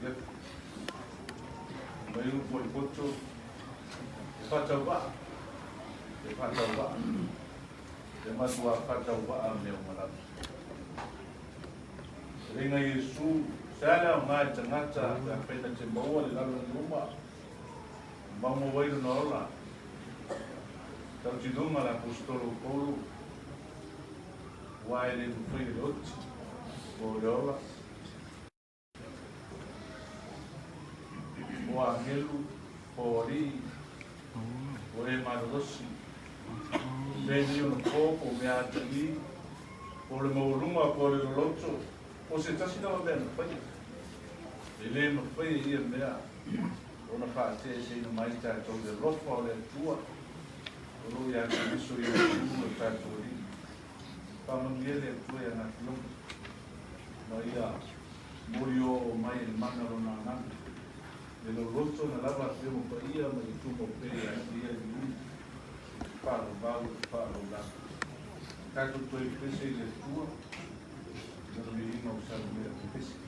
afiafi. Mai upu o le poto, e faatauvaa, e faatauvaa, e matua faatauvaa mea uma lava. Fetalaiga Iesu, se a le aoga i le tagata pe afai na te maua le lalolagi uma, maumau ai lona ola? Tautinoga a le Aposetolo o Paulo, aua e le mafai e le oti po o le ola, po o agelu, po o alii, po o e malolosi, mea nei ona po, po o mea atalii, po o le maualuga, po o le loloto, po o se tasi lava mea na faia. E le mafai e ia mea ona faateeseina mai tatou i le alofa o le Atua o lo o ia Keriso Iesu lo tatou Alii. Faamanuia le Atua i ana afioga ma ia moli oo mai e le mana o lona agaga le loloto na lava Afioga Paia ma ia tumau pea ia te ia le viiga, faalauvau le faalaulagi. Tatou toe pepese i le Atua i lona viiga o Salomea pepese.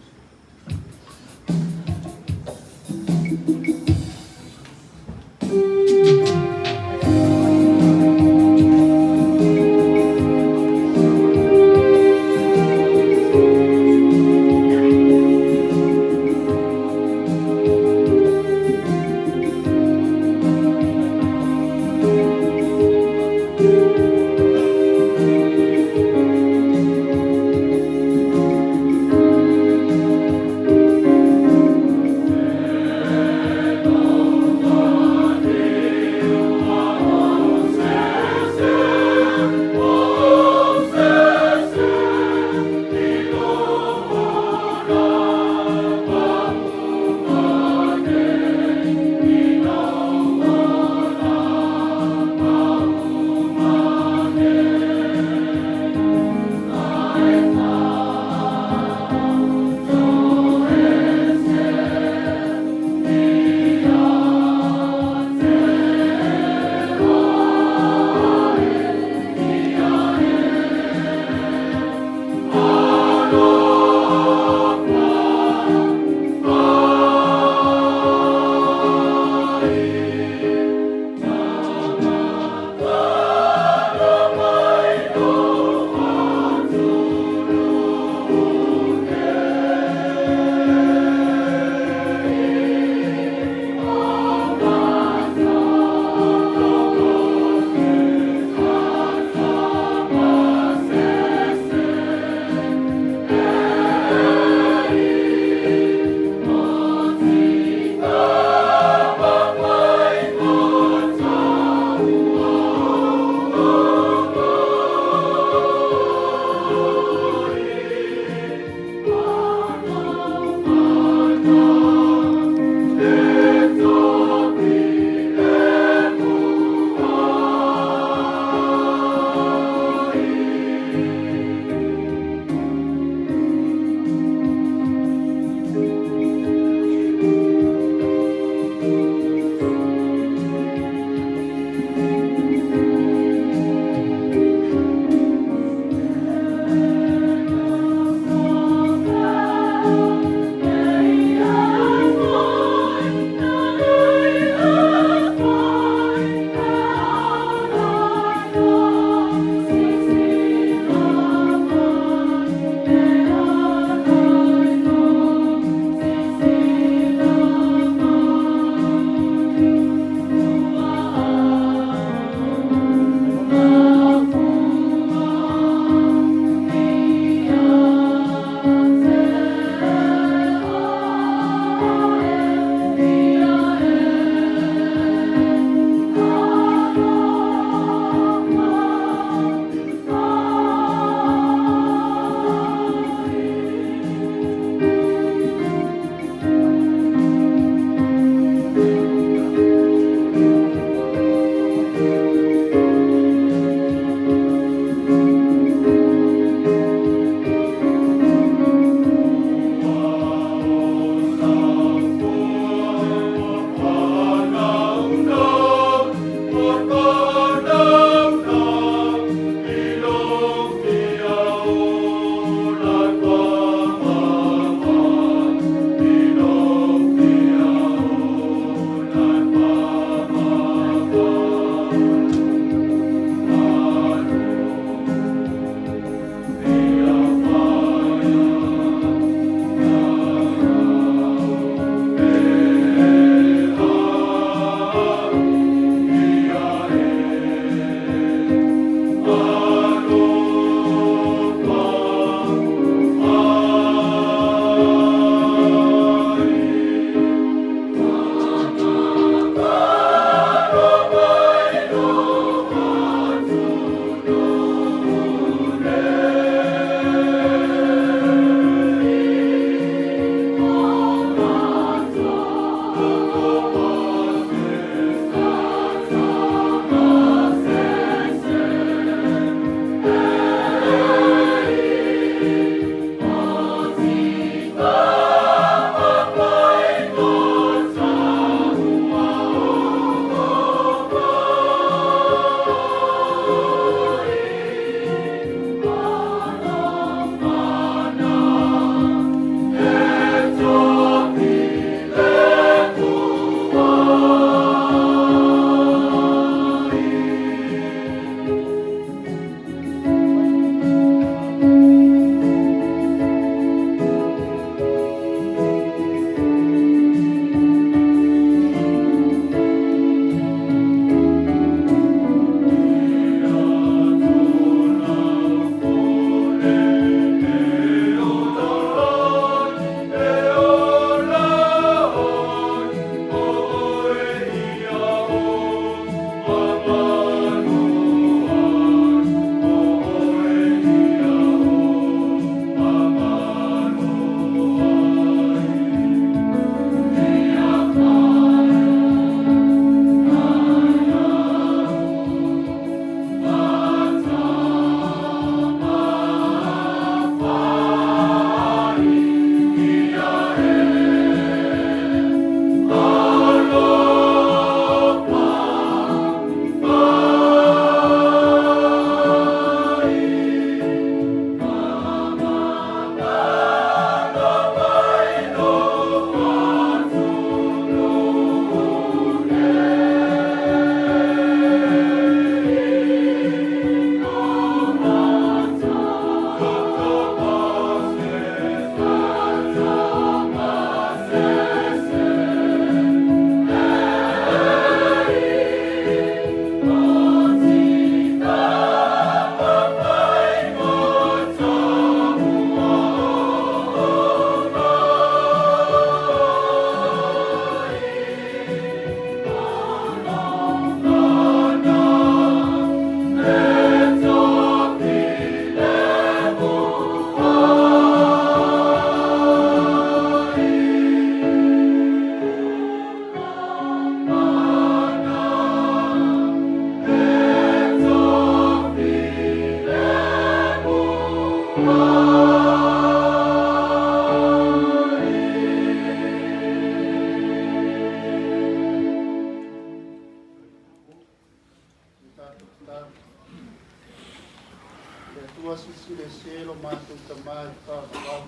Atua silisili ese lo matou Tamā i le faavavau.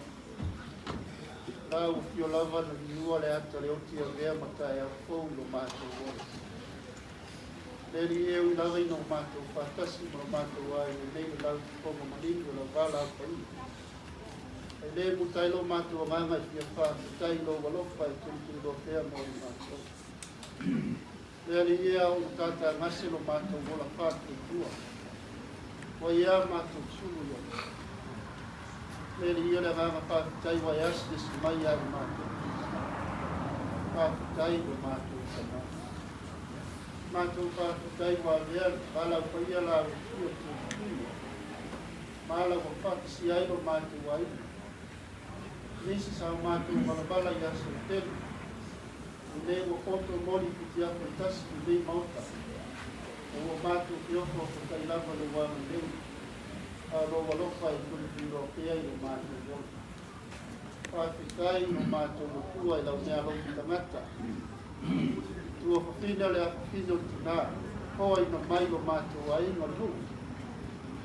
La ua fio lava na liua le ata le oti avea ma taeao fou i lo matou ola. Le Alii e ui lava ina o matou faatasi ma lo matou aiga i lenei le lau fofoga maligi o lau valaau paia. E lē muta ai lo matou agaga e fia faafetai i lou alofa e tulituliloa pea mo i matou. Le Alii e, a o tatagase lo matou ola faatuatua, ua ia matou sulu ia. Le Alii, o le agaga faafetai ua e asiasi mai ia i matou. Faafetai lo matou Tamā. Matou faafetai ua avea le valaau paia la ua fia tulituli ma ala ua faatasia ai lo matou aiga. Nisi sa o matou valavala i aso e tele. Lenei ua poto moli fitiafa i tasi i lenei maota. O ua matou feofo tai lava le uagalelei. A o lou alofa e tulituliloa pea i lo matou ola. Faafetai lo matou Atua i lau meaalofa tagata. Tua fafine o le afafine o le tinā. Toaina mai lo matou aiga o le nuu.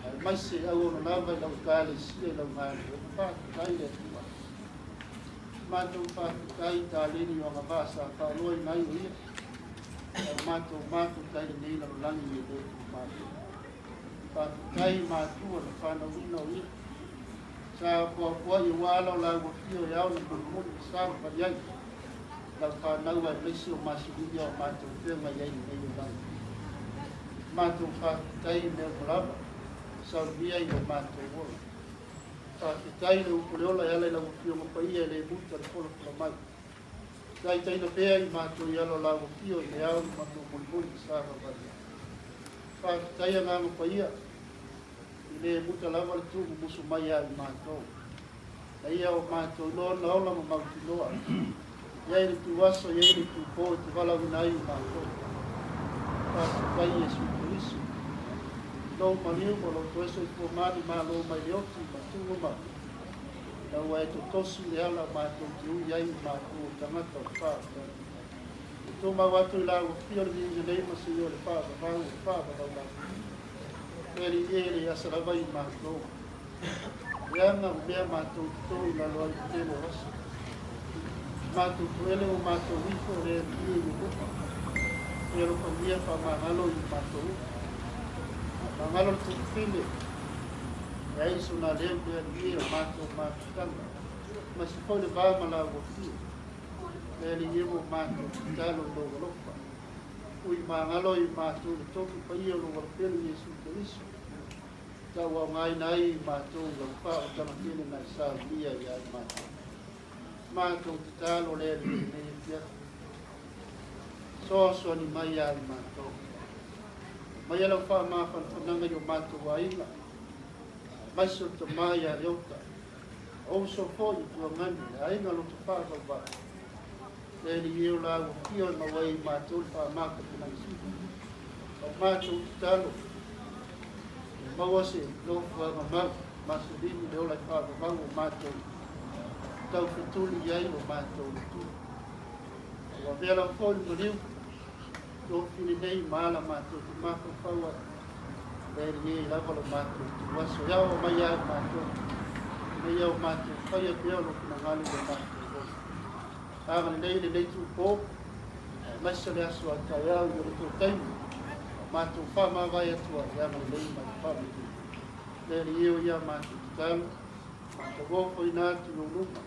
Aemaise auauna lava i lau Ekalesia i lau galuega. Faafetai le Atua. Matou faafetai i taleni o agavaa sa faaloaina ai o ia. A matou mafuta ai lenei lalolagi e le tumatou. Faafetai i matua na fanauina o ia. Sa puapuai ua ala o lau afio e ao na mulimuli ma savavali ai. Lau fanau aemaise o masiliga o matou feagai ai lenei olaga. Matou faafetai i mea uma lava saunia i lo matou ola. Faafetai le upu le ola e ala i lau afioga paia e le muta le folafola mai. Taitaina pea i matou i ala o lau afio i le ao na matou mulimuli ma savavali ai. Faafetai agaga paia i le muta lava le tuumumusu mai ia i matou. Na ia o matou iloa na ola ma mautinoa. Ia i le tuaso, ia i le tupō e te valaauina ai i matou. Faafetai Iesu Keriso. Lou maliu ma lou toe soifua manumalo mai le oti ma tuga mau. Na ua e totosi le ala matou te ui ai i matou o tagata o le faavavau. E tumau atu i lau afio le viiga nei ma se o le faavavau o le faavavau lava. Le Alii e le asa lava i matou. Leaga o mea matou toto i lalo ai le tele o aso. Matou tuele o matou ifo le Alii e i luma. E alofagia faamagalo i matou. Faamagalo le tufine. E ai sona leu le Alii e o matou mafutaga. Ma se foi le va ma lau afio. Le Alii e o matou tatalo i lou alofa. Ui magalo i matou le tofi paia o lou alopele Iesu Keriso. Tau aogaina ai i matou lau faautaga tele na e saunia ia i matou. Matou tatalo le Alii i lenei afiafi. Soasoani mai ia i matou. Mai lau faamafanafanaga i o matou aiga. Aemaise o le tamā ia Leota. O uso foi i Tuagani, le aiga loto faavauvau. Le Alii e o lau afio e maua ai i matou le faamafanafanaga sili. O matou tatalo, e maua se nofoaga mau, masolini le ola i faavavau o matou tau fetuli i ai o matou Atua. Ua avea lau foi le maliu, tofili nei ma ala matou te mafaufau ai. Le Alii e lava lo matou tuaso, e ao mai ai matou, ina ia o matou faia pea o lo finagalo i lo matou ola. Agalelei lenei tupo, aemaise o le aso a taeao i o le tou taimi, o matou faamavae atu ai, agalelei ma le faamanuia. Le Alii e o ia matou tatalo, matou ofoina atu i ou luma,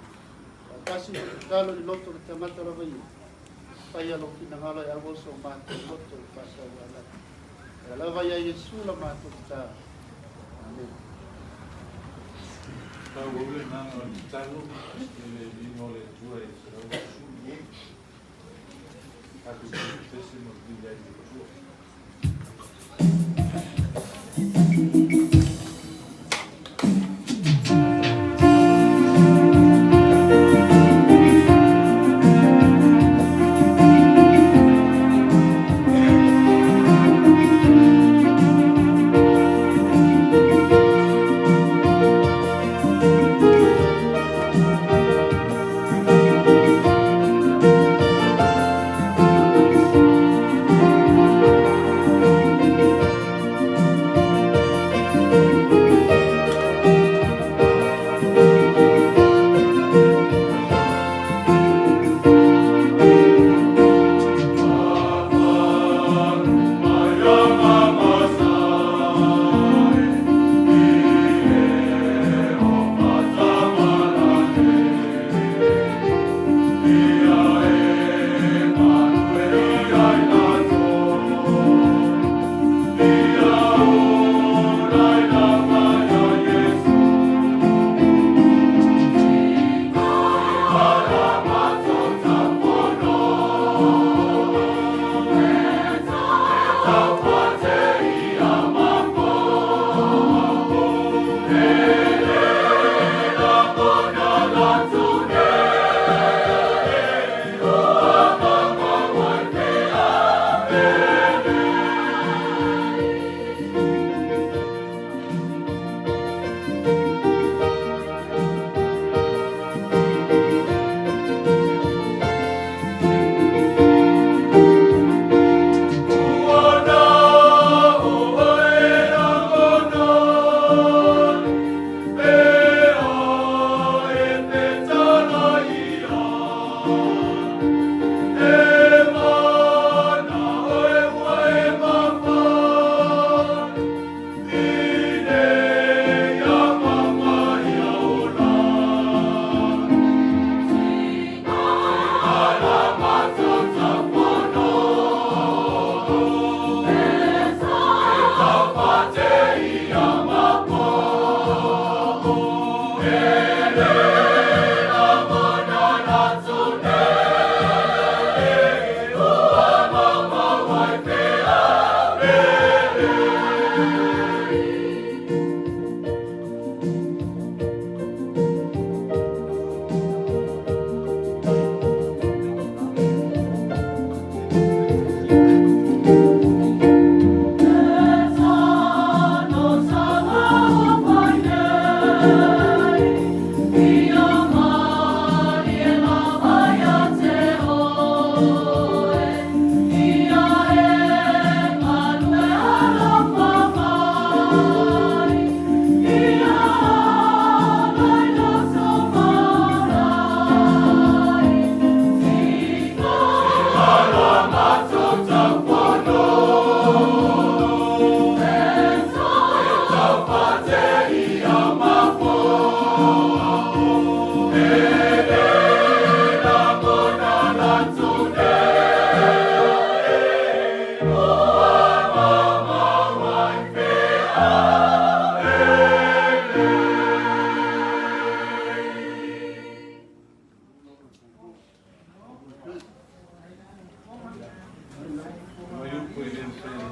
faatasi ma tatalo i le loto o le tagata lava ia, faia lou finagalo e auau so matou loto i faataualai. E lava ia Iesu la matou tatalo. Amen. Tau le agaga o le tatalo i le viiga o le Atua e 186. Tatou tese ma vili ai le Atua.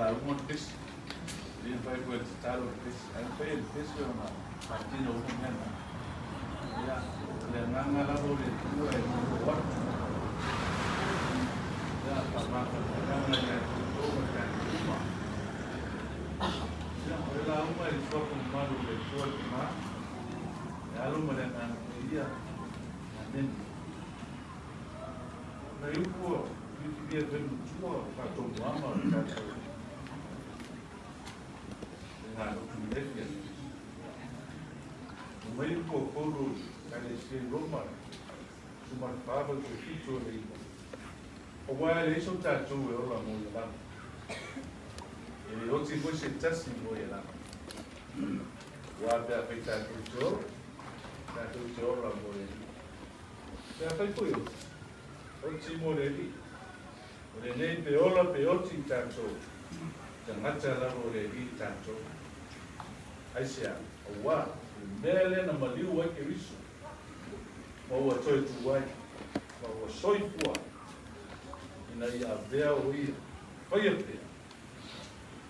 Lauga le pesi. E le mafai foi e le tatalo le pesi, ae mafai e le pesi ona faatino uma mea na. Ia, o le agaga lava o le Atua e maua atu. Ia, faamafanafanaga ia te outou ma le tatou uma. Ia, o le lauga i le suafa mamalu o le Atua le Tama, le Alo ma le Agaga Paia. Amene. Nai upu ua filifilia e fai matua o faatomuaga o le tatou faigalotu i lenei afiafi. Aumai upu a Paulo i Ekalesia i Roma, 14 vaeatu 7 o le 9. Aua e leai so tatou e ola mo ia lava. E le oti foi se tasi mo ia lava. Aua pe afai tatou te ola, tatou te ola mo le Alii. Pe afai foi oti, oti mo le Alii. O lenei pe ola pe oti i tatou, tagata lava o le Alii tatou. Aisea? Aua, o le mea lea na maliu ai Keriso, ma ua toe tu ai, ma ua soifua ai, ina ia avea o ia, faia pea,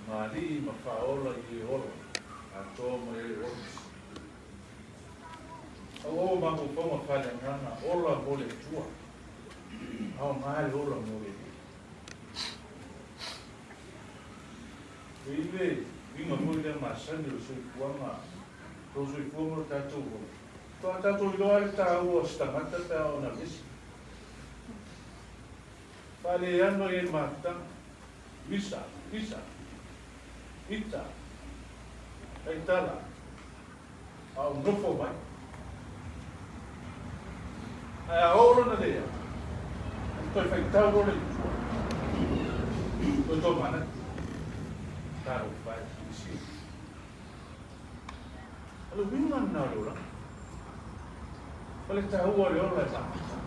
ma alii ma faaola i e ola, atoa ma e oti. Aua ua mafaufauga faaleagaga, ola mo le Atua. Aoga le ola mo le Alii. E i le uiga foi lea masani o le soifuaga, to soifua ma lo tatou ola. Faatoa tatou iloa le taua o se tagata pe a ona vesi. Faaleano ai le mafutaga. Misa, pisa, ita, taitala, a o nofo mai. Ae a oo lona lea, ona toe faitau loa lea i tua. Toe tomanatu. Talofa e, silisili. O le uiga lena o le olaga. O le taua o le ola e mafuta.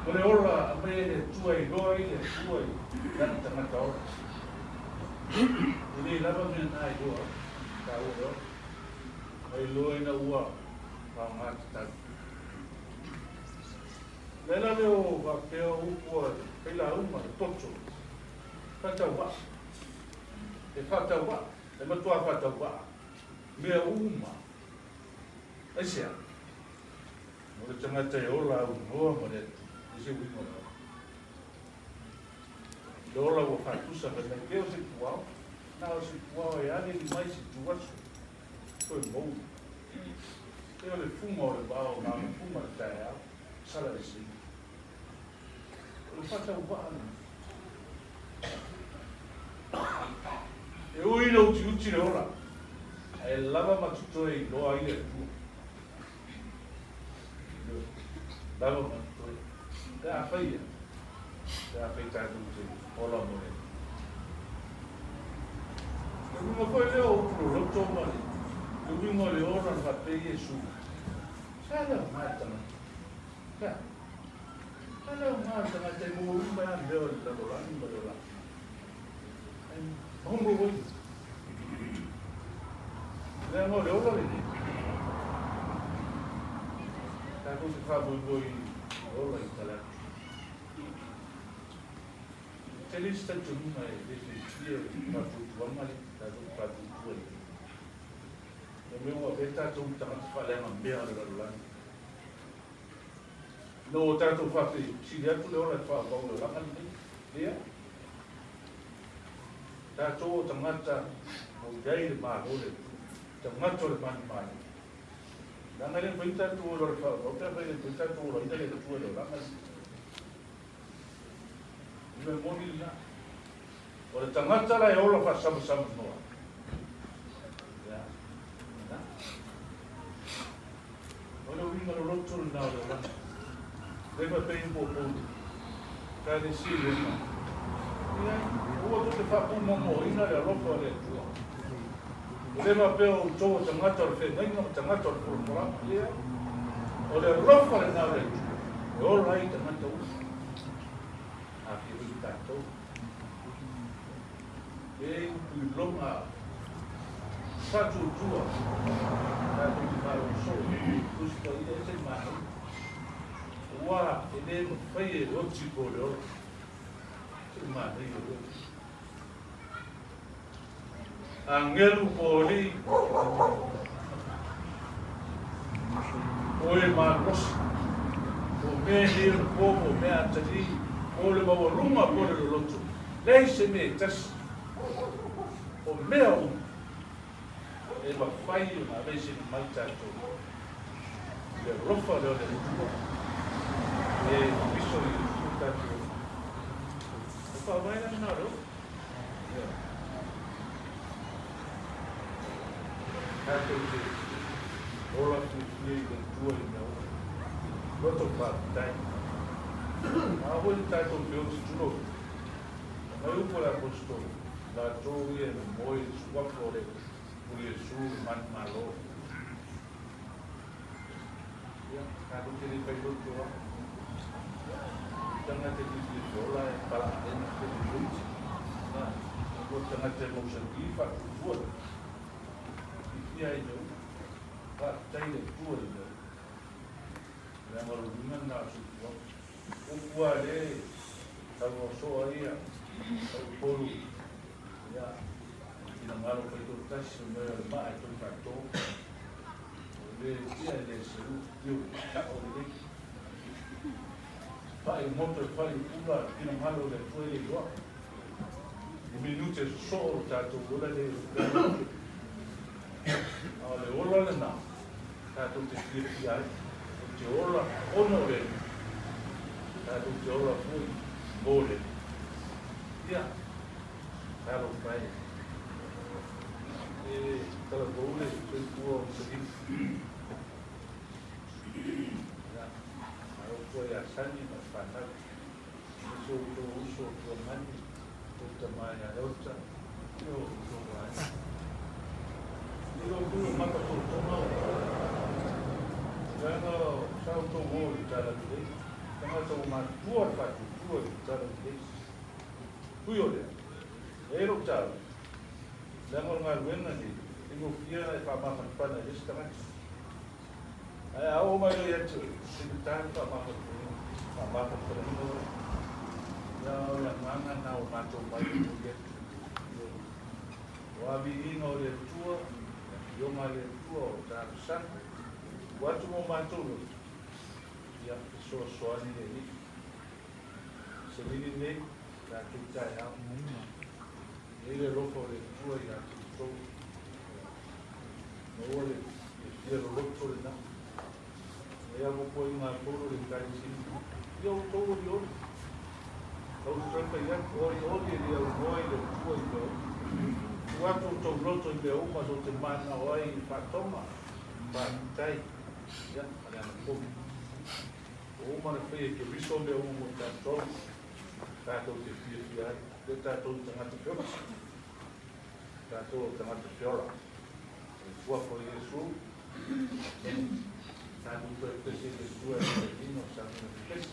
O le ola aumai e le Atua e iloa ai le Atua i lana tagata ola. E le lava mea na e iloa ai taua o le ola. Ma iloa ina ua faaaoga tatau. Le ala lea o faapea o upu a failauga le poto, faatauvaa. E faatauvaa, e matua faatauvaa mea uma. Aisea? Mo le tagata e ola aunoa ma le Atua, e se uiga o le ola. Le ola ua faatusa fai mai pea o se puao, na o se puao e aleli mai se tuaso, toe mou. E o le fuga o le vao ma le fuga le taeao, sala le sini. O le faatauvaa lena. E ui le utiuti le ola, ae lava ma totoe iloa ai le Atua. Lava ma totoe. Pe afai ia, pe afai tatou te ola mo le Atua. Le uiga foi lea o upu loloto ma le uiga o le ola na faapea Iesu, sa le aoga le tagata. Pea. Sa le aoga le tagata e maua uma ai mea o le lalolagi ma le olaga. Ae maua ai. Leaga o le ola lenei. Tatou te faamoemoe i le ola i tala atu. Tele isi talitonuga e le fiafia i le faatuatuaga lea tatou te faatuatua i ai. O mea ua avea tatou ma tagata faaleaga mea o le lalolagi. Ina ua tatou faafesili atu le ola e faaauau le olaga lenei, lea, tatou o tagata o i ai le Malo le Atua, tagata o le manumalo. Leaga e le mafai ona tatou ola i le faaauau pe afai e le mafai ona tatou olaina le Atua i le olaga lenei. O le mea moni lena. O le tagata la e ola faasamasama noa. Ia, lena. O le uiga loloto lena o le olaga. Le faapea i po Paulu, Ekalesia i Roma, Leai, aua tou te faapumomoina le alofa o le Atua. E le faapea o outou o tagata o le feagaiga ma tagata o le folafolaga. Leai, o le alofa lena o le Atua e ola ai tagata uma. Afia foi tatou. E upu i loga faatuatua tatou te faalogo soo i Tusi Paia e ese le manaia. Aua e le mafai e oti po o le ola. Le manaia o lea. Agelu po o alii, o e malosi, po o mea e nei ona po, po o mea atalii, po o le maualuga po o le loloto, leai se mea e tasi, o mea uma e mafai ona aveeseina mai tatou i le alofa lea o le Atua e piso i o tatou ola. O faavae la lena o le ola. Tatou te ola fiafia i le Atua i mea uma. Loto faafetai. A foi le tatou feoti tulou. Mai upu a le Aposetolo, latou ia e momoe i le suafa o le o Iesu i manumalo. Ia, tatou te le fai loto lava. Tagata e fiafia feola e palaaina pe le loiti. Na, o tagata e mausali faatuatua. Fiafia ai mea uma. Faafetai i le Atua i mea uma. Leaga o le uiga lena o le soifuaga. Upu a le saunoa soa ia, tau Upolu, ia, finagalo faitoatasi o mea o le maa e toe faatō. O le tia e le seu, io, sao lelei. Fai moto e fai pula, finagalo o le Atua e le iloa. I minute sosoo lo tatou ola le A o le ola lena, tatou te fiafia ai, o te ola ona o le Alii, tatou te ola foi mo le Alii. Ia, talofa e. E talavou le soifua o Selina. Ia, malo foi ia Sani ma le fanau. Aemaise o outou uso o Tuamani, outou tama ia Leota, ia o outou aiga. I lo outou e maka totoga o outou. Leaga sa outou o i le Tala Lelei, tagata ua matutua le faatuatua i le Tala Lelei. Ui o lea, e ai lou tala, leaga o le galuega lenei, e gofie ona e faamafanafana i le isi tagata. Ae a oo mai loa ia te oe, faigata le faamafanafanaina oe. Ia, o le agaga lena ua matou mai ai momoli atu. O a viiga o le Atua, le Afioga a le Atua o talosaga, ua atu mo matou loto, ia fesoasoani le Alii. Selini nei, tatou taeao. E i ai le alofa o le Atua ia te outou. Maua le fiafia loloto lena. E amo koe i ngā polo le ekalesia. Ia outou olioli. Tau toe fai atu, olioli e le aunoa i le Atua i mea uma. Tuu atu outou loto i mea uma tou te manao ai i faatoga, faafetai, ia, ma le anapogi. Ua uma ona faia e Keriso mea uma mo tatou, tatou te fiafia ai. Ia tatou tagata feola. Tatou o tagata feola. O le suafa o Iesu, tatou toe pese i le Atua e le lino sa mea pese.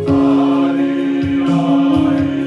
Tali ai.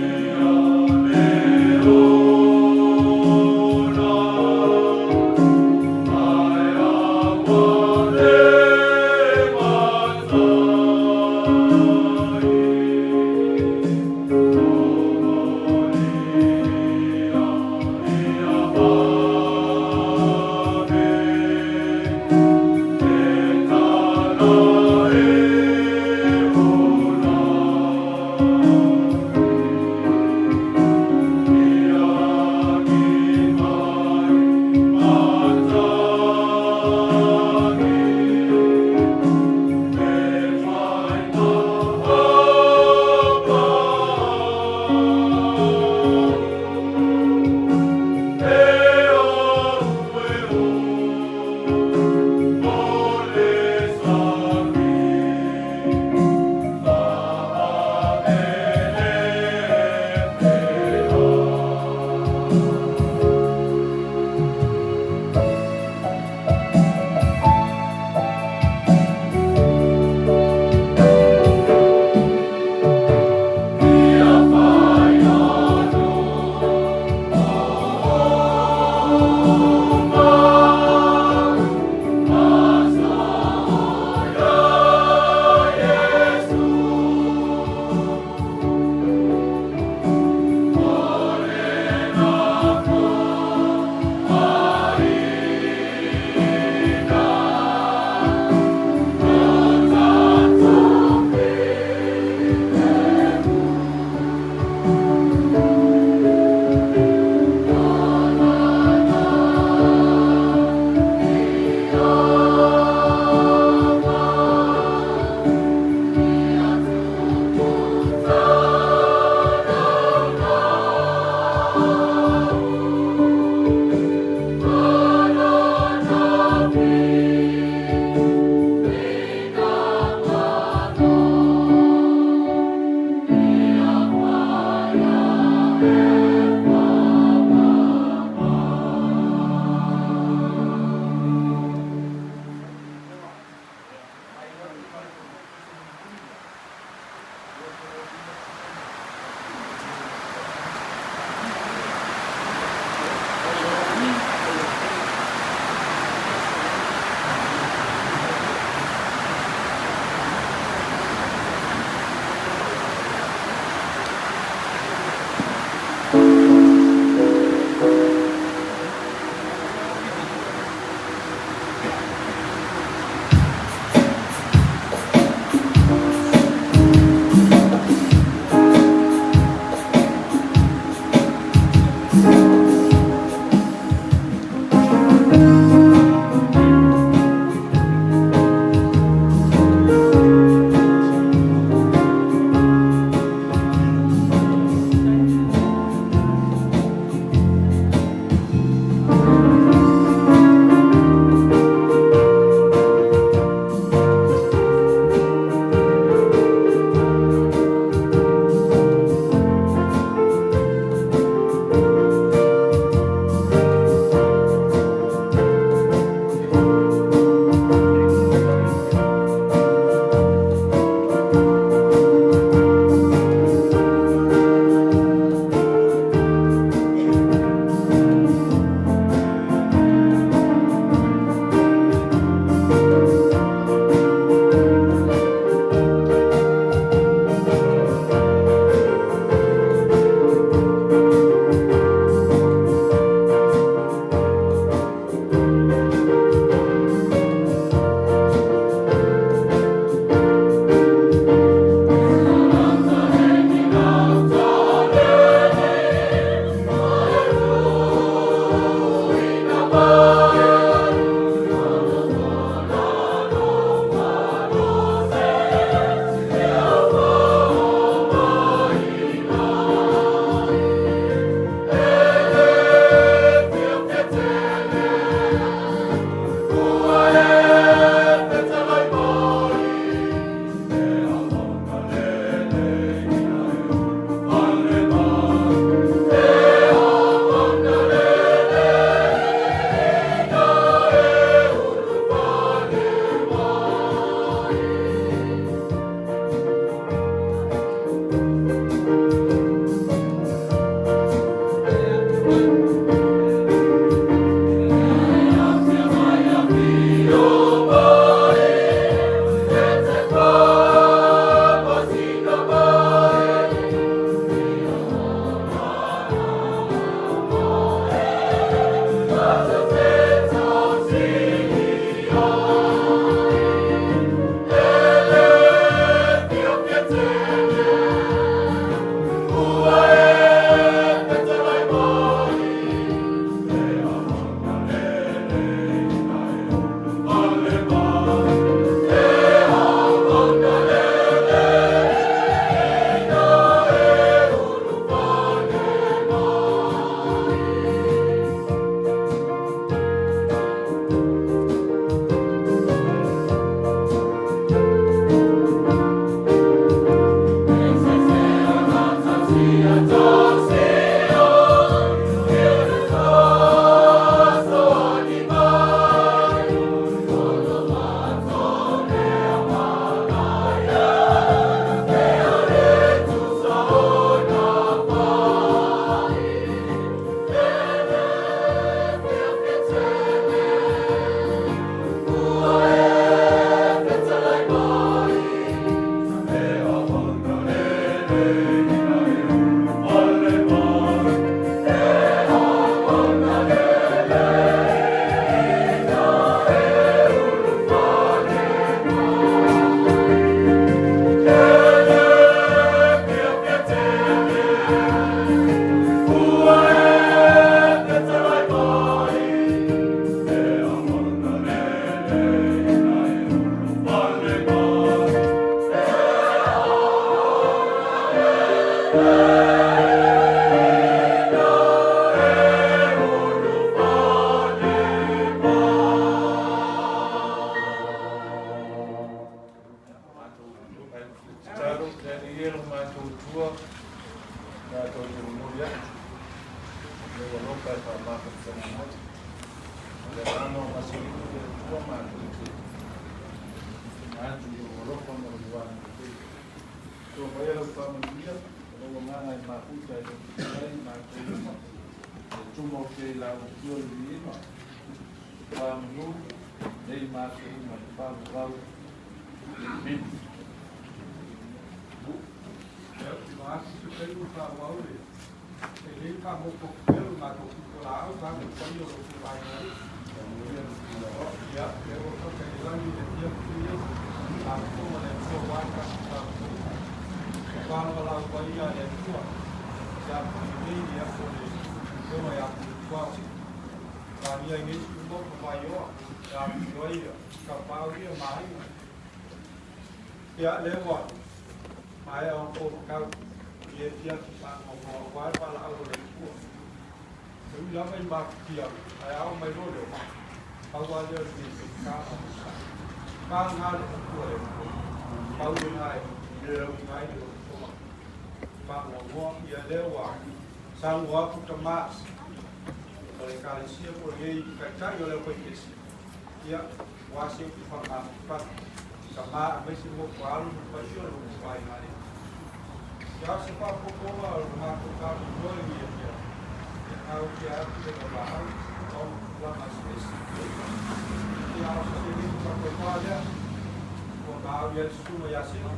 Tatalo le Alii e lo matou Atua, matou te momoli atu lou alofa e faamafanafana mai. O le agaga o masilimu le Atua matou te tuuina atu i lou alofa ma lou agalelei. Tua maia lau faamanuia ma lou agaga e mafuta e lou ai matou uma, e tumau pea i lau afio le viiga, faamanu nei matou uma i le faavavau. Amene. Ia, lea ua maea ona polomakau i e afiafi faanoanoa aua le valaau a le Atua. E ui lava i mafutia ae ao mai loa le oma, pau lava lea o le mea e faigata ona onosai. Vagana le upu a le Atua, pau lena e uiga ai le lolotoga faanoanoa. Ia, lea ua saunoa atu tama o le Ekalesia po o lenei taitai o le aufaipese, ia, ua se upu faamafanafana, tama aemaise motu alu ma le paia o le motuaiga lea. Ia, o se faaopoopoga o le matou faamoemoe i ia gautia atu le vavaau ona tulaga eseese. Ia, o se seleni faapena lea ua maau i ai le susuga ia Sila,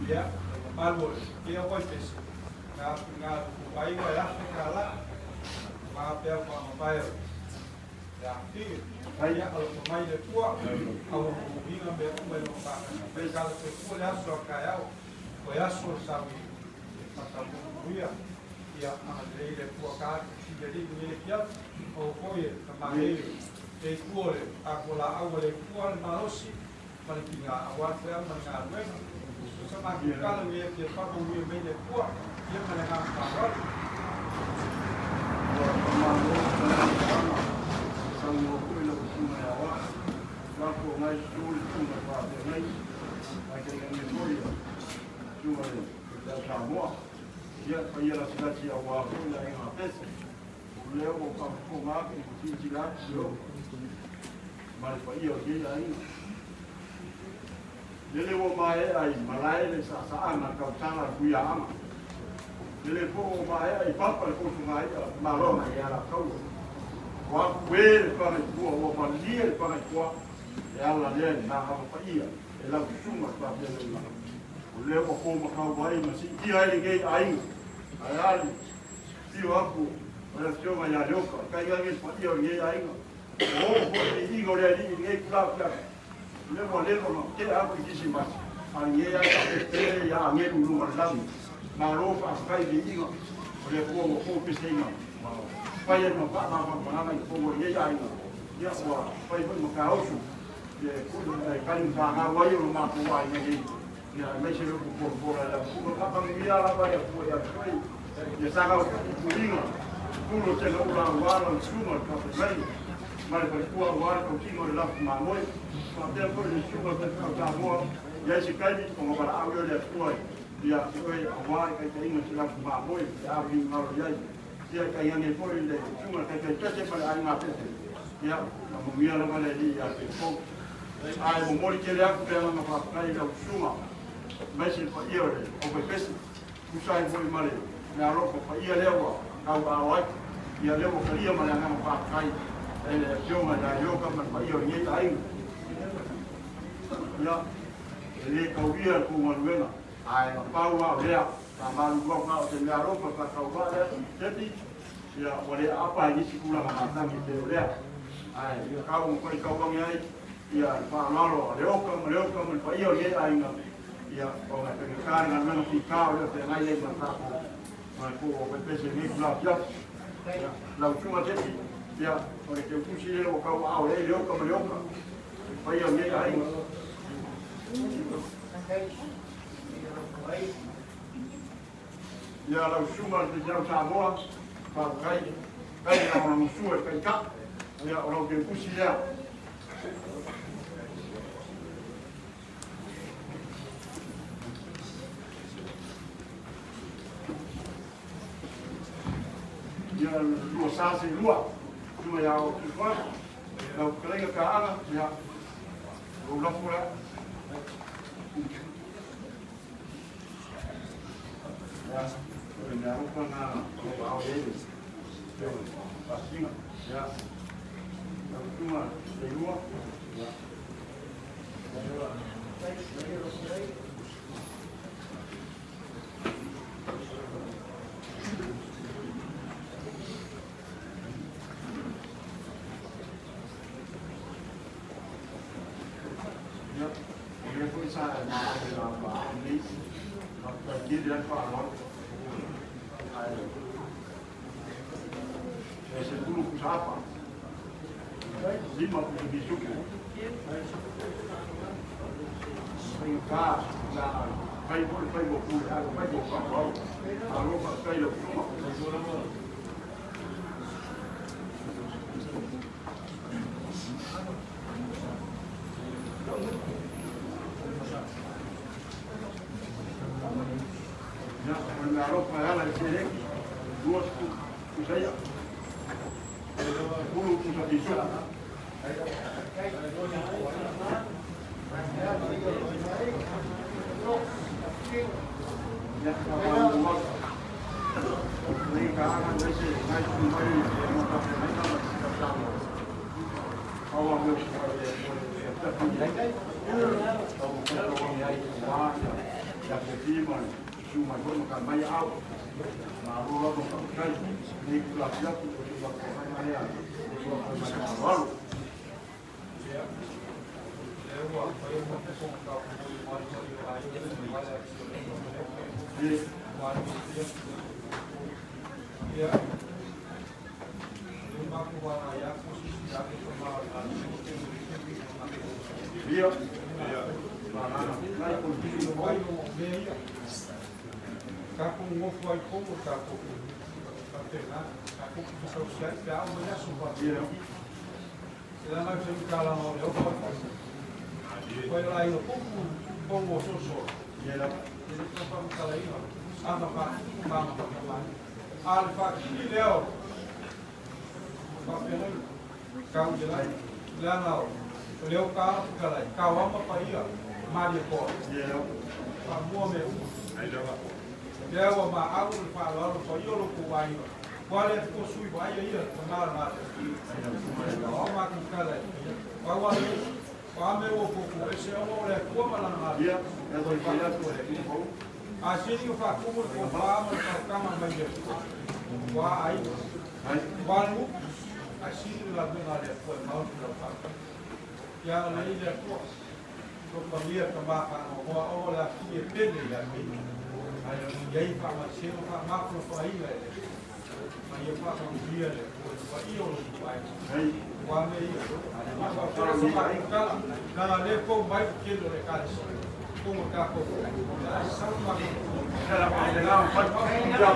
ia, le mamalu o le aufaipese, na atu i luku aiga e $1,000, ma peau faamavae o le afifio. Ia, alofa mai le Atua, aua manuia mea uma i lona faatasi. Pei kala te tua le aso a taeao, o e aso o le sauni e whakamanuia. Ia, agalelei le Atua ka atu si le alii nei le afiafi, o foi e tamahei e tua le tatou laau a le Atua le malosi ma le tiga aua le feau ma le galuega. O sa matou tatalo ia fia faamanuia mai le Atua, ia ma le agaga faaaloalo. Ua faamalo le talosaga, saunoa foi lau Susuga ia Oa, lafo ngai susu le susuga i faafeagai, ae tainane foi le susuga i le Taitai Samoa. Ia, paia lasilasi aua foi le aiga Pese. O lea ua faafofoga atu ma silasila atu i o ma le paia o lenei aiga. Lele ua maea i malae le saasaaga tautala i Tuiaaga. Lele foi ua maea i papa le fosogaia maloga i Alataua. Ua aku e le pagaikua, ua malie le pagaikua, e ala lea i nahava paia e lau susuga i faafeagaiga. O lea ua pōmakau ai ma siitia ai lenei aiga. Ae a le afio atu o le afioga ia Leoka, e tainane le paia o lenei aiga. Ua oo foi le viiga o le Alii i lenei itula afiafi. O lea ua leva ona tea atu i Kisimasi, a lenei ai faapepele ia agelu i luga o le lagi. Malo faafetai viiga o le Atua ua pōpeseina. Fai ai ma faamafanafanaga i totonu o lenei aiga. Ia ua fai foi ma taoso le tali matagau ai o le matou aiga nei. Ia aemaise le upu polapola i lau susuga. Faamanuia lava le Atua ia te oe. Ia saga o puipuiga, pulo tena ula aua lau susuga le faafeagai ma le faletua aua le tausiga o le lafu mamoe. Faapea foi le susuga o le Taifau Samoa, i ai se taimi ona valaau lea o le Atua ia te oe aua le taitaiga o se lafu mamoe e a finagalo i ai. Ia tainane foi le susuga le taitai pese ma le aiga pese. Ia, faamanuia lava le Alii ia te outou. Ae momoli tele atu le agaga faafetai i lau susuga, aemaise le paia o le aufaipese, tusa ai foi ma le meaalofa paia lea ua tauaao ai. Ia lea ua talia ma le agaga faafetai e le afioga ia Ioka ma le paia o lenei aiga. Ia, e le taulia le tou galuega, ae na pau lava o lea, faamalulu atu na o se meaalofa faatauvaa lea, Tepi, ia ua le aapa ai nisi tulaga masani e pei o lea. Ae ia tau ma faitau ane ai ia le faaaloalo a Leoka ma Leoka ma le paia o lenei aiga, ia ona e faigata le galuega fita o lea feagai ai ma le tatou ma le po o faipese i lenei itula afiafi. Ia, lau susuga Tepi, ia o le teutusi lea ua tauaao i ai Leoka ma Leoka, le paia o lenei aiga. Ia lau susuga i le Taitaiau Samoa, faafetai kai le lagolagosua i le Taitai. Ia, o lau teutusi lea. Ia, lua sa se lua, susuga ia Tuifuana, lau fetalaiga Kaaga, ia, lou lafo lea. Ia, o le mea alofa lena o lo o i ai le faasina. Ia, lau susuga Leilua. Ia. Ia, o lea foi sa e maai la nei, faafetai tele lava le faaaloalo. Ae e 10 pusa apa, 5 pusa pisuku. Faigata sa fai foi le faiva o pule, ae ua faiva o faaaloalo. Malo faafetai i lau susuga. Ia, o le mea alofa e ala i seleni, 20 pusa i'a, 10 pusa pisuku. Ia, faamalulu atu. Nei ka aga aemaise nai sui mai e matafeagaiga ma Samoa. Pau lava mea ua tafi i ai, taumafai tauagi ai aua ia Kofi ma le susu mai foi ma ka mai aao. Malo lava faafetai. Nei kulafiafi o se faafeagaiga lea o soafai mai faaaloalo. Ia, lea ua fai o fofoga tau mai foi o aiga ma le Ia, le maku wana ia ko sisi ake ko ma a Ia, nai ko tisi mai o mea ia. Tatou nofo ai pomo tatou faapena, tatou fesausiai pe a uma le aso Ia. Se la mai se kala no le ofa. Koe la io pupu pomo soso. Ia lava. E le pa kala ina. Ama pa pa pa pa. Al fa kini leo. Faapena kau de lai. La na o leo ka kala ka wa ma pa ia. Maria ko. Ia lava. Pa mua me uma. Lea ua maau le faaaloalo paia o lo kou aiga. Ua le ko sui vaai ia ta mala o matou tala ai. Pau a le o a mea ua pupu ese ona o le Atua ma lana Ia, e toi fai atu e pou. A sili o faakumu le tofa ma le faautaga mai le Atua. Ua aiga. Ai. Ua le upu, ae sili le galuega a le Atua e mau le laufaautaga. Ia agalelei le Atua. Tofalia tama faanoanoa ona o le afii e pele ia te ia. Ae i ai faamaisega faamafolafoaiga e le Atua. Ma ia faamanuia le Atua i le paia o lo outou aiga. Ai. Ua mea ia. Ia faapea sa matou tala, leaga o lea e pou mai le tele o le Ekalesia i totonu o tatou ae sau le matou Ia lava, le la fai. Ia.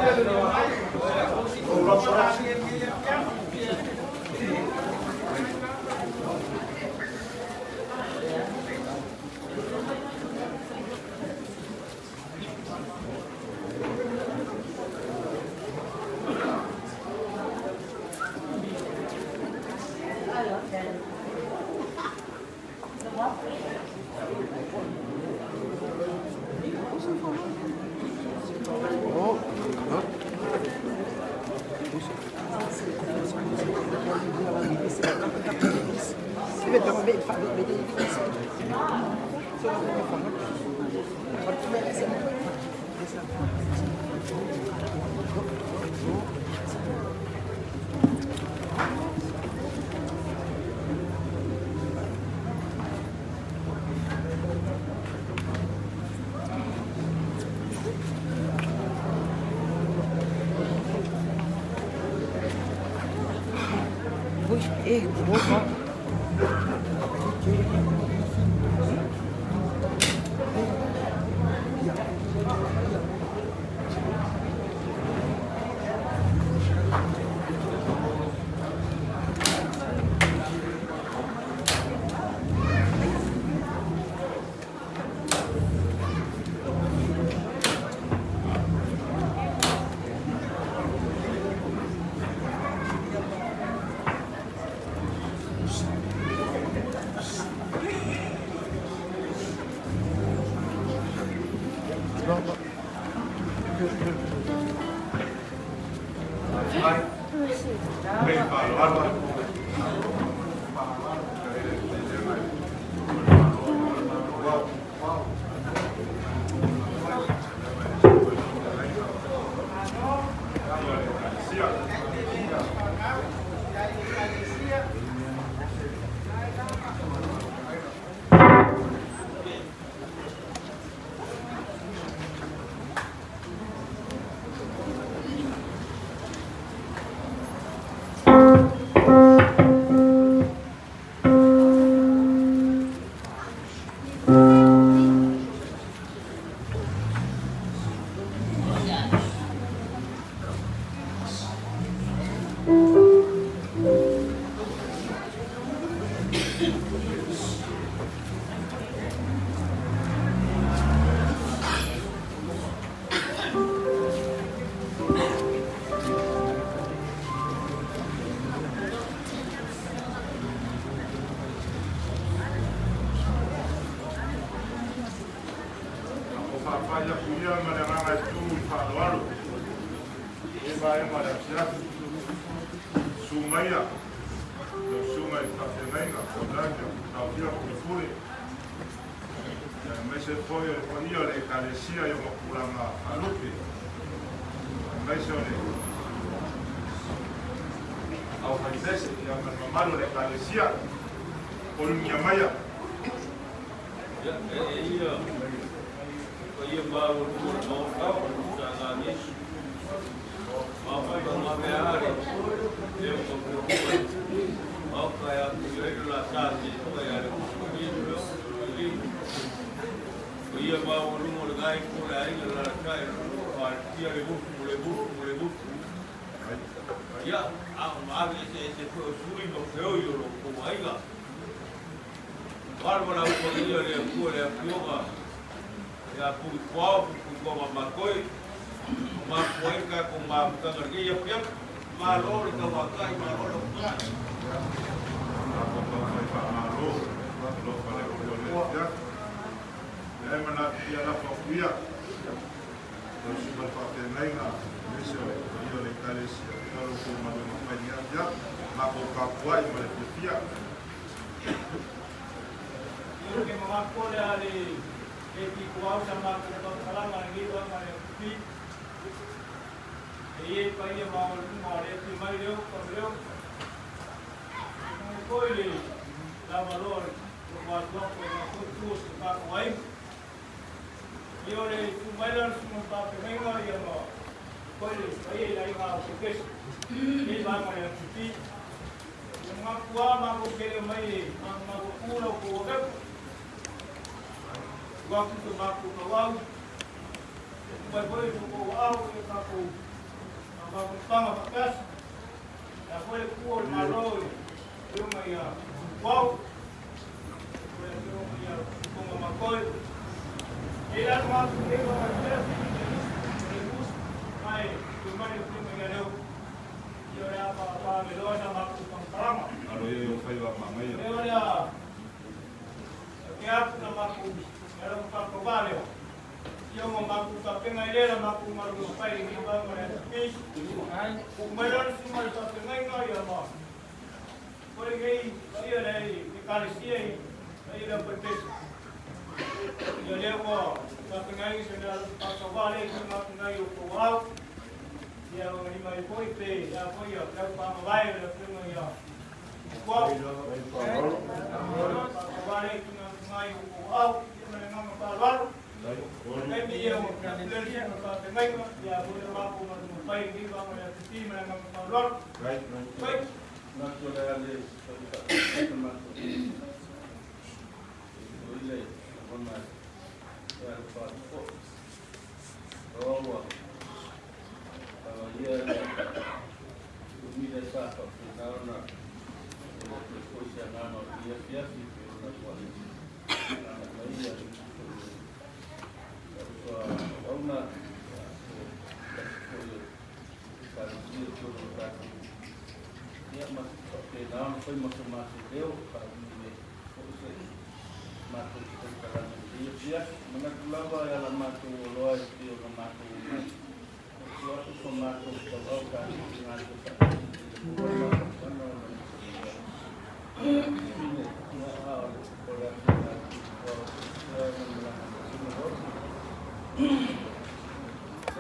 Ou lafo lea.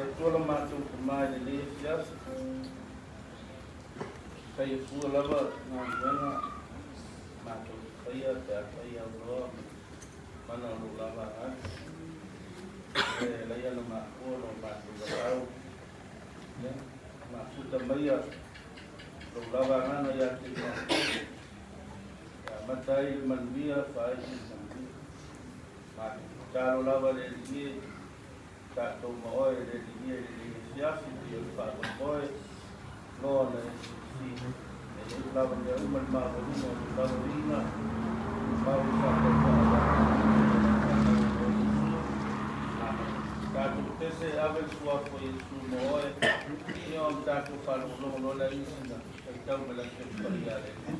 Atua lo matou tama i lenei afiafi. Faia fua lava galuega matou te faia pe afai aunoa ma mana o lou lava agaga. E alai ona mafua lo matou valaau. Ia, mafuta maia lou lava agaga ia te matou. E amata ai le manuia, faaiu i le manuia. Matou tatalo lava le Alii e, tatou ma oe le Alii e i lenei afiafi, pei o le faamoemoe loa ona e silisili. E le lava mea uma le maualuga o lou lava viiga, tumau le faatauvaa ia matou ma lau fanau o oe Iesu. Amene. Tatou pese e ave le suafa o Iesu mo oe, ia ona tatou faalogologo loa lea i sina faitau mai le Aso Paia a le Alii.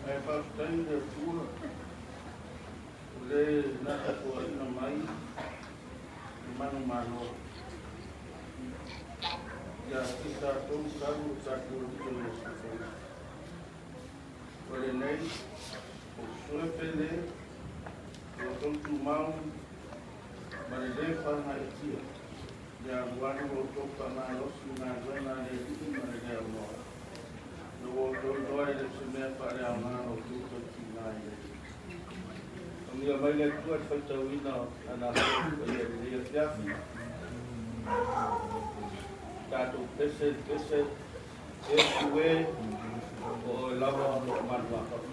Ae faafetai i le Atua o le na tapuaiga mai i manumalo. Ia te tatou talu o tatou Alii o Iesu Keriso. O lenei, o sue pele, o outou tumau ma le lē faagaeetia, ia alualu lo outou faamalosi i galuega a le Alii ma le le aunoa, ina ua outou iloa e le o se mea faaleaoga lo outou tautiga i le Alii. Faamanuia mai le Atua i le faitauina o Lana Aso Paia i lenei afiafi. Tatou pese i le pese, Iesu e, o oe lava o lou maluapapa.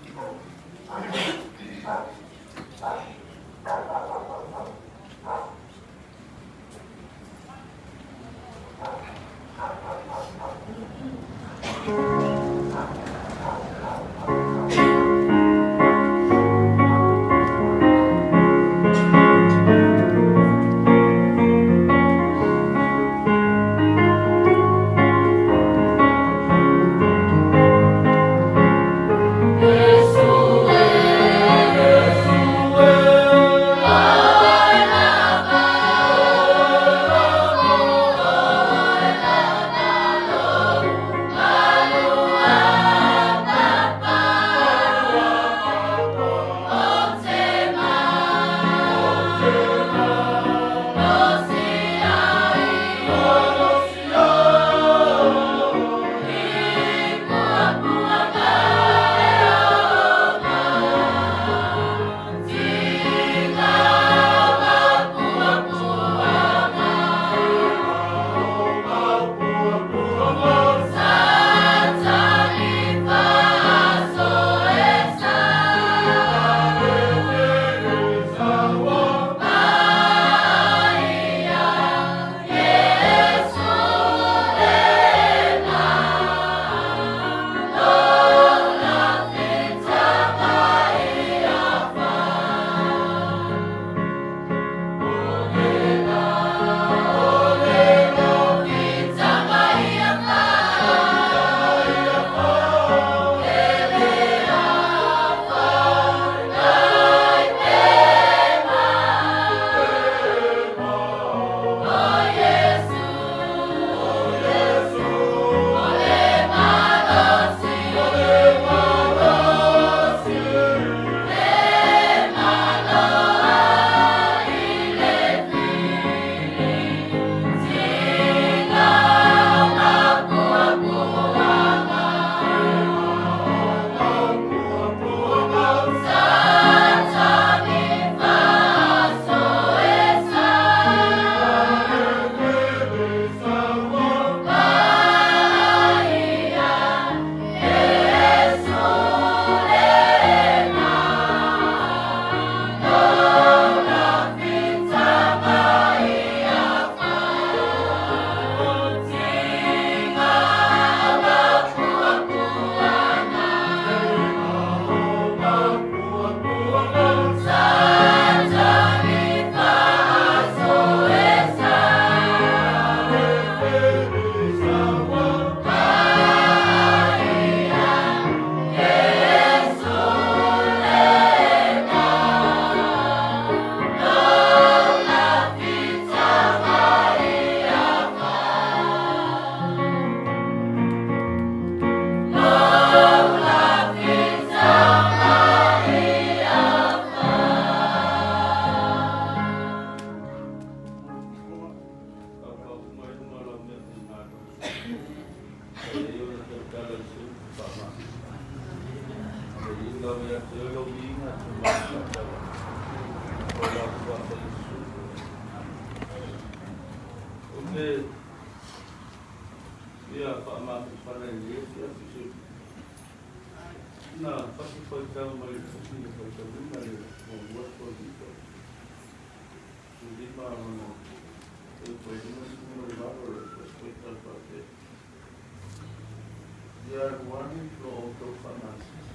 Ia alualu lo outou faamasisi.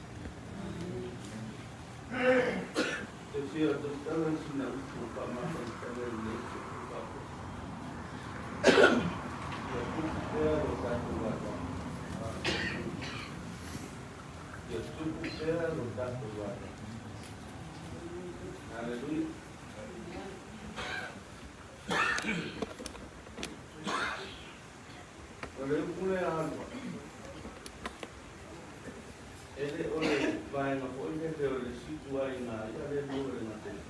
E fia tautala i sina upu faamafanafana i lenei tupu faaputu. Ia tupu pea lo tatou aloalo. Ia tupu pea lo tatou aloalo. Haleluia. O le upu lea alua, e le o le vaega foi lele o le isi ituaiga i'a lea e maua i le gatega.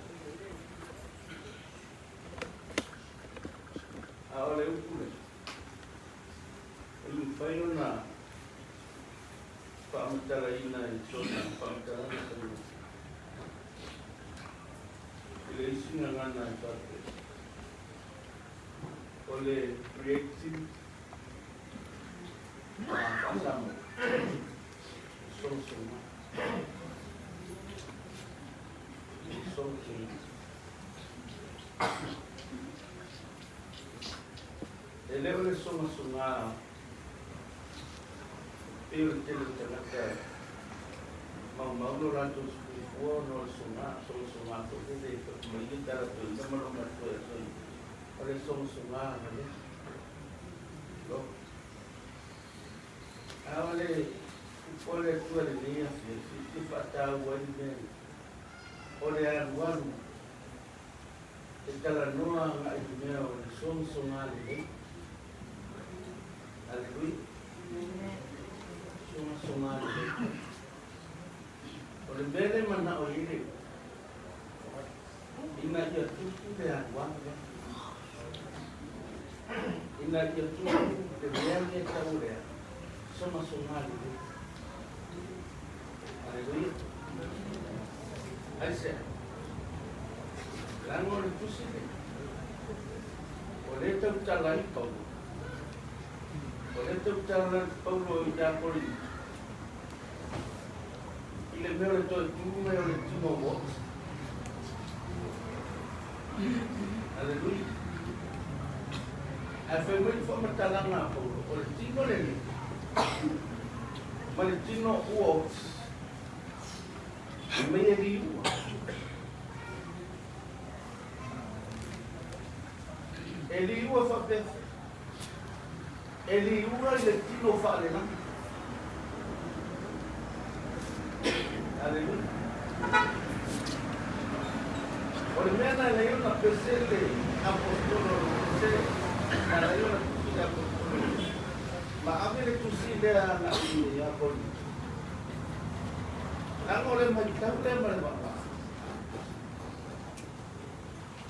A o le upu lea, e mafai ona faamatalaina i sona faamatalaga faigofie i le isi gagana e faapea, O le creativity faa-Samoa, sogasoga, sogasoga. E le o le sogasoga pei o le tele o tagata maumau lo latou soifua ona o le soga, sogasoga foi lele e mai le tala toeaina ma lona toe aso. O le sogasoga lea. Lo. A o le upu a le Atua i lenei afiafi, e faataua ai le mea lea, o le alualu e talanoa agai i le mea o le sogasoga lelei. Aleluia. Sogasoga lelei. O le mea lea e manao i ai le Ina ia tupu le alualu lea. Ina ia tupu le mea lea e tau lea, sogasoga lelei. Aleluia. Aisea? Leaga o le tusi lea, o lea e tautala ai Paulo. O lea e tautala Paulo ia Korinito i le mea o le toe tu mai o le tino ua oti. Aleluia. Ae fai mai le faamatalaga a Paulo, o le tino lenei ma le tino ua oti, fai mai e liua. E liua faapea, e liua i le tino faalelagi. Aleluia. O le mea na e ona pese le apostolo o le pese, na ala ai ona tusi le apostolo ma ave le tusi lea agai ia Korinito. Leaga o le matau lea ma le vaavaai.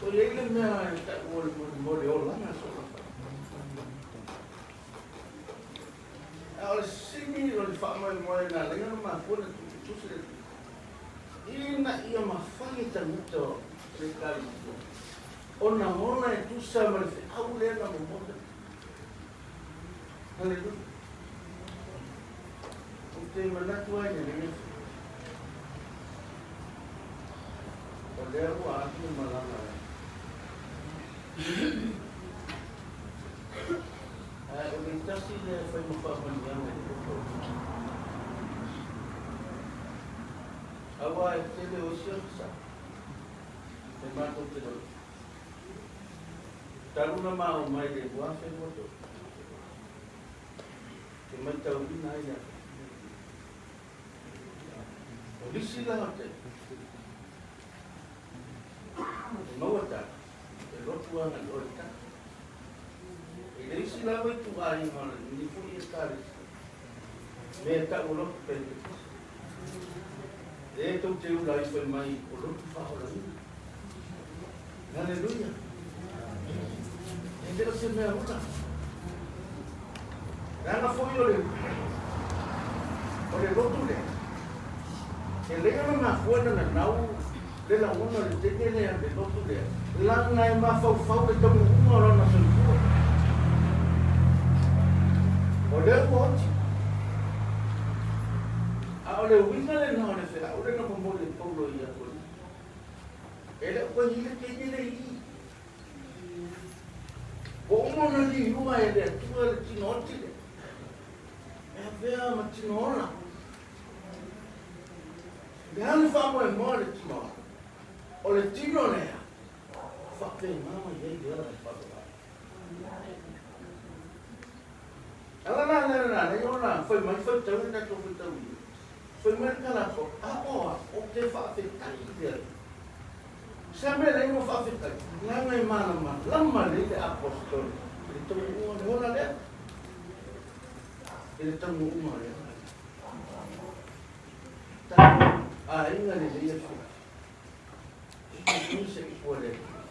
O i ai le mea e tau o le mo le olaga soona. A o le sini o le faamoemoe na ala ai ona mafua ona tuutusi le tusi, ina ia mafai e tagata o le Ekalesia ona ola e tusa ma le feau lea na momoli atu. Haleluia! Ou te manatu ai i lenei aso, o lea ua alu le malaga Ae o le tasi lea e fai ma faamanuiaga i le loto o le Aua e tele o isi aso e matou te loto. Talu na ma o mai le 2023. Te maitauina ai le aso. O nisi la o te e maua tala, e lotu agai o le tala. I le isi lava ituaiga o lenei foi Ekalesia, mea e tau o lotu Pentekoste, lea e tou te ula ai fai mai o lotu faaolaina. Haleluia! E le o se mea ula. Leaga foi o le o le lotu lea, e leai ona mafua ona nanau le lagona o le teine lea i le lotu lea, leaga e mafaufau le taunuuga o lona soifua. O lea ua oti. A o le uiga lena o le feau lea na momoli e Paulo ia Korinito. E le o koe i le teine lea i i. Ua uma ona liua e le Atua le tino oti lea, e avea ma tino ola. Le a le faamoemoe o le tino ola? O le tino lea, faapena mai ai le ola e faavavau. Ala la lea na lea ona fai mai faitau le tatou faitau i fai mai le tala ko a o a o te faafetai i le Atua. Se mea lea ua faafetai, leaga e malamalama lelei le Aposetolo i le taunuuga o le ola lea. I le taunuuga o lea galuega. Tatou aiga lelei e fua. E nui se upu a le Atua.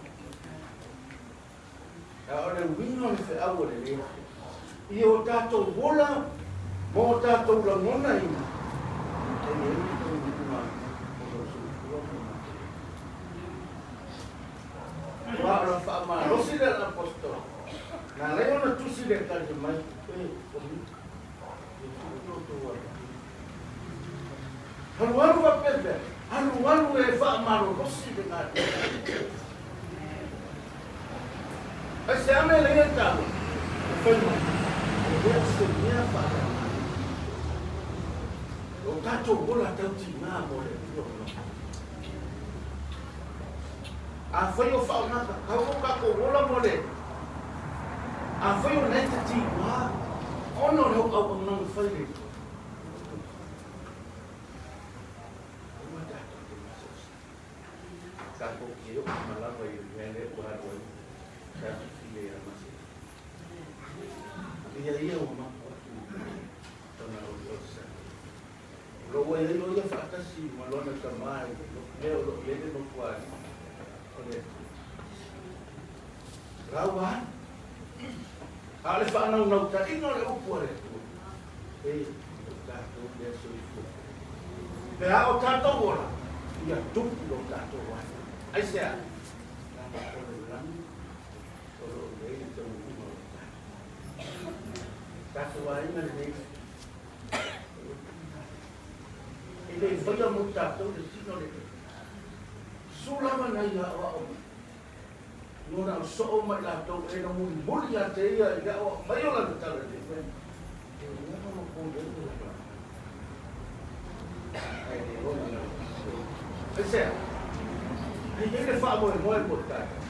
A o le uiga o le feau o lenei aso, ia o tatou ola ma o tatou lagonaina e i ai le taunuuga o lou soifua ma lo matou ola. Aua o le faamalosi lea a le Aposetolo, na ala ai ona tusi le Ekalesia mai, E, Korinito, ia tuu lo outou alualu. Alualu faapefea? Alualu e faamalolosi le galuega. Aisea mea leai ai taua? E fai mai, e le o se mea faaleaogaina. O tatou ola tau tiga mo le Atua ma Lona. Afai o faaaoga tatau o tatou ola mo le Afai o lena e te tiga ona o lau auaunaga fai le Atua, aua tatou te masoso. Tatou te oo ma lava i le mea lea ua alu ai tatou fia ia Masina. Ia ia ua mapu atu i tona olioli sa. O lo ua iai o ia faatasi ma lona tama i le mea o lo o iai le nofoalii o le Atua. La ua alu. A o le faanaunautaiga o le upu a le Atua, e o tatou lea soifua. Pe a o tatou ola, ia tupu lo tatou alu. Aisea? Leaga o le lagi o lo o i ai le taunuuga o le tatou. Tatou aiga lenei, e le faia mo tatou le tino lenei. Susu lava nai aoao mai. Nona o soo ma i latou e na mulimuli ia te ia i le aoao mai o lana tala lelei. E lava ma pou lele la la. Ai le ona la. Aisea? Ai ai le faamoemoe mo tatou.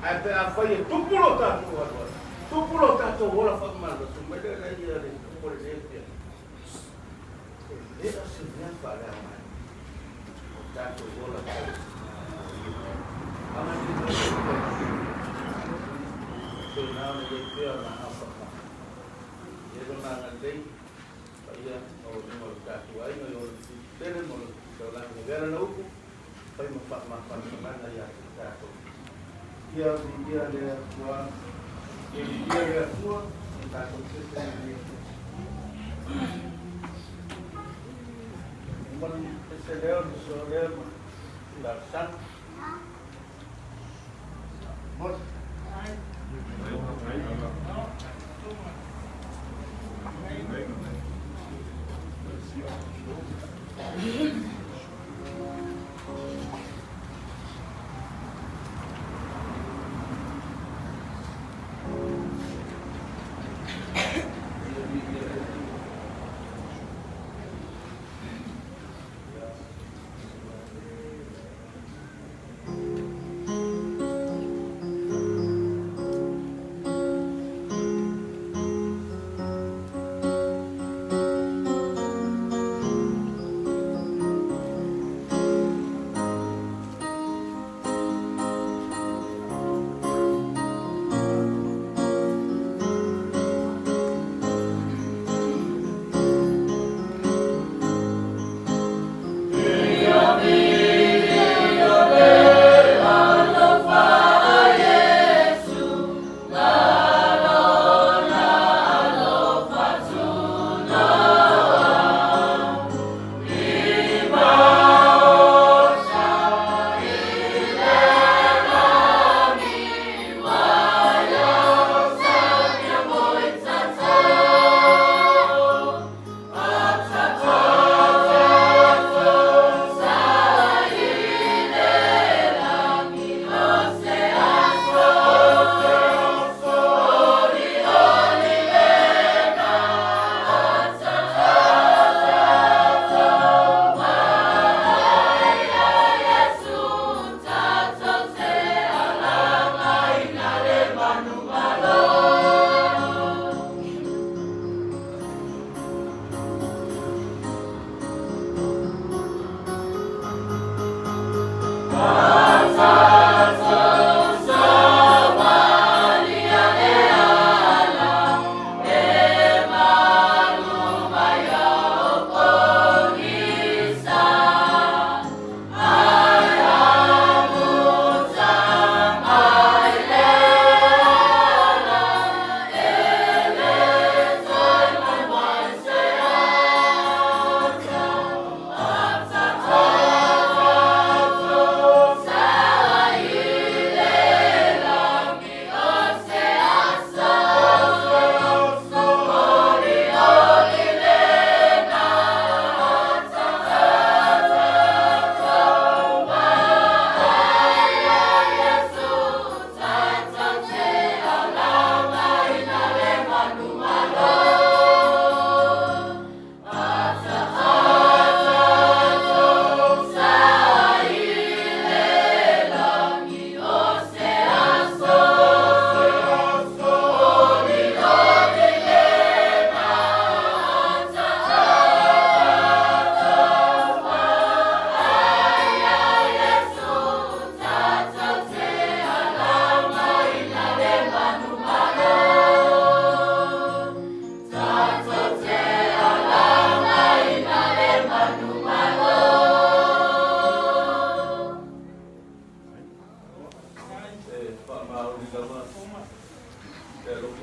Ae pe afai e tupu lo tatou alualu, tupu lo tatou ola faamalosi mai lea la ia le tupu o lenei afiafi. E le o se mea faaleaogaina o tatou ola tau. Agalelei mai le Atua i Pena ona i ai pea ona afa Ia lona agalelei paia maualuga o le tatou aiga i ona tele ma lona taulaga i avea lana upu fai ma faamafanafanaga ia te tatou. Ia viia le Atua, ia viia le Atua, o tatou pese i lenei aso. Uma le pese lea o le so lea ma talosaga. Moli.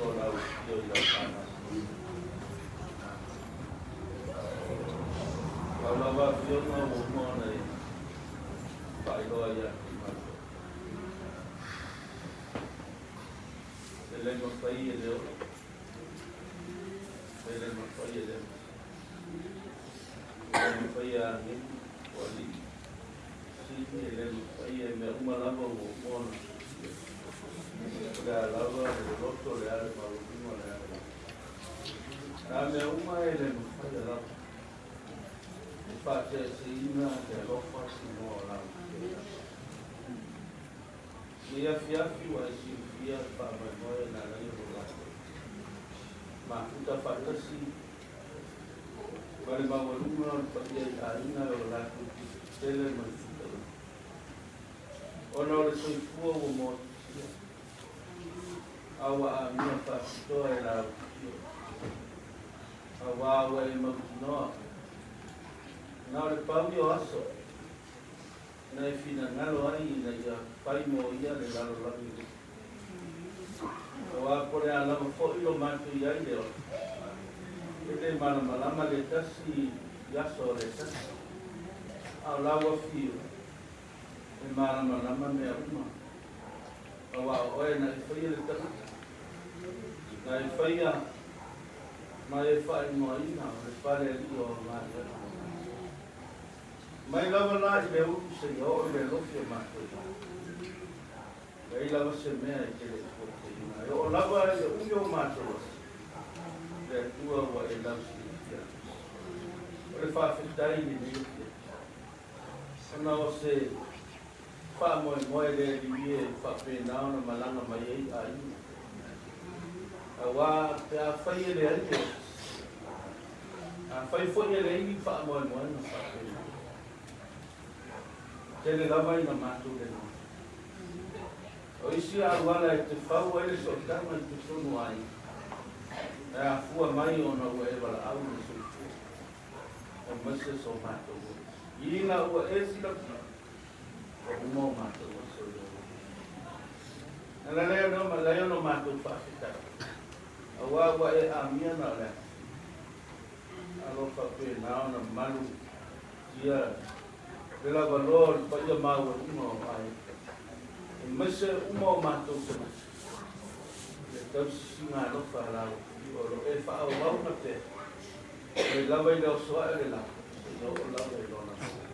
o lau afio i lau faagasologa. Lau lava afioga ua uma ona e faailoa ia te matou. E le mafai e le ola, e le mafai e le E le mafai e agelu o alii sili, e le mafai e mea uma lava ua uma ona tusia. O le a lava le loloto, o le a le maualuga, o le a le lava. Na mea uma e le mafai lava e faaseaseina le alofa sinoa o lau Nei afiafi ua e silafia le faamoemoe na ala ai ona latou mafuta faatasi ma le maualuga o le paia i aiga e o latou tetele ma le futaiga, ona o le soifua ua motusia, a ua amia faapitoa e lau afio, auā ua e mautinoa, na o le pau ia o aso na e finagalo ai ina ia fai mo ia le lalolagi lea. Auā po o le a lava foi lo matou i ai le ola, e le malamalama le tasi i aso o le tasi, a o lau afio e malamalama mea uma, auā o oe na e faia le tagata, na e faia ma e faaigoaina o le fale alii o au galuega. Mai lava la i le ulu seia oo i le alofi o matou maa. Leai lava se mea e te le i potoina. E oo lava i le umi o matou aso, le Atua ua e lausilafia atu. O le faafetai i lenei afiafi, ona o se faamoemoe le Alii e faapena ona malaga mai ai aiga. Auā pe afai e leai le Ofisa, afai foi e leai ni faamoemoega faapena, tele lava ina matou le nofo. O isi auala e te fau ai le sootaga i totonu o aiga, e afua mai ona ua e valaau i le soifua, aemaise so matou Ofisa. Ina ua e silafia, ua uma o matou aso i lou alofa. Ala lea no ma lea no matou faafetai, auā ua e amia na o le afi. Alofa pena ona malu tia le lavaloa o le paia maualuga o aiga, aemaise uma o matou tagata, i le tausisiga alofa a lau Afio o lo o e faaauau na pea, mai lava i le oso ae o le la, seia oo lava i lona maua.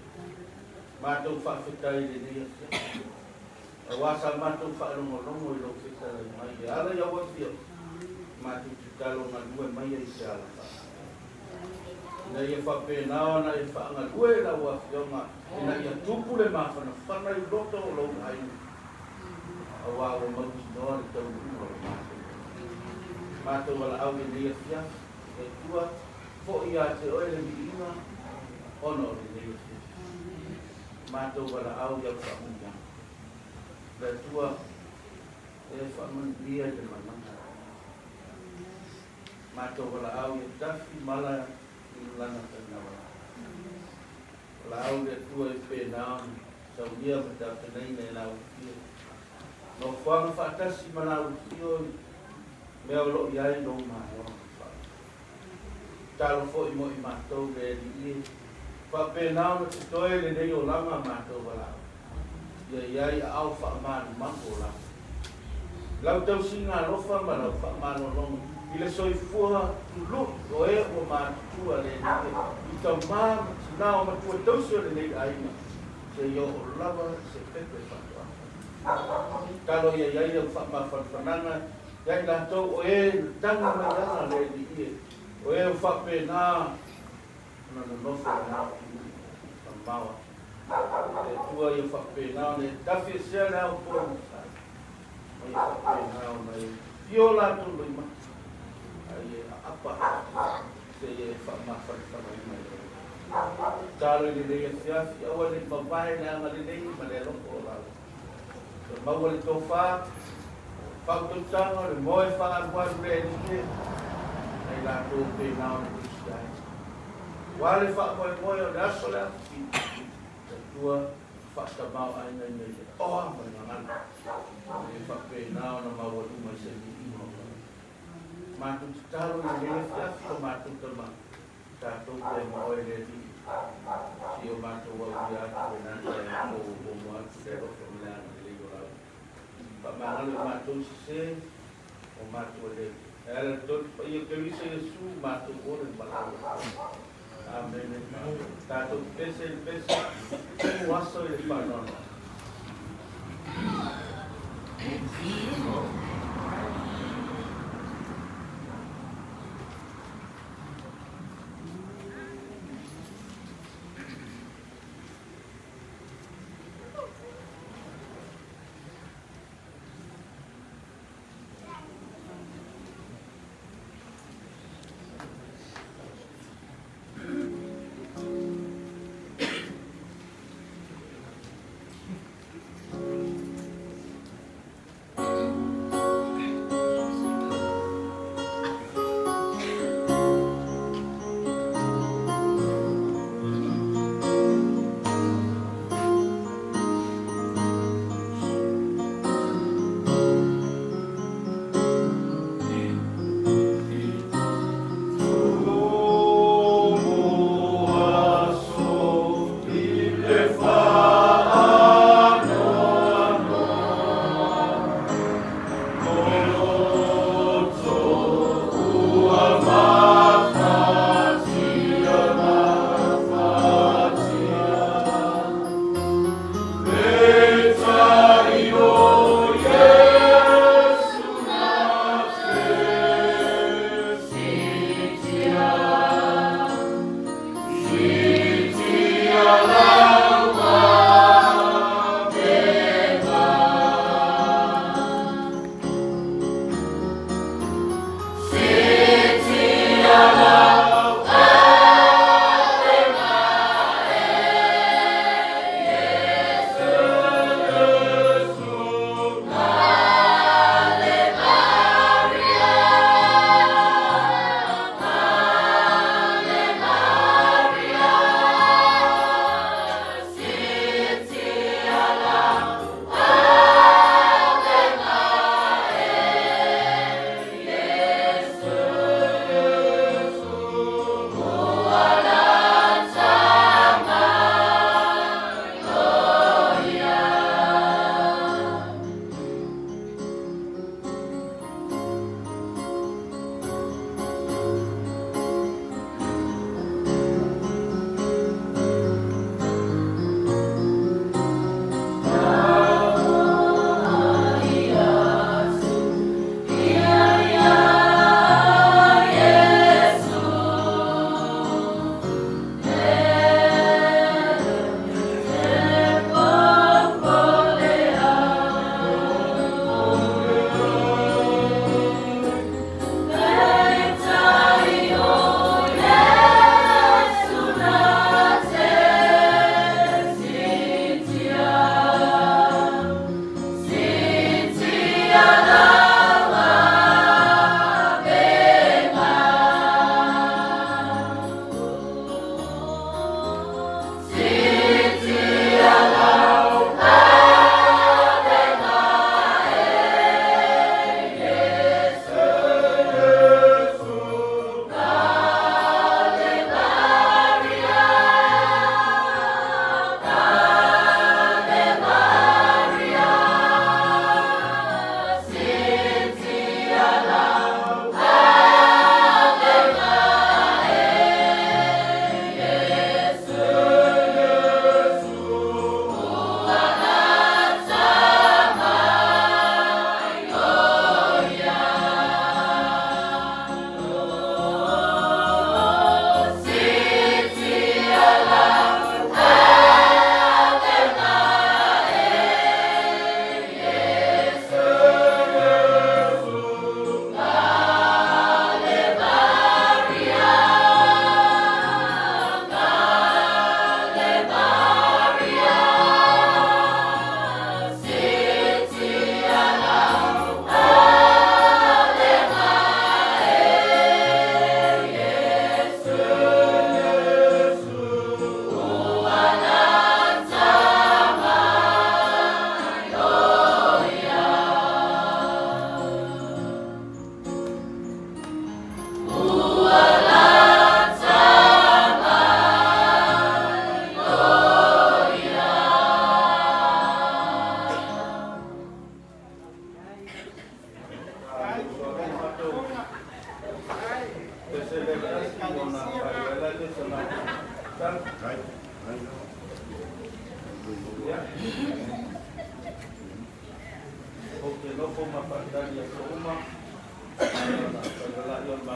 Matou faafetai i lenei afiafi, auā sa matou faalogologo i lou fetalai mai e ala i au afioga, matou tatalo galue mai ai se ala faafetai. Ina ia faapena ona e faagalue i lau afioga ina ia tupu le mafanafana i loto o lou aiga, auā ua mautinoa le taunuuga o le matou matou valaau i lenei afiafi, e Atua, foi ia te oe le viiga ona o lenei afiafi. Matou valaau i au faamanuiaga. Le Atua e faamanuia i le malaga. Matou valaau ia tafi mala i lana tainavalaau. Valaau le Atua e pena ona saunia ma tapenaina e lau afio. Nofoaga faatasi ma lau afio i mea o lo o i ai lou Malo. Tatalo foi mo i matou le Alii e faapena ona totoe lenei olaga a matou valaau, ia i ai aao faamalumalu o lau Lau tausiga alofa ma lau faamalologa i le soifua tului o e ua matutua le Alii e i tama ma tina o matua tausi o lenei aiga seia oo lava i se pepe faatoaga. Tatalo ia i ai lau faamafanafanaga Ia i latou o e na tagi mai ana le Alii e, o e ua faapena ona nonofo i na atunuu mamao atu. Le Atua ia faapena ona e tafiesea le ao po i matai, ma ia faapena ona e pio latou loimata, a ia e aapa seia e faamafanafanaina i oe. Tatalo i lenei afiafi, aua ne i mavae le agalelei ma le alofa o lau. Ia maua le tofa, faautautaga, le moe faaalualu le Alii e, nai latou pena ona tusi ai. Ua le faamoemoe o le aso le afi, le Atua faatamaoaiga ina i le oa ma le gagana, e faapena ona maualuga i se viiga o lau. Matou tatalo i lenei afiafi o matou tama, tatou te ma oe le Alii, si o matou aulia atu lena taeao fou ua muamua atu le alofa ma le agalelei o lau faamagalo i matou sesē o matou e le e ala i le Tolu Paia o Keriso Iesu matou ola i le valaau a le Amene. Tatou pese i le pese, tumu aso i le faanoanoa.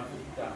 mafuta.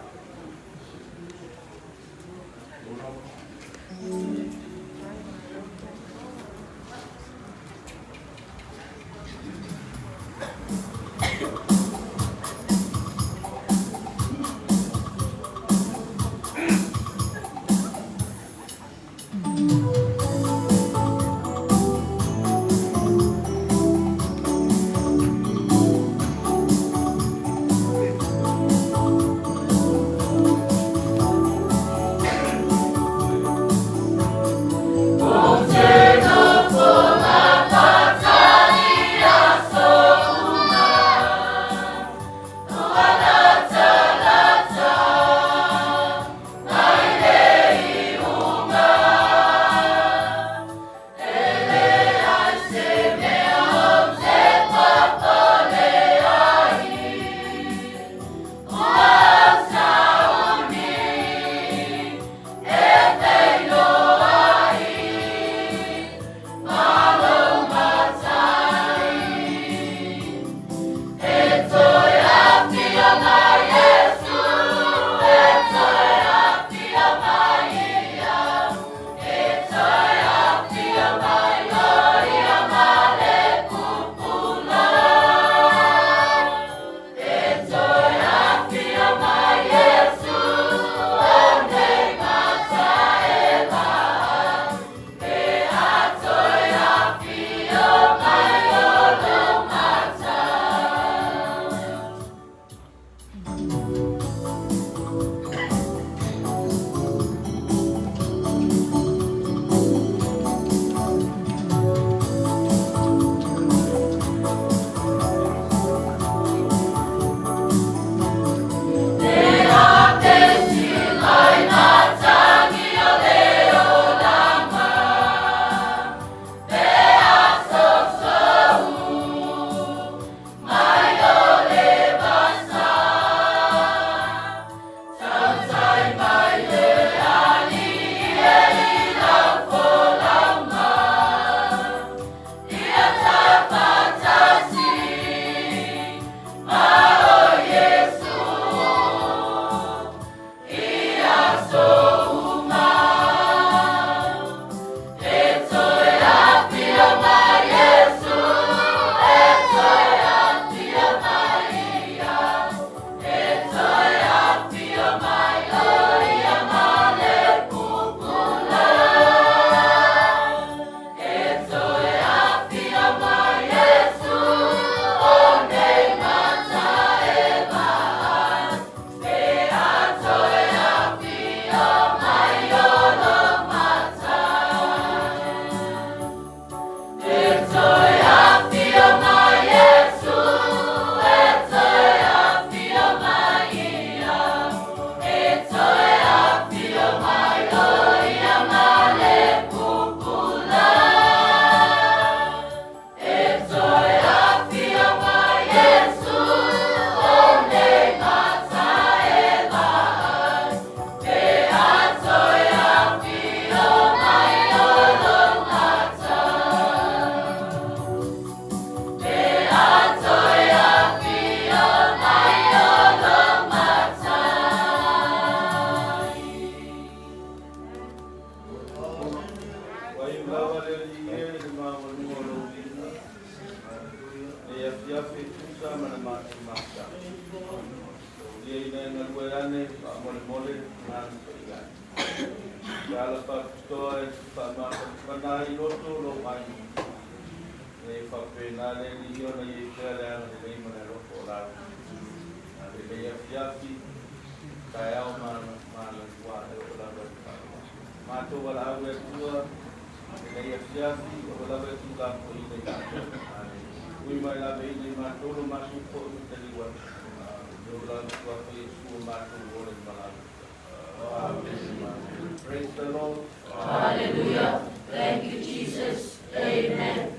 Praise the Lord. Hallelujah. Thank you, Jesus. Amen.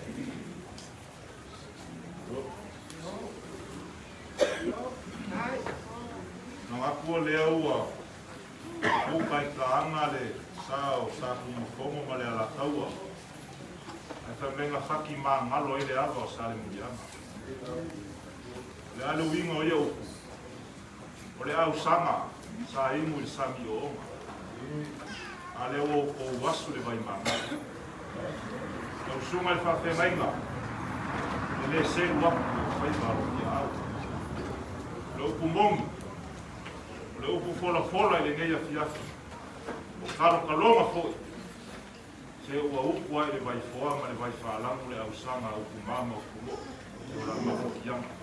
Na ngakua lea ua puka i taanga le sa o sa kumafomo ma le alataua. Ai whamenga whaki mā ngalo i le ava o sa le mulianga. Le ale uinga o ia upu. O le ausaga sa imu i le sami ooga, a lea ua outou asu le vaimagae. Lau susuga i le faafeagaiga, e le selu aku i ou faiva a lou fiaau. O le upu moni, o le upu folafola i lenei afiafi, o kalokaloga foi, se ua upu ai le vaifoa ma le vaifaalagu le ausaga a Upuma ma Upuloo i o la mafakiaga.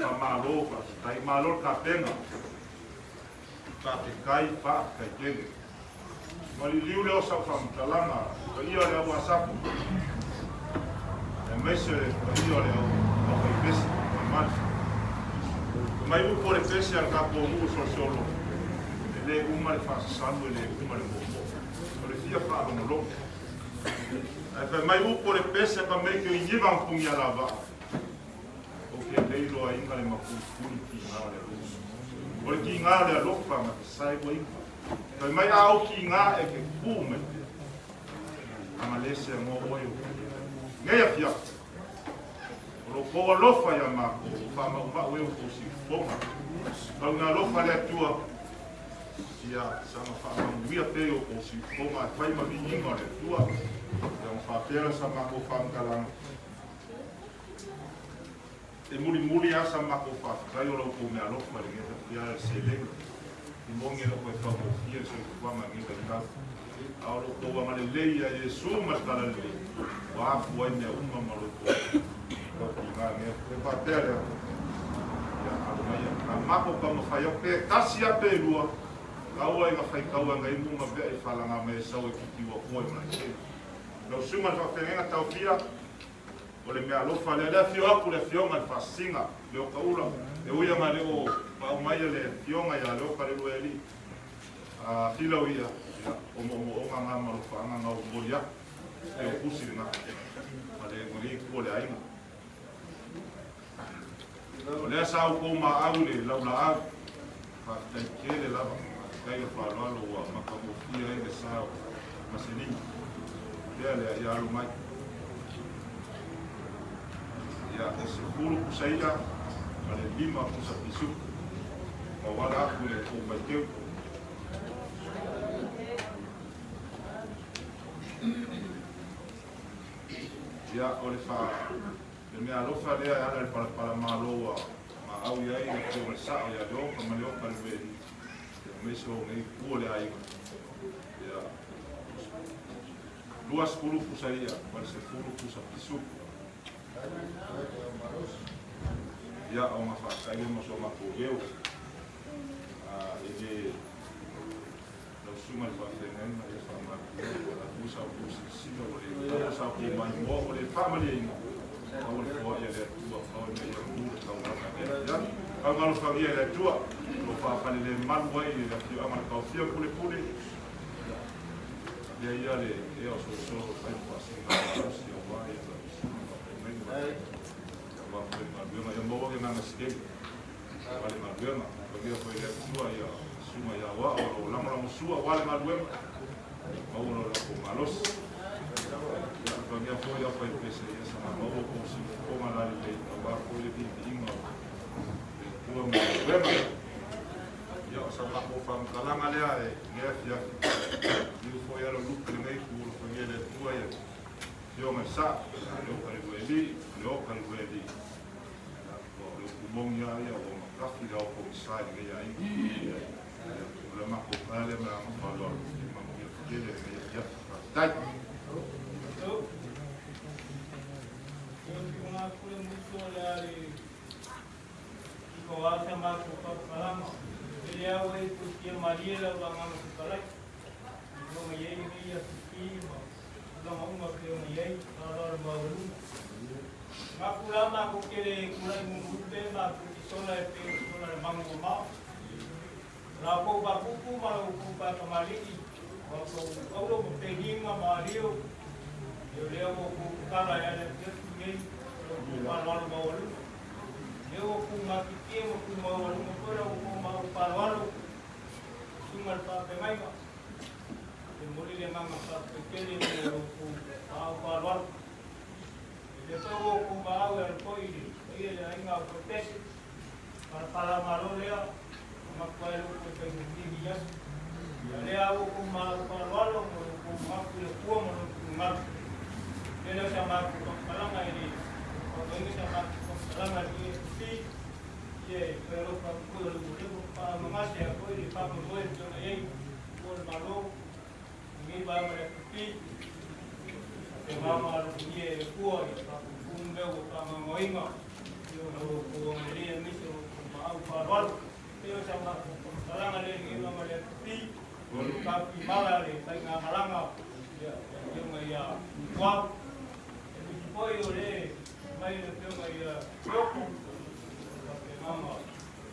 Faamalo, faafetai, malo le tapena. Faafetai, faafetai tele. Ua liliu lea o sau faamatalaga i paia o le au Asapo, aemaise le paia o le au aufaipese mamalu. Fai mai upu o le pese a le tatou nuu solosolo, e le uma le faasasalu, e le uma le moomoo, o le fia faalogologo. Ae fai mai upu o le pese a ka mei ke iniva ang pungi ala vaa, o ke leiloaina le mapuipui kiga o le alofa. O le kiga o le alofa ma te sae ua iga. Fai mai a au kiga e ke ku mai pea. Anga le se angoa oe o ke Nei afiafi. O lo kou alofa ia mākou, o whaamaumau e o kou siufofoga. Kau ngā alofa le Atua, ia saga faamanuia pea i o kou siufofoga e fai ma viiga o le Atua. Ia ma faapea la sa mākou faamatalaga. E mulimuli lava sa matou faafetai o la outou meaalofa i lenei tafea le seleni i moni e le o toe taugofie le soifuaga i lenei vaitau. A o lo outou agalelei ia Iesu ma le Talalelei ua afua ai mea uma ma lo outou tautiga i lenei aso. E faapea lea, ia alo maia a matou taumafai atu pe tasi lava pe lua, taua ina faitau ai nai mu ma vea i falaga mai e sau e kiki ua toa i Malaetele. Lau Susuga i le Faafeagaiga Taofia, O le mea alofa lea. Le afio atu le afioga i le Faasisiga, Leokaula, e ui aga le o paau mai le afioga ia Leoka le Luaelii, a filau ia, ia, o moomooga nga ma alofaaga nga o momoli atu, e o pusi lena, ma le lenei itu o le aiga. O lea sa outou maau i le laulaau, faafetai tele lava, faafetai le faaaloalo ua matagofie ai le sa o Maselini. Lea lea, ia alu mai. Ia, e 10 pusa i'a ma le 5 pusa pisuku. Tauala atu i le tou faiteu. Ia, o le fa Le mea alofa lea e ala i le palapala malo ua maau i ai le Afioga i le Sao ia Leoka ma Leoka Lueli, aemaise o nei itu o le aiga. Ia, 20 pusa i'a ma le 10 pusa pisuku. Ia, o nga faataile ma so matou leo. E le lau susuga i le faafeagaiga ia faamatuia ua latou sa outou silasila ua le taua sa outou maimoa ua le faamalieina aua le foai a le Atua pau e mea ia mu le taulaga lea ia tau galofagia e le Atua lo faafalelemalu ai le afioaga le taofia pulepule ia ia le ea o solosolo fai ma faasiliga malosi aua ia lau susuga faafeagaiga aua foi le galuega ia maua le agaga sitele aua le galuega. Fagia foi e le Atua ia susuga ia Aoao o lo o lagolagosua aua le galuega, maua lo latou malosi. Ia fagia foi au faipese ia saga maua kou siufofoga lalelei aua foi le viiviiga o le Atua ma le galuega. Ia o sa matou faamatalaga lea e lenei afiafi. Liu foi a lo lupe lenei itu o lo fagia e le Atua ia Afioga i le Sao, ia Leoka le Luaelii, Leoka le Luaelii. Aua o le upu moni lava ia ua matafi le ao pogisa i lenei aiga. O le matou tala lea ma le agaga faaaloalo ia manuia tele lenei afiafi. Faafetai. Maku la maku kele kula i mumupe maku ki sola e pe sola le mangu mamao. La kou pakuku ma lau kou pakamali'i ma kou aulo ma pehinga ma alio leo lea ua kou kukala e ale atu atu nei lau kou faaaloalo maualuga. Lea ua kou mafitia ma kou maualuga foi lau kou mau faaaloalo susuga le faafeagaiga. E momoli le agaga faafetai tele mo lau kou mau faaaloalo. E le tau o kou maau e ala foi i le paia i le aiga o Paipese. Palapalamalo lea, matua ai le upu e faigofie i aso. Ia lea ua kou malau faaaloalo ma lo kou mapu i le Atua ma lona finagalo. Le lea o sa matou faamatalaga e le fautuaina sa matou faamatalaga i le AFP, ia e toe alofa atu foi o le ua leva ona faaaaogagase ai foi le faamoemoe e pei ona i ai tua o le Malo i lenei vaega o le AFP. Faapena ona alofagia e le Atua ia faapuupuu mea ua faagaogaoina i ona outou agalelei aemaise o lo outou maau faaaloalo. E pei o sa matou faamatalaga lea i lenei vaega o le AFP, tapuimala le faigamalaga ia le afioga ia Tuau. E misi foi o le mai le afioga ia Sioko, faapena ona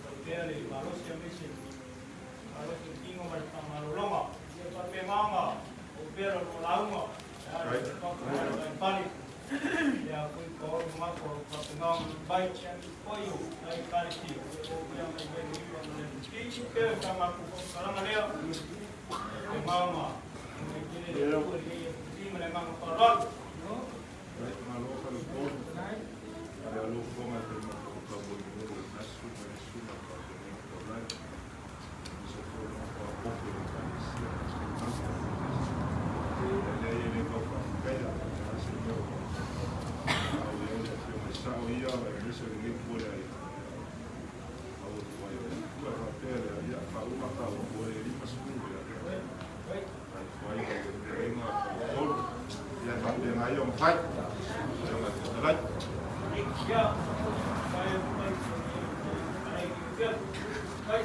faipea le malosi aemaise malosi o le tino ma le faamalologa. Ia faapena ona opea la lua lauga, le fale, ia foi paolo mato faapena ona mai, ia misi foi o nai ekalesia, o pea mai mai le iwa ma le FP, pea sa matou faamatalaga lea, faapena ona mai tele le Atua i lenei FP ma le agaga faaaloalo. Malo falepolu. Le alofoga e pe matou mo le nasu ma le suna pa te nei ko lai. So fo no ko ko ko le kanisia. Le le ko pa pela a se mo. Au le le fio me sa o ia le se le ko le ai. Au o ai o ku a pela ia fa uma ta o ko le lima sku le. Ai fai le le nga ko. Ia fa pe ngai o fai. Ia ma te lai. Ia, mai mai mai mai.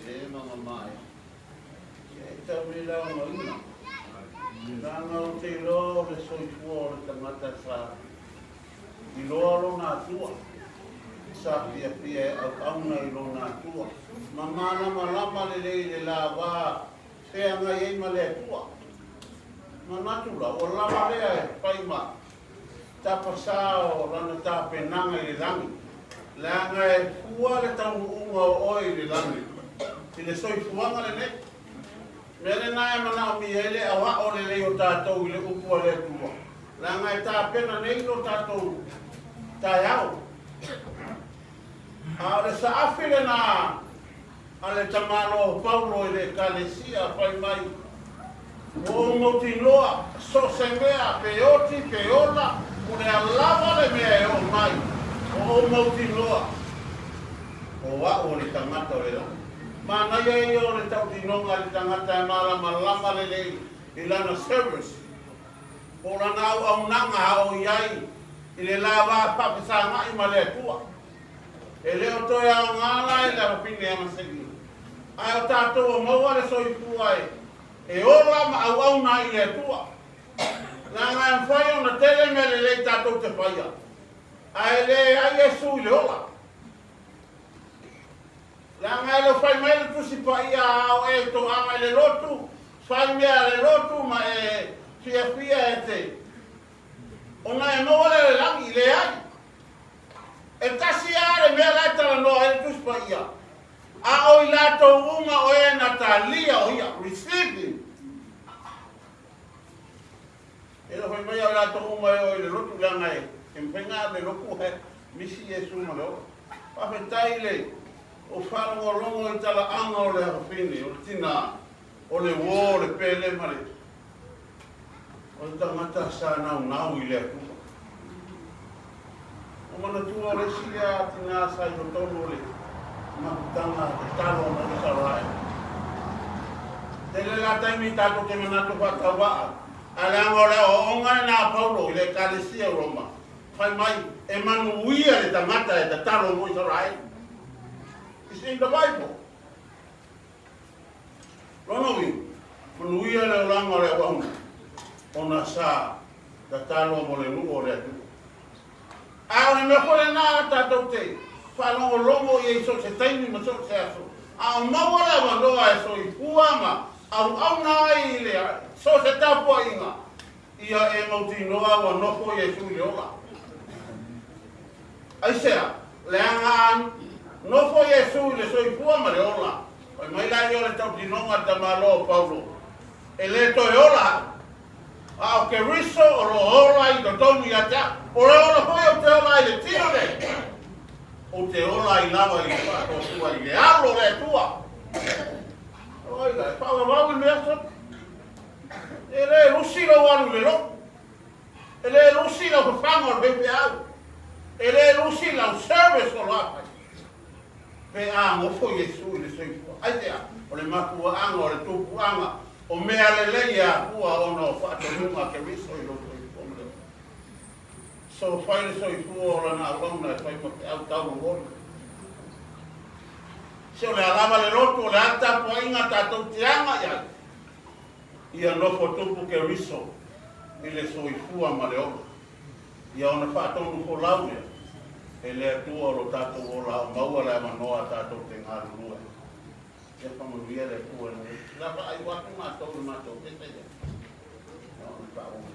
sese ma mamae, ia e tau le laugaina. Leaga ou te iloa o le soifua o le tagata sa iloa lona Atua, sa fiafia e auauna i lona Atua, ma malamalama lelei i le lava feagai ai ma le Atua. Manatu la, ua lava lea e fai ma tapasā o lana tapenaga i le lagi, leaga e fua le taunuuga o oe i le lagi, i le soifuaga lenei. Mea lena e manaomia ai le aoao lelei o tatou i le upu a le Atua, leaga e tapena nei lo tatou taeao. A o le saafi lena a le tamaloa o Paulo i le Ekalesia, fai mai, Ua ou mautinoa, so o se mea, pe oti, pe ola, o le a lava le mea e oo mai, ua ou mautinoa, o au o le tagata o le lagi. Manaia ia o le tautinoga a le tagata e malamalama lelei i lana service, po o lana auaunaga a o i ai i le la va faafesagai ma le Atua. E le o toe aoga la i le avapine a masegi, ae o tatou ua maua le soifua e ola ma auauna ai i le Atua. Leaga e mafai ona tele mea lelei tatou te faia, ae leai Iesu i le ola. Leaga e le o fai mai le Tusi Paia a o e toaga i le lotu, fai mea a le lotu ma e fiafia e te ona e maua lea le lagi, leai. E tasi lava le mea la e talanoa ai le Tusi Paia, a o i latou uma o e na talia o ia, receive him. E le o fai mai a o i latou uma e o i le lotu, leaga e mafai ona alu i le lotu ae misi Iesu ma le ola. Faafetai i le ou faalogologo i talaaga o le afafine, o le tina, o le uo, o le pele ma le O le tagata sa naunau i le Atua. Ua manatua o le isi lea tina sa i totonu o le mafutaga tatalo mo Isaraelu. Tele la taimi tatou te manatu faatauvaa, ae leaga o le aoaoga lena a Paulo i le Ekalesia o Roma, fai mai, e manuia le tagata e tatalo mo Isaraelu. It's in the Bible. Lona uiga, manuia le olaga o le auauna, ona sa tatalo mo le nuu o le Atua. A o le mea foi lena tatou te faalogologo i ai i so o se taimi ma so o se aso, a o maua le avanoa e soifua ma auauna ai i le so o se tapuaiga, ia e mautinoa ua nofo Iesu i le ola. Aisea? Leaga a nofo Iesu i le soifua ma le ola, fai mai la ia o le tautinoga a le tamaloa o Paulo, E le toe ola au, a o Keriso o lo o ola i totonu ia te au. O le ola foi ou te ola ai i le tino nei, ou te ola ai lava i le faatoatua i le alo o le Atua. Oi la, e faavavau le mea sona. E le lusi lou alu i le lotu. E le lusi lau fafaga o le faifeau. E le lusi lau service o lo a fai. Pe a nofo Iesu i le soifua. Aisea? O le mafuaaga o le tupuaga o mea lelei e afua ona o faatonuga a Keriso i lou soifua ma le ola. So fai le soifua o lana auauna e fai ma feau tauogoli. Se o le a lava le lotu, o le a le tapuaiga tatou te aga i ai. Ia nofo tupu Keriso i le soifua ma le ola. Ia ona faatonu folau lea e le Atua o lo tatou ola a o maua le avanoa tatou te galulue. Ia faamanuia le Atua i lenei la faaiu atu matou i le matou pese ia. Ia ona faauma.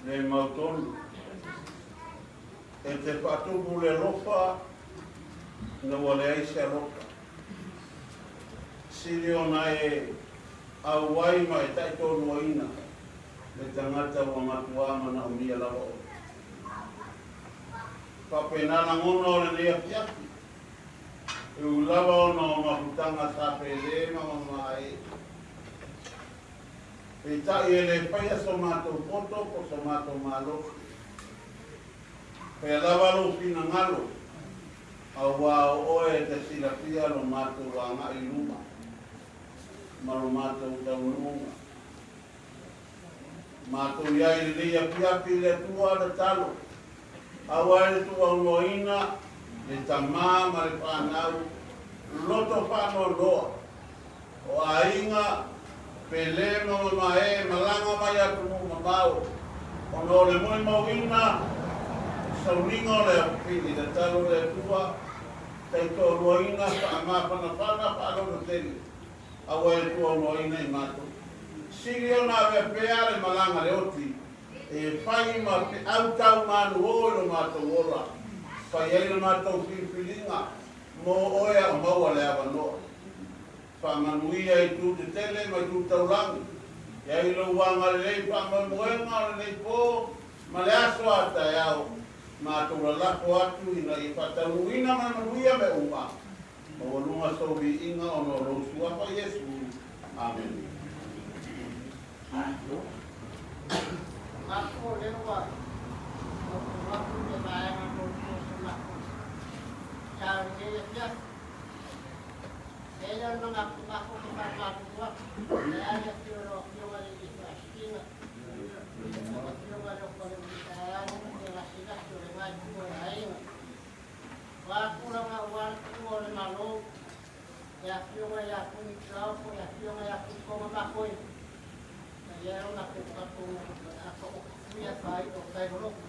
Le mautonu, e te faatupu le alofa ina ua leai se alofa. Sili ona e auai ma e taitoaluaina le tagata ua matuā manaomia lava oe. Faapena lagona o lenei afiafi, e ui lava ona o mafutaga sa pele ma mamae. Peitai e le faia so matou poto po so matou malosi. Faia lava lou finagalo, auā o oe e te silafia lo matou agai i luma ma lo matou taunuuga. Matou i ai i lenei afiafi i le Atua tatalo, auā e le tuuaunoaina le tama ma le fanau loto faanoanoa o aiga, Pele ma Mamae malaga mai atunuu mamao ona o le molimauina sauniga o le afafine tatalo le Atua taitoaluaina faamafanafana faalototele aua e tuaunoaina i matou. Sili ona avea pea le malaga le oti e fai ma feau tau manuo i lo matou ola, fai ai le matou filifiliga mo oe a o maua le avanoa. Faamanuia i itu tetele ma itu taulagi. I ai lou agalelei faamoemoega o lenei po ma le aso a taeao, matou lalafo atu ina ia faataunuuina ma le manuia mea uma maualuga sou viiga ona o lou Suafa Iesu. Amene. Matou o lea ua nofonofo i le vaega muamua o se matou sao i lenei afiafi. E i ai le manatu matou te faamalulu atu, e a le afio o lau Afioga i le Alii Faasisina, lau Afioga i le Ofaleuti taeao le gasegase o lena itu o le aiga. O a tulaga aua le tuua o le Malo, le Afioga ia Punitrao po o le Afioga ia Tuitoga Makoi, na i ai lona talitonuga o le a taoto puia faai'a o tai loloto,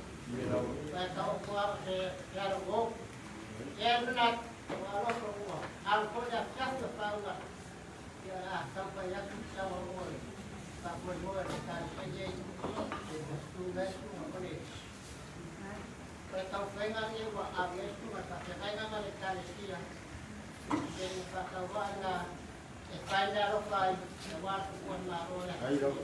ae taoto lava se alo o ou. E ai le manatu, ua alofa ua alu foi le afiafi o faauuga atu, ia o le a taumafai atu le sauaua o le faamoemoe o le Ekalesia nei e tutuina ai susuga o le O le taumafaiga lenei ua ave ai susuga i faafeagaiga ma le Ekalesia e faatauvaa ina e fai le alofa ai aua le tuua le Malo o le atunuu.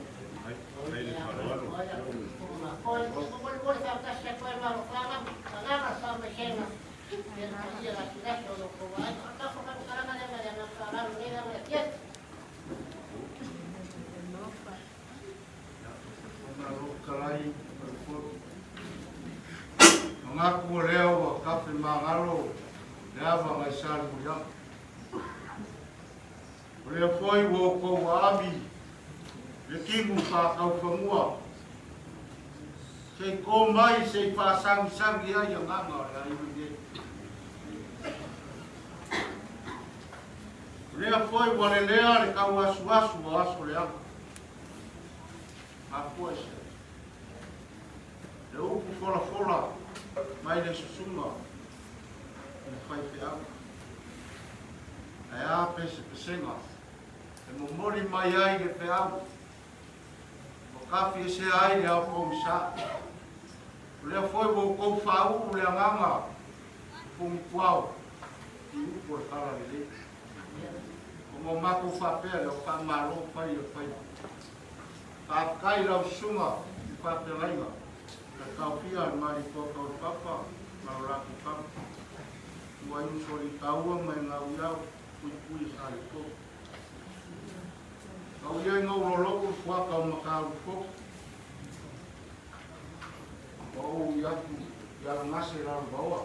E molimoli faatasi atu ai ma alofaga, agaga o le faamaisega i le paia lasilasi o lo outou aiga. O le tatou faamatalaga lea ma le agaga faaaloalo i lenei ao afiafi. Manatu o lea ua tafe magalo le ava nai Salemuliaga. O lea foi ua outou aami le timu faataufanua se i to mai se i faasagisagi ai agaga o le aiga nei. O lea foi ua lelea le tauasuasu o aso leaga. Mafua i se le upu folafola mai le susuga i le faifeau. Ae a pesepesega e momoli mai ai le feau ua tafiesea ai le ao pogisa. O lea foi ua outou faauu le agaga o Pugituao i upu o le Talalelei. Ona o matou faapea lea, o faamalo fai o le faiva. Faafetai i lau susuga i faafeagaiga na taofia e le Malietoa Taulapapa ma lo latou tama. Ua ai uso alii taua ma e gauiau puipui e Saletou. Tau ia ina ou lolotu le fuata o Mataalufotu. Ua ou ui atu i Alagase Lalovaoa.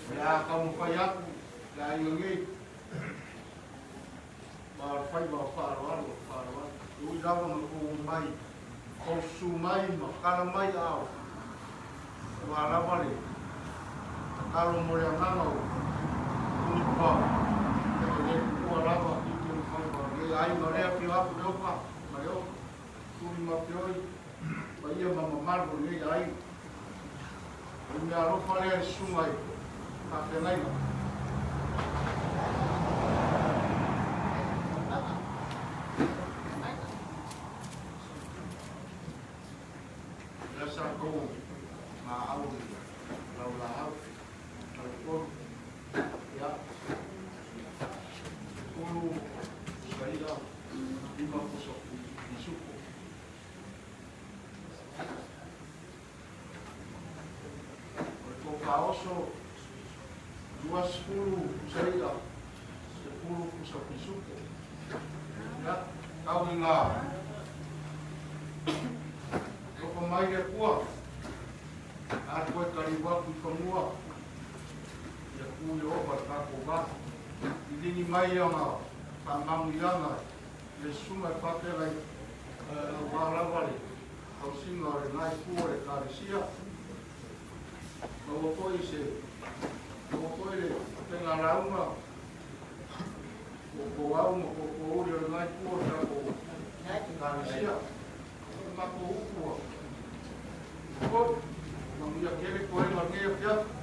O le a taumafai atu le aiga nei ma o le faiva o faaaloalo o le faaaloalo. E ui lava na tou omai, tou susu mai ma tala mai ao, ua lava le tatalo mo le agaga o Punipoa, e le tuua lava tiute ma faiva o lenei aiga. O lea afio atu Leofa ma Leofa, Tuli ma Feoi, paia ma mamalu o lenei aiga. O le mea alofa lea i le susuga i faafeagaiga. sa kou ma au lau la au o le tolu ia 10 pusa i'a 5 pusa pisupo. O le tofaoso 20 pusa i'a 10 pusa pisupo. Ia tau ina loko mai le Atua a toe taliu atu i fanua ia ku Ieova le tatou va liligi mai ona faamanuiaga le susuga e faafeagai aua lava le tausiga o lenā itu o le Ekalesia maua foi se maua foi le faigalauga o au ma uli o lenā itu o le tatou Ekalesia o matou upu ua manuia tele toega o lenei afiafi.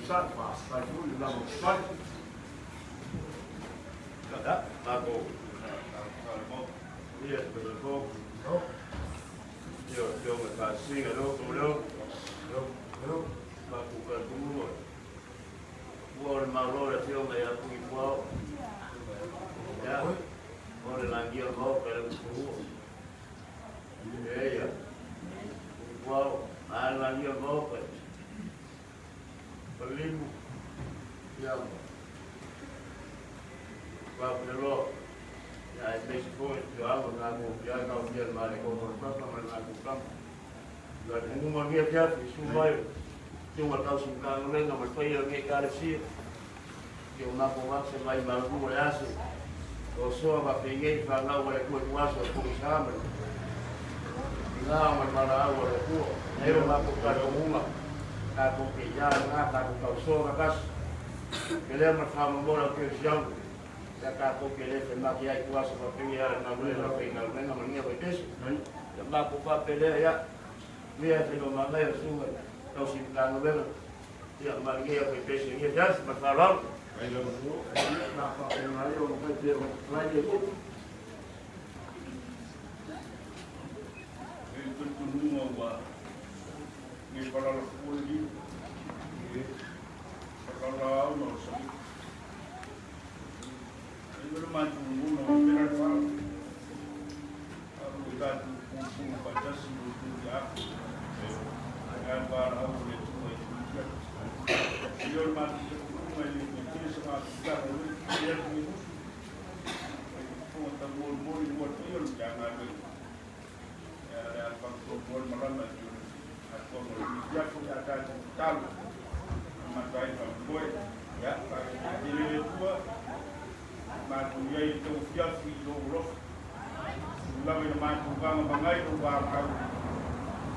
Sasae, faafetai foi le lavapapale. Ia, matou ia le fo. Ia, o me faasiga lo ko lo. Matou ka tumu. Ua o le malo le afioga ia Tuipuao. Ia, o le lagia o le maota i le utuua. E ia, Tuipuao, a le lagia o le maota. Falelimu, ia, Faapeloa, ia, aemaise foi afioaga o matou afioaga taofia le Maleko ma le Papa ma le matou tama. Ia, le uma lenei afiafi, susu mai o Susuga Tausi Matagaluega ma le paia o lenei Ekalesia. Ia o matou vase mai malu o le ase, toasoa faapenei fanau a le Atua i tuaso e pogisa ma le tina ma le valaau a le Atua. Nei o matou talitonuga, tatou te ia lena, tatou tausoa faatasi. Ke lea ma le faamoemoe o kerisiano, ia tatou te le femateai i tuaso faapenei ala i galuega faigaluega ma lenei vaitese. Ia matou faapelea ia, mea e faiva manaia le susuga i Tausi Matagaluega, ia ma lenei aufaipese i lenei afiafi ma le faaaloalo. Ia, na faapena ai ona fai pea o lai le upu. E le talitonuga ua le palala fua le liu, e palala au ma o sali. E le matou lagona o pera le fala. Alu i tatou pupulu faatasi i lo outou afu. Ae le valaau o le Atua i le Ia o le matou talitonuga e le toe tele se matou tala o le tele atu i musu. Ai fofoga taumolimoli mua le paia o le Matagaluega. Ia le a fautua le malama i le atoaga o le fiafo ia tatou tatalo. Amata ai faamoemoe. Ia, faafetai tele le Atua. Matou i ai i le tauafiafi i lou alofa. Ui lava ina matou vagavagai lou valaau.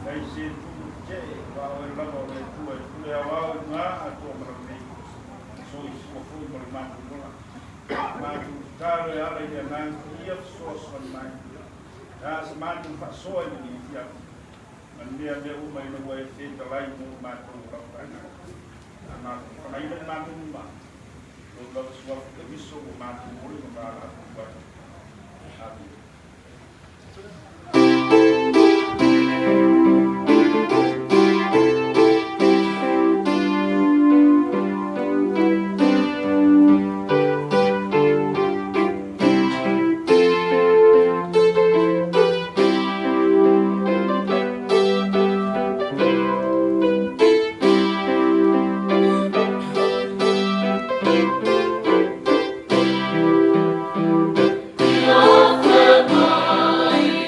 Leai se tu tetee, aua o oe lava o le Atua e pule aoao i luga atoa ma lau soifua foi ma le matou ola. Matou tatalo e ala i le Agaga Paia fesoasoani mai. A sa matou faasoa i lenei afiafi. Manuia mea uma ina ua e fetalai mo le matou olaga. A matou fagaina le matou uma. Lou lava suafa Keriso ua matou momoli ma valaau atu ai. Amene.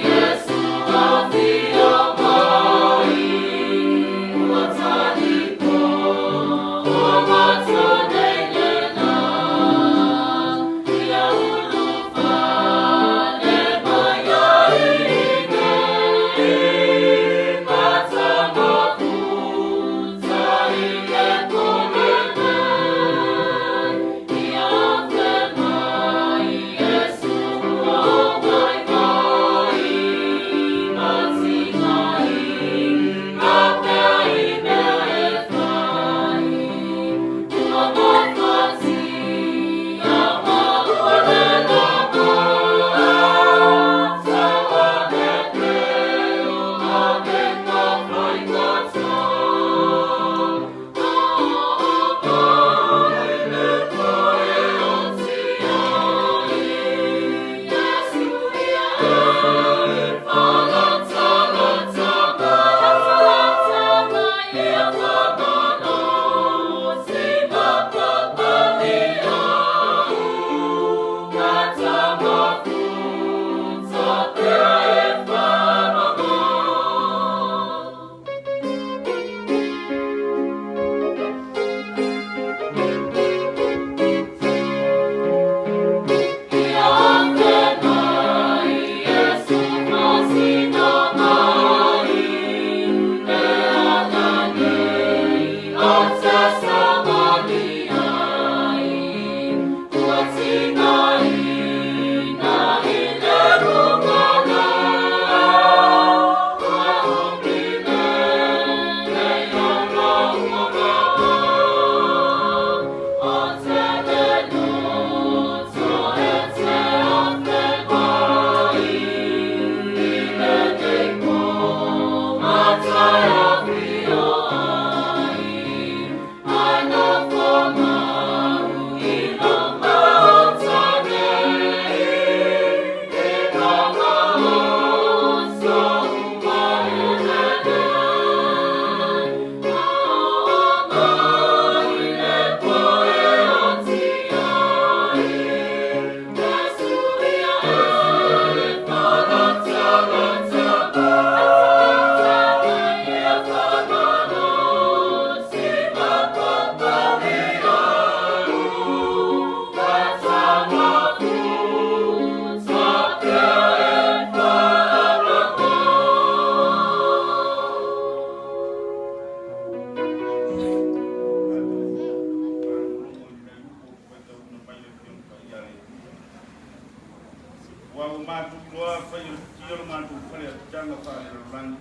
Yes. loa afai o le futia o lo matou fale apitaga faalelalolagi,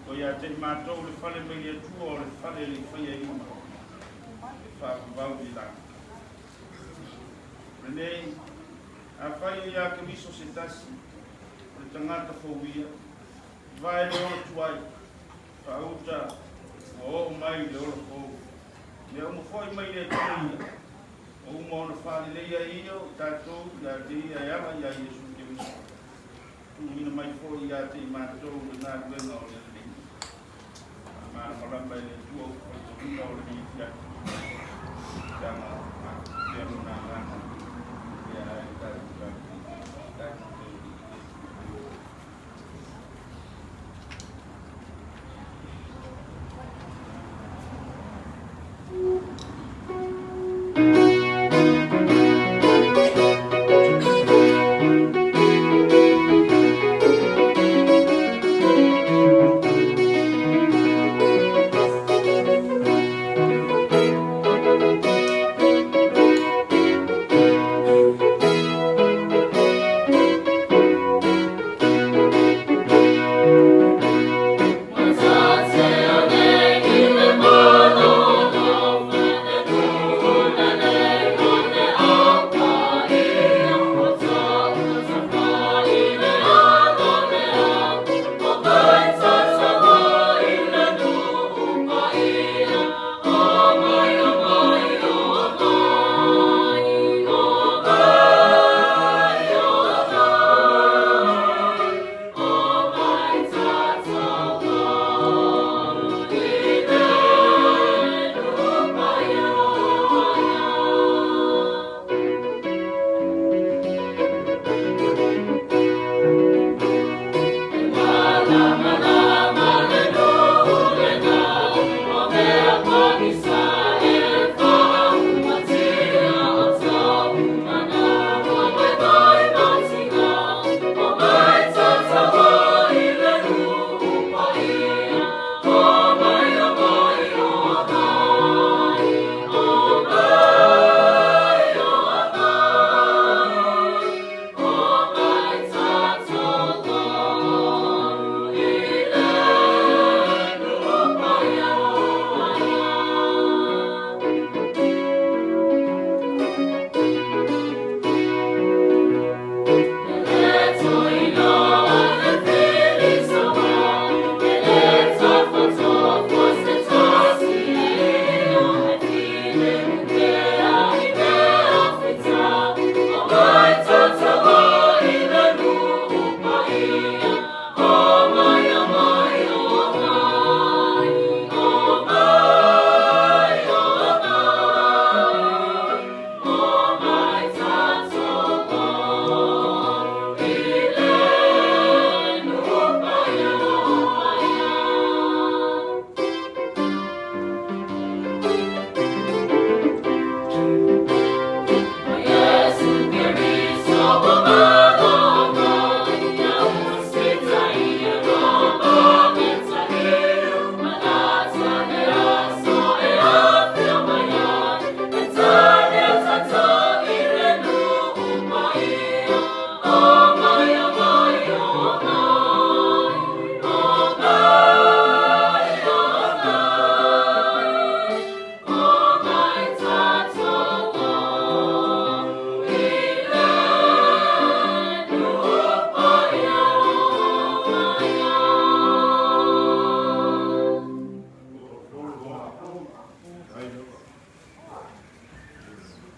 ua ia te i matou le fale mai le Atua o le fale e le i faia e lima, e faavavau i le lagi. O lenei, afai o ia Keriso se tasi, o le tagata fou ia, vae le ola tuai, faauta ua oo mai i le ola fou. Mea uma foi mai le Atua ia, ua uma ona faaleleia e Ia o tatou ia te Ia e ala iā Iesu Keriso, tuuina mai foi ia te i matou le galuega o le leleiga. Faamalamalama e le Atua upu faitauina o lenei afiafi, tama pea lona agaga, ia ae tatou tatou te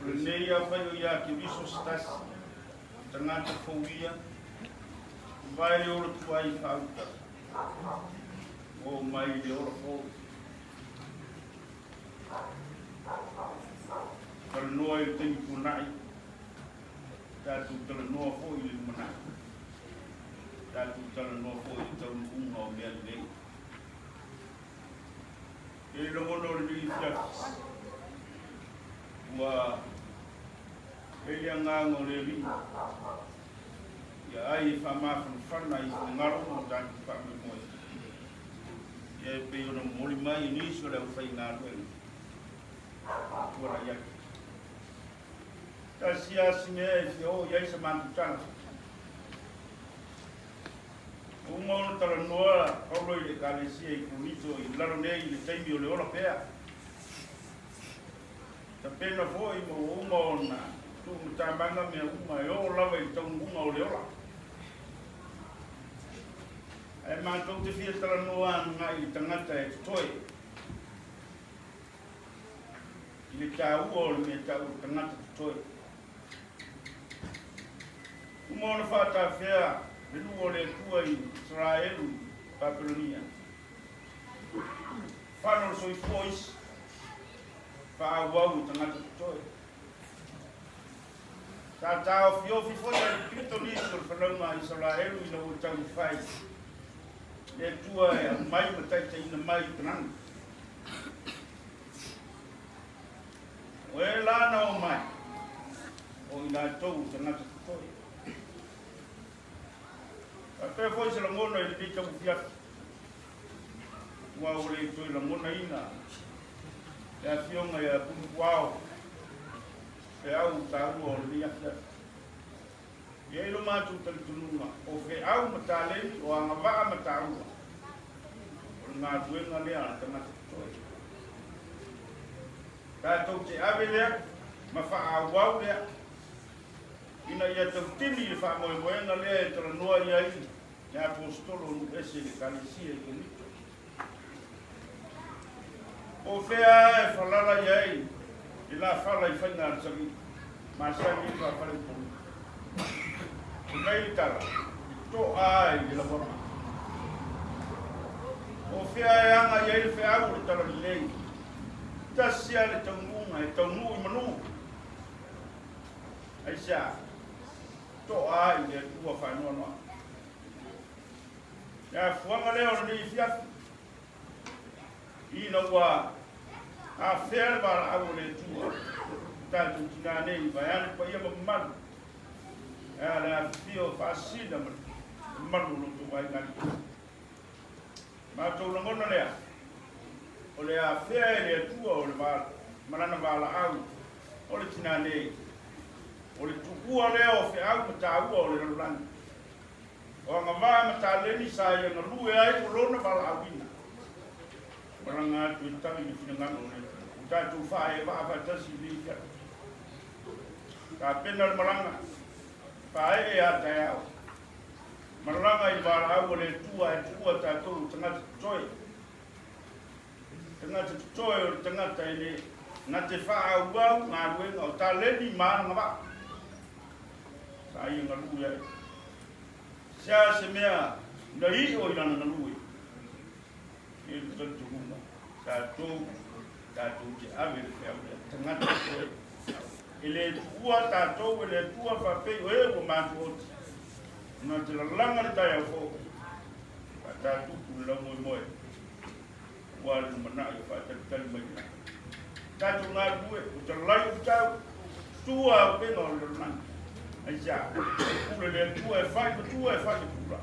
O lenei afai o ia Keriso se tasi, tagata fou ia, vae le ola tuai faauta, oo mai i le ola fou. Talanoa i le taimi tuanai, tatou talanoa foi i le lumanai, tatou talanoa foi i le taunuuga o mea lelei. E le lagona o lenei afiafi, ua i ai le agaga o le Alii ia ai e faamafanafana i finagalo ma o tatou faamoemoe. Ia e pei ona momoli mai e nisi o le aufaigaluega tuanai atu. Tasi lava si mea e fia oo i ai sa matou tala. Uma ona talanoa Paulo i le Ekalesia i Korinito i lalo nei i le taimi o le ola pea. Tapena foi ma ua uma ona tuumatamaga mea uma e oo lava i le taunuuga o le ola. Ae matou te fia talanoa agai i le tagata e totoe i le taua o le mea tau o le tagata totoe. Uma ona faatafea le nuu o le Atua i Isaraelu i Papelonia. Fano le soifua o isi, faaauau i tagata totoe. Sa taofiofi foi a le pito nisi o le fanauga a Isaraelu ina ua taumafai le Atua e aumai ma taitaiina mai i Kanana. O e la na o mai, o i latou o tagata totoe. Faapea foi se lagona i lenei tauafiafi, ua ua le toe lagonaina le afioga ia Pulupuao, feau taua o lenei afiafi. E i ai lo matou talitonuga, o feau ma taleni, o agavaa ma taua, o le galuega lea a le tagata totoe. Tatou te ave lea ma faaauau lea ina ia tautini i le faamoemoega lea e talanoa i ai le Aposetolo o nuu ese i le Ekalesia i Korinito. Po o fea e falala i ai le lafala i faiga a le savili, masani ai faafaleupolu. Fai mai le tala, e to'a ai le lauama. Po o fea e aga i ai le feau o le talalelei, tasi lava le taunuuga e taunuu i manu. Aisea? To'a ai le Atua faanoanoa. Le afuaga lea o lenei afiafi, ina ua afea le valaau o le Atua i tatou tinā nei, vaeane paia ma mamalu, e a le afifio o Faasisina ma le mamalu o lo outou aiga alii. Matou lagona lea, o le afea e le Atua o le ma lana valaau o le tinā nei, o le tuua lea o feau ma taua o le lalolagi. O agavaa ma taleni sa ia galue ai o lona valaauina. Malaga atu e tali le finagalo o le Atua. Ua tatou faaeevaa faatasi i lenei afiafi. Tapena le malaga, faaee a taeao. Malaga i le valaau a le Atua ae tuua tatou o tagata totoe. Tagata totoe o le tagata e le na te faaauau galuega o taleni ma agavaa. Sa ia galue ai. Sea se mea na i'o i lana galue, e le talitonuga, tatou, tatou te ave le feau lea, tagata totoe. E le tuua tatou e le Atua faapei o e ua matuoti, ona te lalaga le taeao fou, faatatupu le laumoemoe, aua le lumanai o faatalitali mai i lagi. Tatou galulue, o talai o fitau, tua auupega o le lalolagi. Aisea? E pule le Atua e fai matua e fai le pula.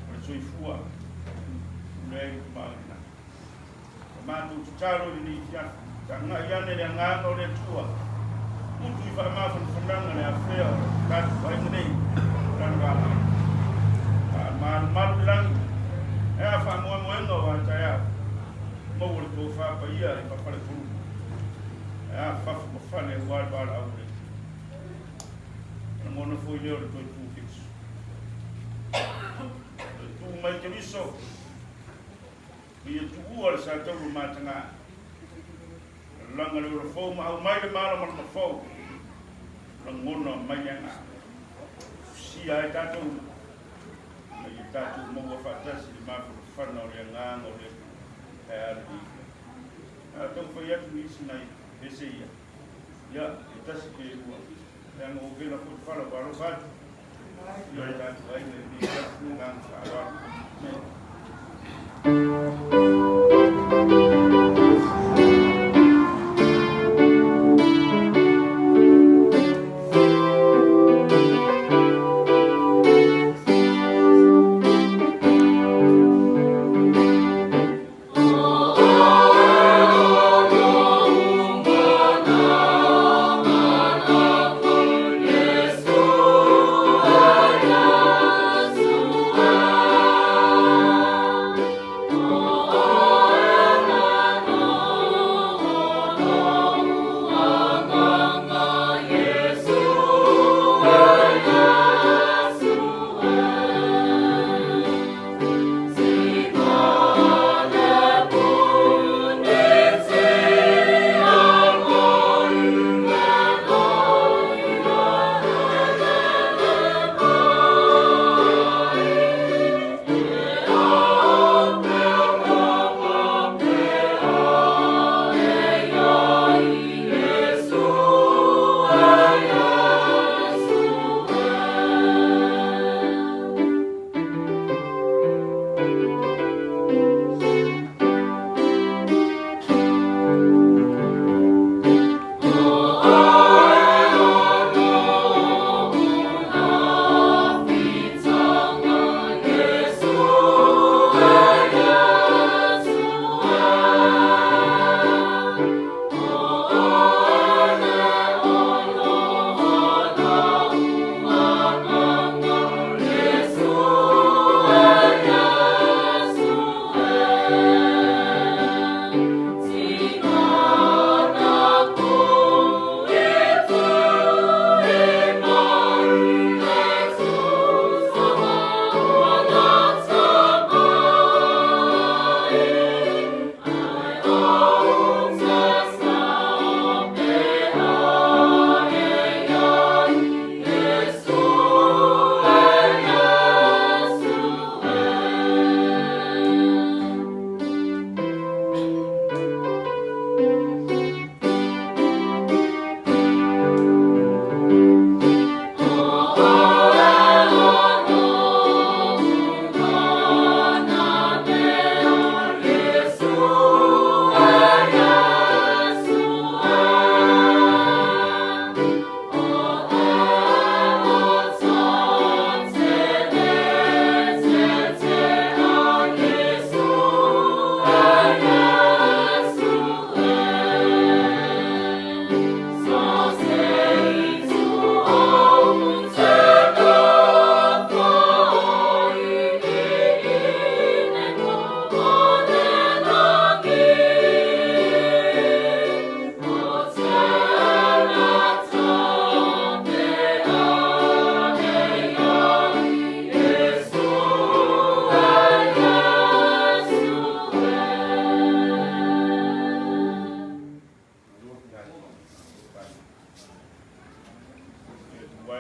O le soifua, pule ai le tamaoaiga. O matou tatalo i lenei afiafi, tagai ane le agaga o le Atua, utu i faamafanafanaga le afea o le tatou aiga nei, lana valaau. Faamalumalu i lagi, e a faamoemoega o a taeao, maua le tofa paia i faafalepulu, e a fafo ma fale aua le valaau o le Atua. Lagona foi lea o le toe tu o Keriso. Toe tu mai Keriso, ma ia tuua le sa taulu mataga. Lalaga le ola fou ma aumai le malamalama fou. Lagona mai le agaga. Tusia ai tatou uma, ina ia tatou maua faatasi le mafanafana o le agaga o le Atua. Ae a lenei mea. A taumafai atu nisi nai pese ia, ia, e tasi pe lua, leaga ua vela foi le fala ua alofa atu i o tatou aiga i lenei aso ma le agaga faaaloalo. Amen.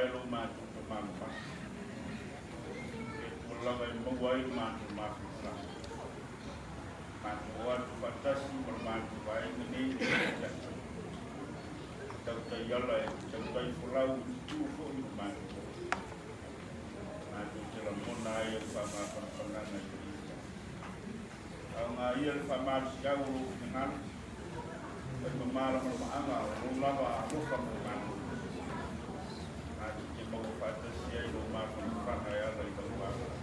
ai lo matou tamamama. Le Atua lava e maua ai lo matou mafaufau. Matou o atu faatasi ma le matou vaega nei i le afiafi. Tautai ala e tautai folau i tutu foi lo matou o. Matou te lagona ai au faamafanafanaga i le ia. Aoga ia le faamalosiau o lou finagalo, fai ma malamalamaaga o lou lava alofa mo matou. Matou te maua faatasi ai lou mafanafana e ala i lau alofa.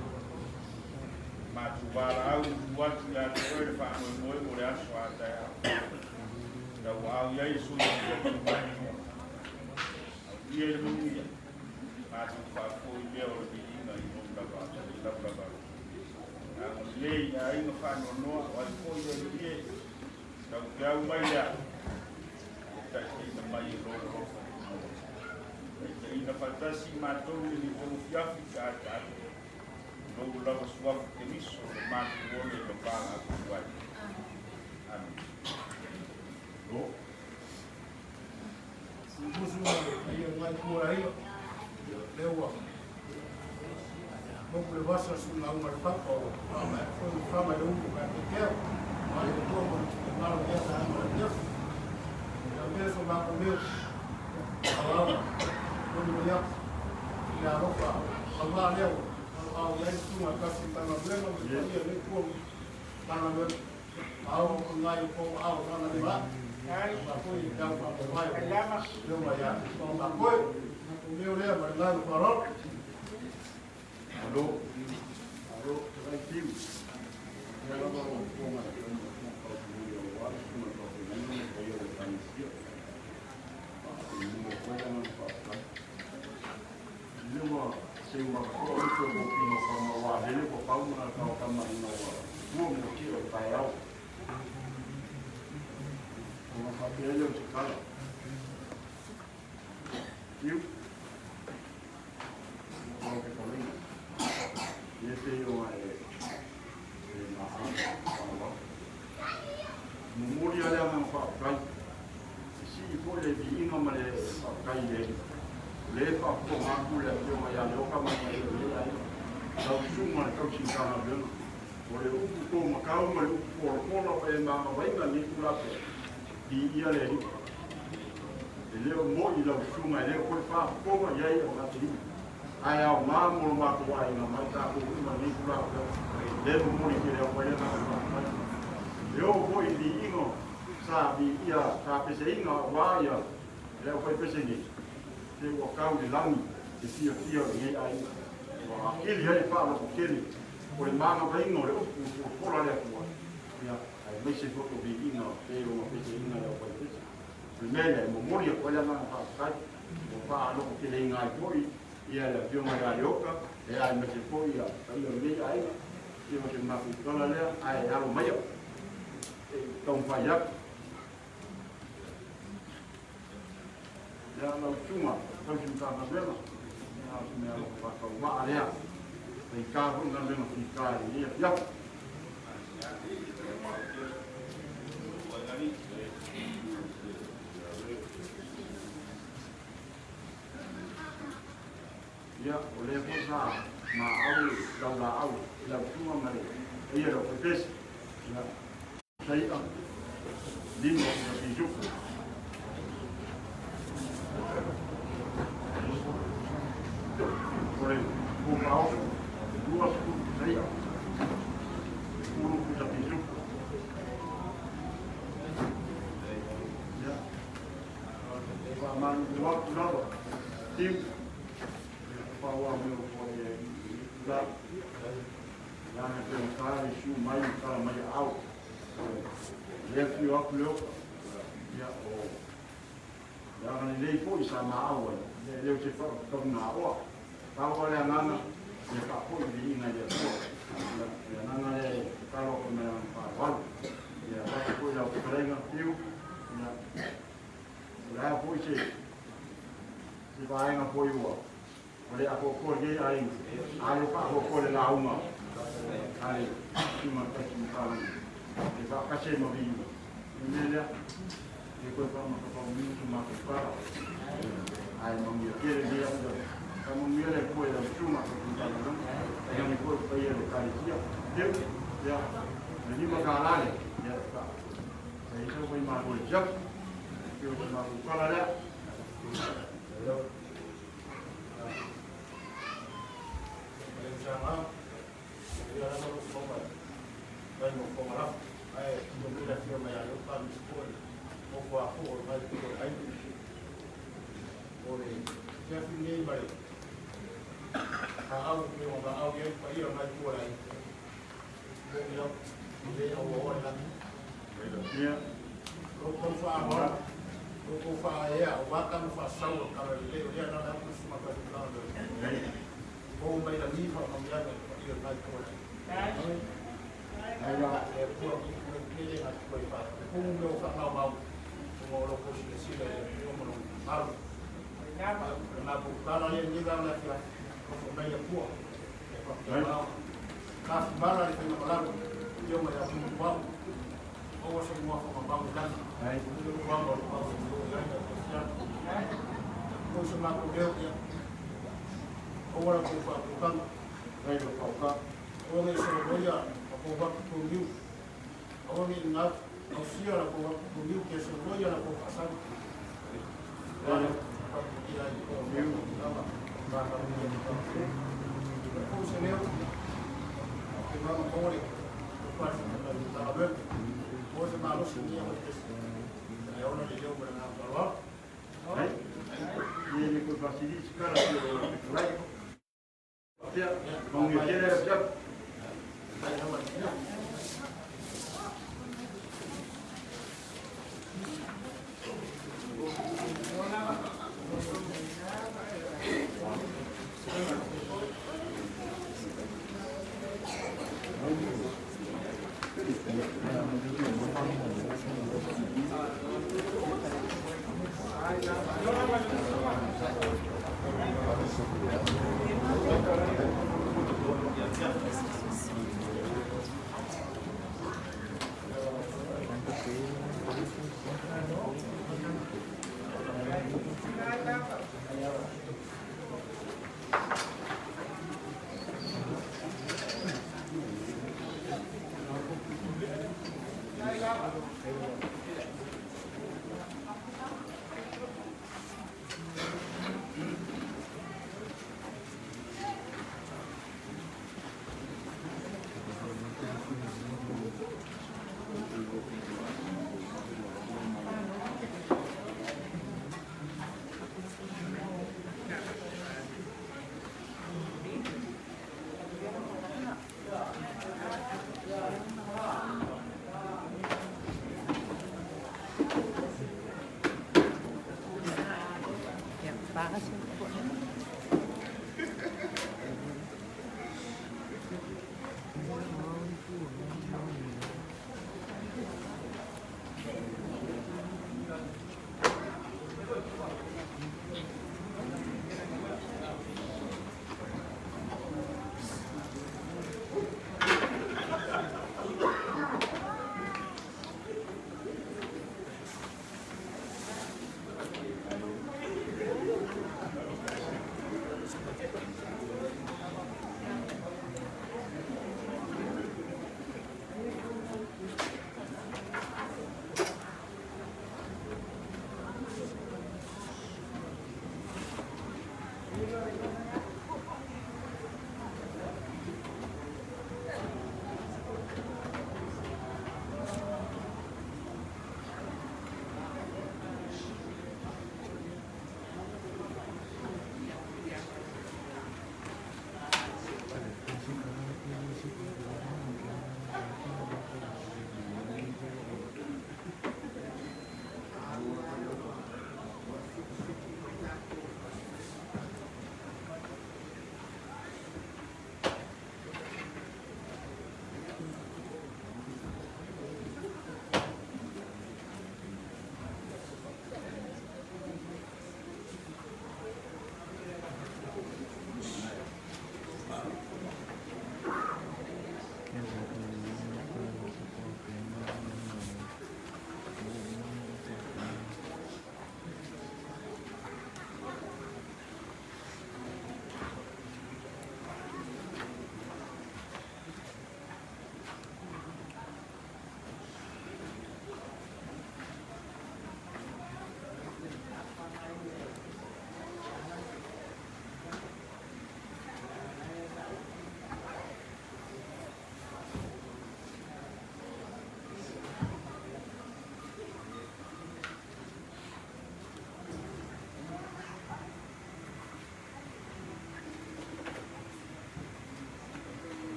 Matou valaau ma tuu atu ia te oe le faamoemoe mo le aso a taeao. Tauaau i ai le soifua ma le manuia. Aulia i le manuia, matou faafoi mea o le viiga i lou lava, i lau lava alofa. Agalelei i aiga faanoanoa, o ai foi le Alii e, tau feau mai le ao, e taitaiina mai e lou alofa tunoa. Taitaiina faatasi i matou i lenei fono afiafi pe a tatou, i lou lava suafa Keriso le matou ole ma valaautu ai. Amene. Lo. Usu ma le paia o ngai tua ia, lea ua moku le vasa su na uma le papa o foi fama le upu ka te keo ma le tua mo le malo ia sa ma le ia ya me so ma ko me ala ko ni ia i la ropa Allah leo au ia tu ma ka si tanga le ma le ia le tua tanga le au ko ngai ko au tanga le ma ma ko i tau pa ko mai leo ma ia ma ko leo lea ma le ngai parol. Alo, alo, tai tiu. Ia lava o ko mai te ona ko ka ku ia o wa su ma ka ku ni ko ia o ka ni sia. Ni mo ko na pa ka. Ni mo se ma ko o ko ko ki no ka ma wa hele ko pa ma ka ka ma no wa. Mo mo ki o tai au. O ma pa te le o te kala. Tiu. O ke kalinga. Ia te o e e ma a pa Momoli ale anga whaakai. E si i po le vi inga ma le whaakai le. Le whaapo ngā kule a pio mai a le oka mai mai le ai. Tau sunga le tau singkanga vena. O le upu tō makau ma le upu pōla pōla o e manga wainga ni kula pe. I ia le hi. E leo mo i lau sunga e leo koe whaapokonga i ai o ngā te hina. Ai au ngā molo mātou ai ngā mai tākou uma ni kula pe. Le momoli ke leo koe ngā whaakai. Le o foi li ingo sa vi ia sa pese inga wa ia le o foi pese ni te ua kau le langi te fia fia o nei ai ua akili hei wha loko kele o le manga vainga o le upu o pola le atua ia ai mai se foto vi inga te o ma pese inga le o foi pese o le mea lea e momoli a koe le agaga faafetai ua wha loko kele inga ai foi ia le afioga ia Leoka e ai mai se foi ia ka ia o nei aiga ia ma se mafu tala lea ai alo mai e taumafai atu. Ia lau susuga tausi Matagaluega, ia o se mea alofa faatauvaa lea. Faigā foi galuega figā i lenei afiafi. Ia, o lea foi sa maau lau laau i lau susuga ma le ia lau faipese. Ia, sai'a lima o ka pisuku. O le pupaoso, 20 sai'a, 10 pusa pisuku. Ia, faamalu atu lava, tiu, paua mea o foi e la, lana pe o tā le siu mai o tala mai au. Le fio atu le oka. Ia, o le aga lelei foi sa maau ai. Le leo te wha kau ngā oa. Pau le anganga, le whaapoi li inga i atua. Le anganga le kalo ko mea ang whawalu. Ia, whai foi lau whakarenga tiu. Ia, o le a foi se vaenga foi ua. O le ako ko le ai, a le wha ko le launga. A le tuma kasi mkala. Le wha kase ma vi. Le mea lea, e koe wha ma kapau miu tu ma ko para. Ai manuia tele lea faamanuia le Atua i lau susuga tainane foi le paia o le Ekalesia. Ia, le $5 le, ia, sa i ai sau faimalo i le siafu. Pei o se matou tala lea. Ia.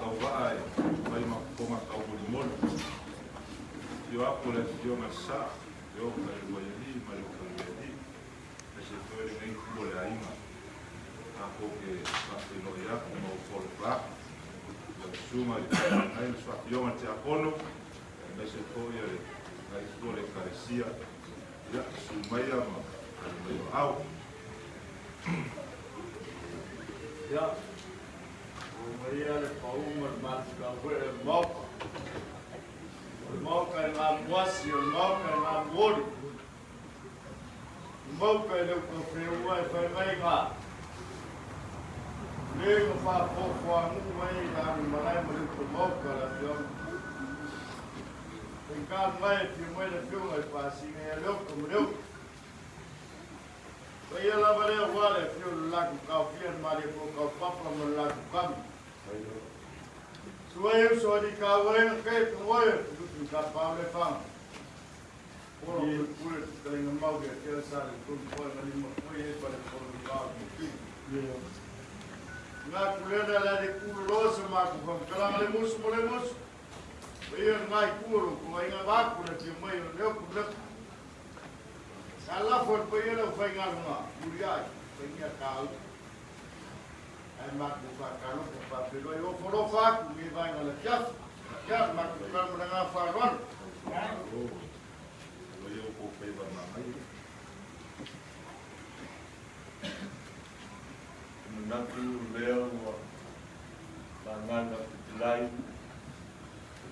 tauvaa e fai ma fofoga taumolimoli. Afio aku le Afioga i le Sa, le Oka i le Luaialii ma le Oka i le Luaialii, aemaise foi o lenei itu o le aiga. Tatou te faafeiloai atu ma ofo alofa atu i lau Susuga i le Fetalai ma le Afioga i le Tiakono, aemaise foi o lenei itu o le Ekalesia. Ia, susu maia ma tali mai o aao. Ia, ua maia le pauga o le matutauee o le Maota. O le Maota e gamuasi, o le Maota e gamuoli. O le Maota e le utaufeua e fai mai ga. O le na faafoafoanu'u ai le alu malae ma le uta maota a le afioaga. Faigata mai e afio mai le afioga i Paasiga ia Leota ma Leota. Paia lava lea aua le afio o le latou taofia le Malietoa Taupapa ma le latou tama. Susu ai uso alii taua e na kei tomoe o Filipi Tapaau Lefaga. Ola pulepule le fetalaiga mau ia te oe Saletonu Paegalima foi e Faletolu i va o Tupili. Manatu lena le a le tuloloa sa matou faamatalaga le musu ma le musu. Paia lena itu o lo outou aiga vaeatu le afio mai o Leoto ma Leoto. Sa lafo e le paia le aufaigaluega muliai faigia taua. Ae matou faatalofa faafeiloai ofo alofa atu i lenei vaega o le afiafi. Ia, matou tala ma le agaga faaaloalo. Manatu lea ua vagana fetalai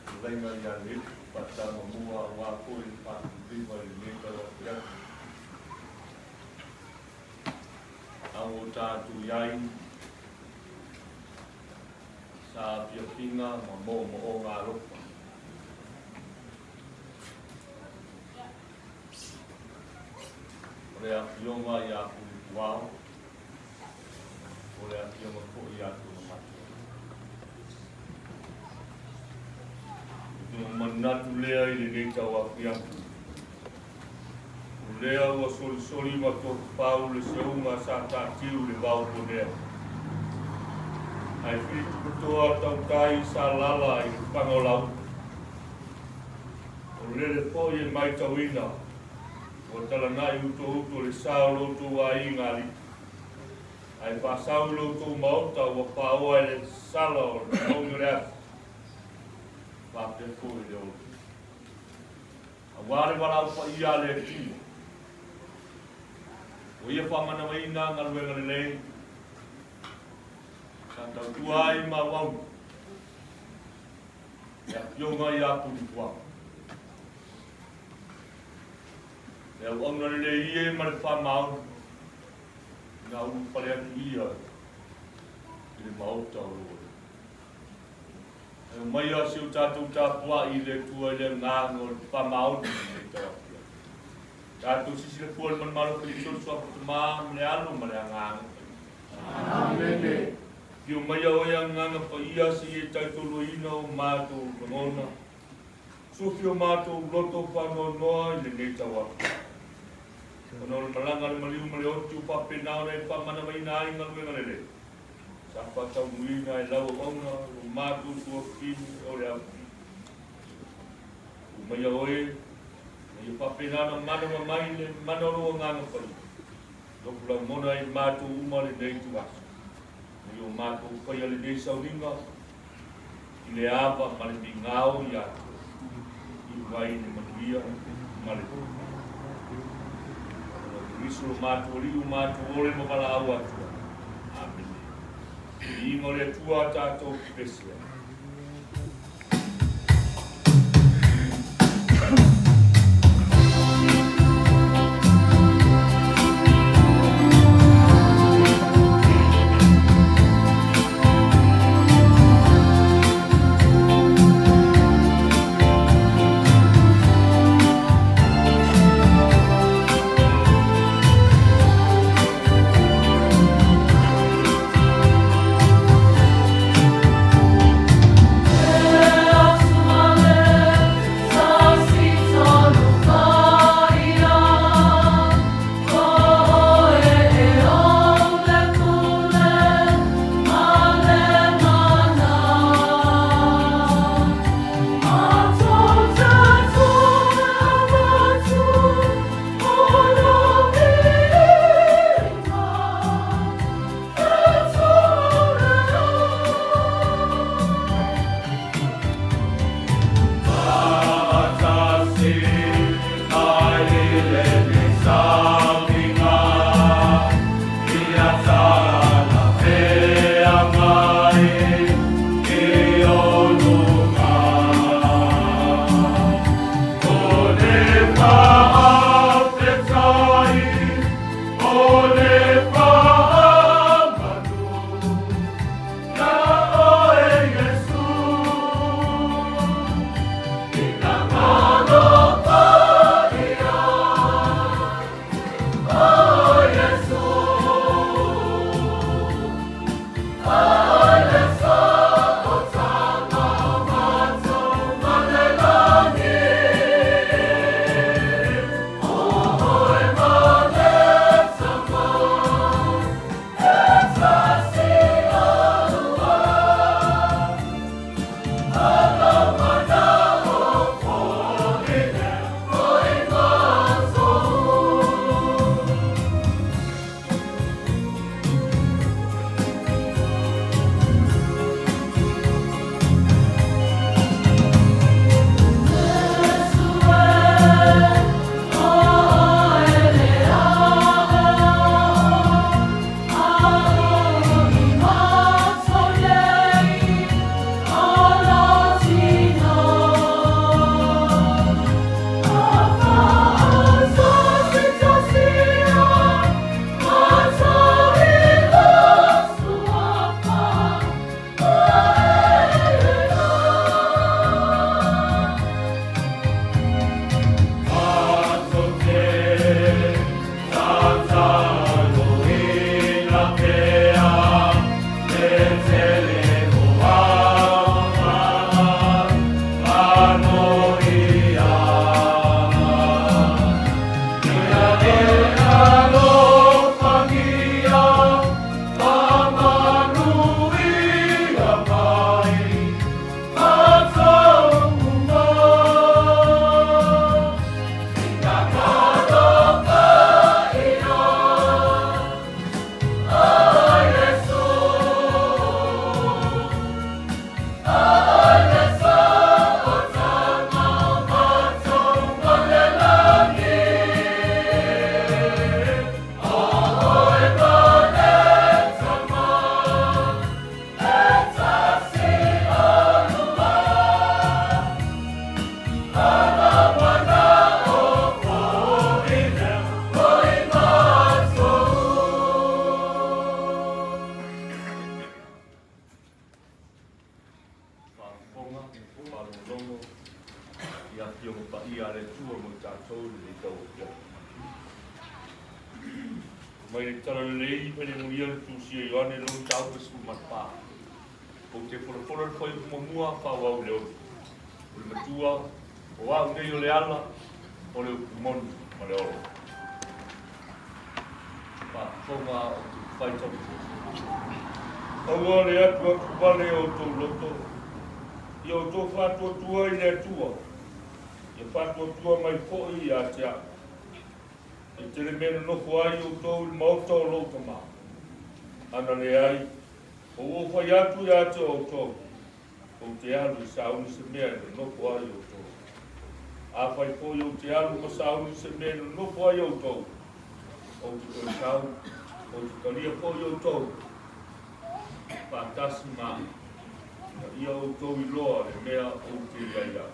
fetalaiga ia Lepu Faatama-mua aua foi le faatulima i lenei tauafiafi. A ua tatou i ai sa afiafiga ma moomooga alofa. O le afioga ia Pulepuao, o le afioga foi ia Togamate. O te manatu lea i lenei tauafiafi, o lea ua solisoli ma tofafau le seuga sa taatiu i le vao ponea. Ae filitupatoa tautai sa lala i le faga o lau. O lele foi e maitauina ua talanai utouto le sa o lo outou aiga alii. Ae faasau i lo outou maota ua paoa e le sala o le maugi o le afi, faapea foi le ola. Aua le valaau paia a le Atua, ua Ia faamanavaina galuega lelei, sa tautua ai ma auauna le Afioga ia Pulipuaga. Le auauna lelei ia ma le faamaoni, ina ulufale atu ia i le maota o lo Alii. Ae omaia si o tatou tapuai i le Atua i le agaga o le faamaoni i lenei tauafiafi. Tatou sisila fua i le manumalo Keriso le Suafa Tama ma le Alo ma le Agaga Paia. Amene. Afio maia oe Agaga Paia se i e taitoluaina o matou lagona. Sufi o matou loto faanoanoa i lenei tauafiafi. Ona o le malaga a le maliu ma le oti ua faapena ona e faamanavaina ai galuega lelei sa faataunuuina e lau auauna lo matou tuafafine o le Aufi. Tu maia oe, ina ia faapena ona manava mai le mana o lou Agaga Paia, loku laumona ai matou uma lenei ituaso, ina ia o matou faia lenei sauniga i le ava ma le migao ia te oe, iu ai le manuia ma le tofa. Ona o Keriso lo matou Alii o matou ole ma valaau atu ai. Amene. Viiga o le Atua a tatou pepese ai. Mai le Talalelei ma le Mulia le Tusi a Ioane lona mataupu 14. Ou te folafola le fuaiupu muamua faaauau i le 6. O le matua, o au nei o le ala, o le upu moni ma le ola. Faafofoga ou te faitau. Aua le atuatu vale o outou loto, ia outou faatuatua i le Atua, ia faatuatua mai foi ia te au. E tele mea nonofo ai outou i le maota o lou tama. Ana leai, ua ou fai atu ia te outou, ou te alu i sauni se mea e nonofo ai outou. Afai foi ou te alu ma sauni se mea e nonofo ai outou, ou te toe sau, ou te talia foi outou faatasi ma au, ina ia outou iloa le mea ou te i ai au.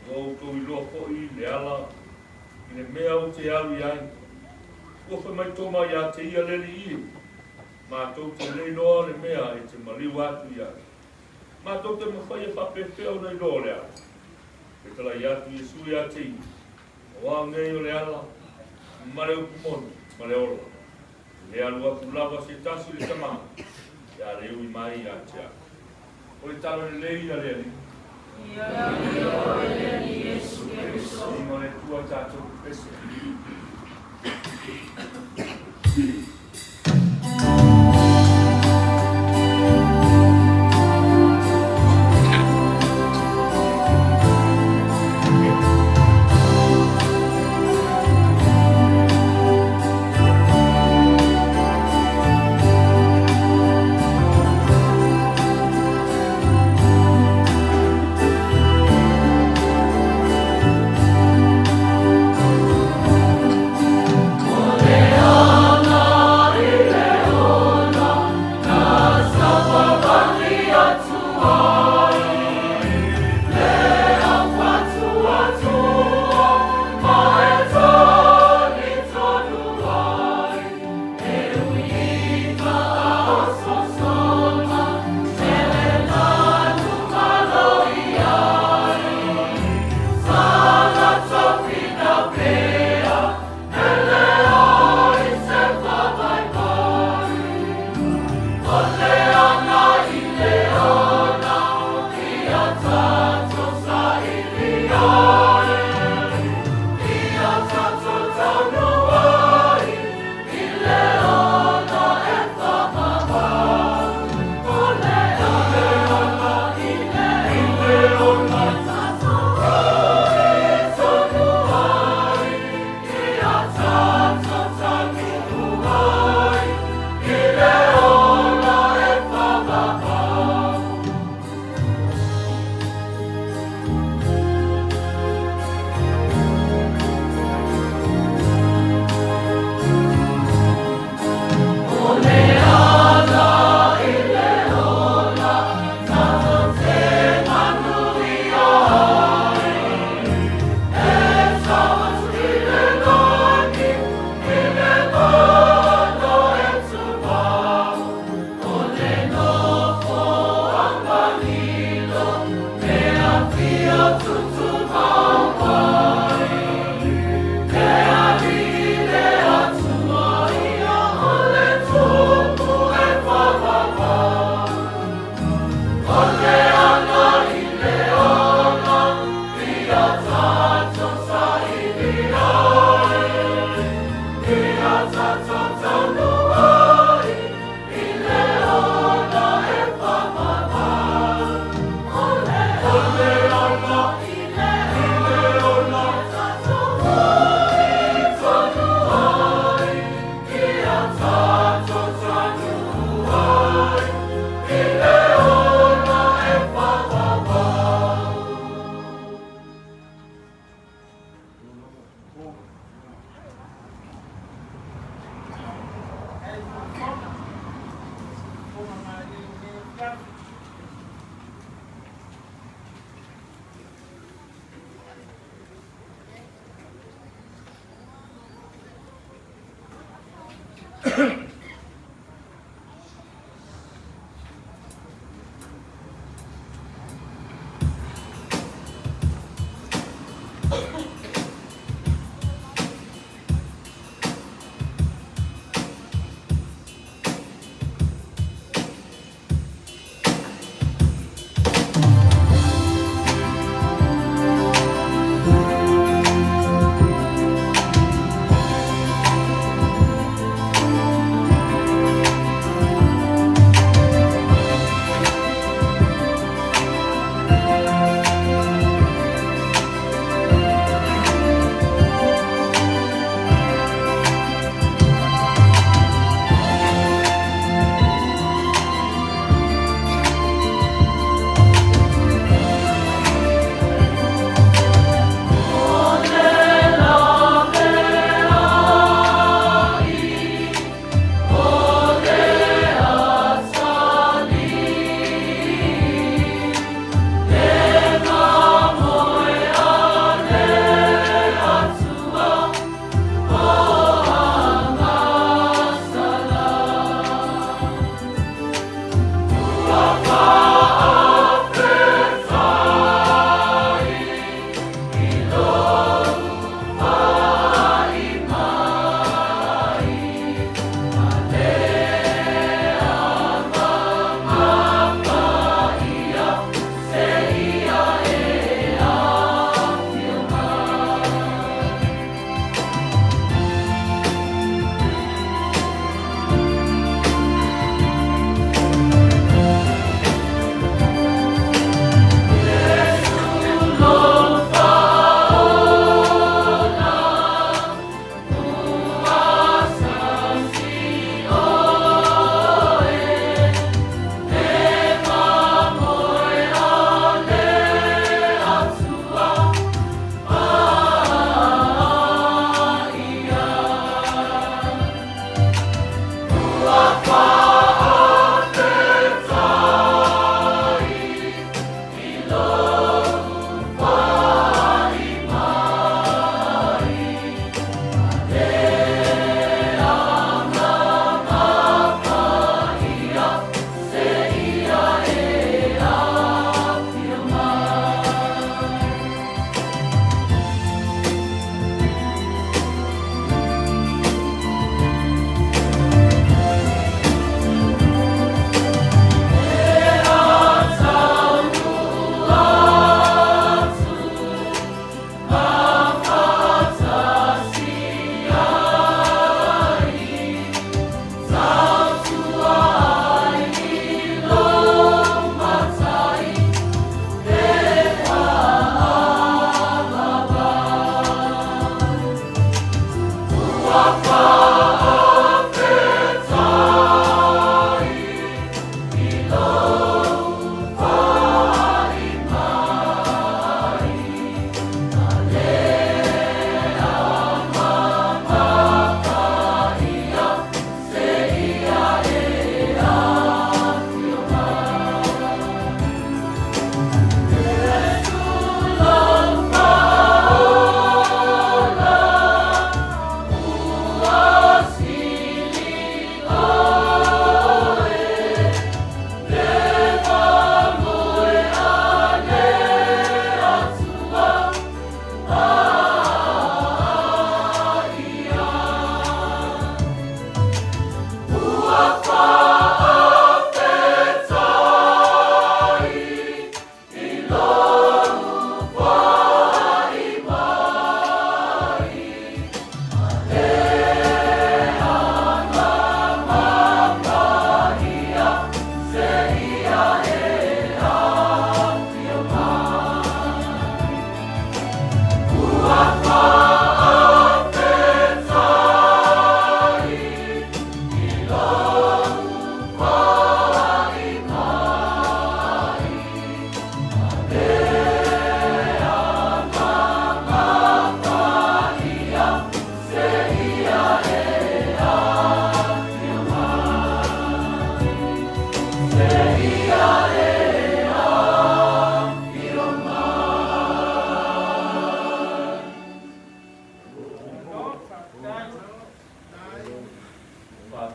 Ua outou iloa foi le ala i le mea ou te alu i ai. Ua fai mai Toma ia te ia le Alii, Matou te le iloa le mea e te maliu atu i ai. Matou te mafai e faapefea ona iloa le ala? Fetalai atu Iesu ia te ia, O au nei o le ala, ma le upu moni, ma le ola. E le alu atu lava se tasi i le Tama, pe a le ui mai ia te au. O le tala lelei a le Alii. Ia viia oe le Alii Iesu Keriso. Viiga le Atua tatou pepese.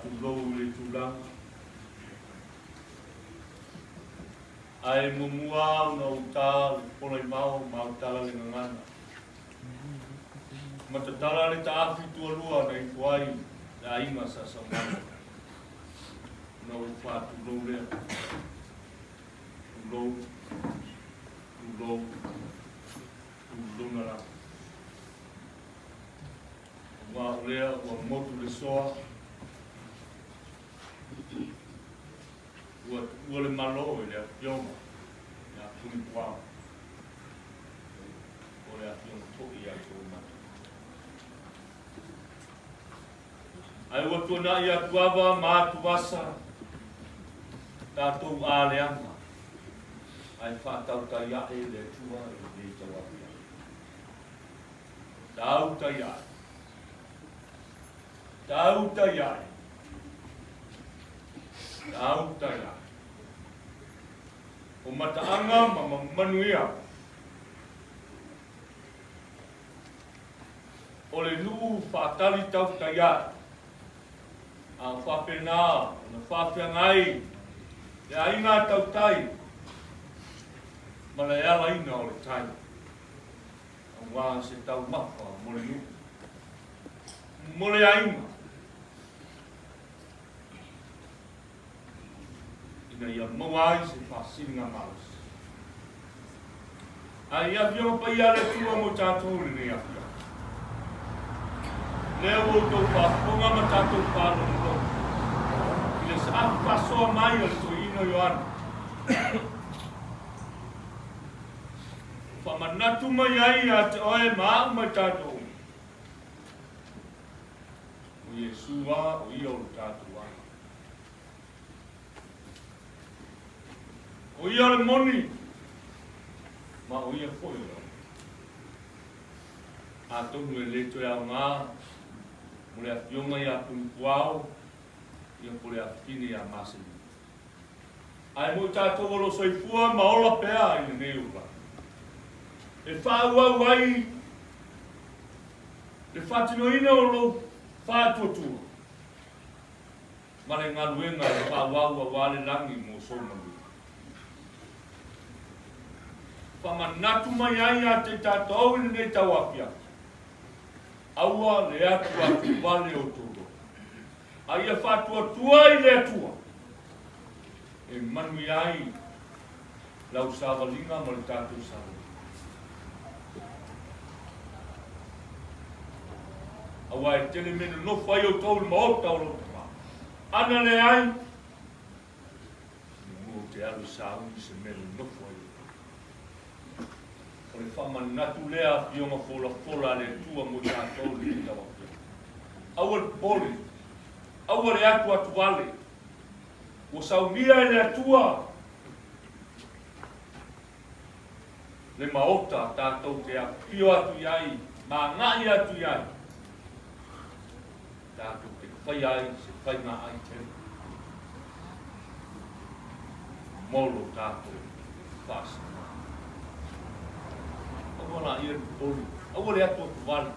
Faatulou i le tulaga. Ae muamua ona ou ta le pola i mao ma au tala le gagana. Ma tatala le taafi tualua na ifo ai le aiga sa Saumana. Ona ou faatulou lea. Tulou, tulou, tulona lava. Aua o lea ua motu le soa, ua tuua le Malo i le Afioga ia Punipuao, o le Afioga foi ia Toomata. Ae ua tuanai atuava ma atuvasa tatou aleaga, ae faatautai ae le Atua i lenei tauafiafi. Tautai ae. Tautai ae. Tautai ae. O mataaga ma manuia. O le nuu faatali tautai ae. A o faapena ona faafeagai le aiga tautai ma le alaina o le tai. Aua se taumafa mo le nuu, mo le aiga, ina ia maua ai se faasiliga malosi. A i Afioga Paia a le Atua mo tatou i lenei afiafi. Lea ua outou faafofoga ma tatou faalogologo i le saafi faasoa mai a le Toeaina Ioane. Faamanatu mai ai ia te oe ma au ma i tatou uma. O Iesu lava o ia o lo tatou Ala. O ia o le moni, ma o ia foi o le ola. Atonu e le toe aoga mo le afioga ia Punipuao, ia po le afifine ia Maselina. Ae mo i tatou o lo o soifua ma ola pea i lenei olaga, e faaauau ai le faatinoina o lou faatuatua ma le galuega e faaauau aua le lagi mo sou manuia. Faamanatu mai ai ia te i tatou i lenei tauafiafi, aua le atuatu vale o tou loto. A ia faatuatua i le Atua e manuia ai lau savaliga ma le tatou savaliga. Aua e tele mea nonofo ai outou i le maota o lou tama. Ana leai, muamua ou te alu e sauni se mea nonofo ai outou. O le faamanatu lea afioga folafola a le Atua mo tatou i lenei tauafiafi. Aua le popole, aua le atuatuvale. Ua saunia e le Atua le maota tatou te afifio atu i ai ma agai atu i ai, tatou te faia ai se faiga ai tele mo lo tatou faasinomaga. Aua laia le popole, aua le atuatuvale.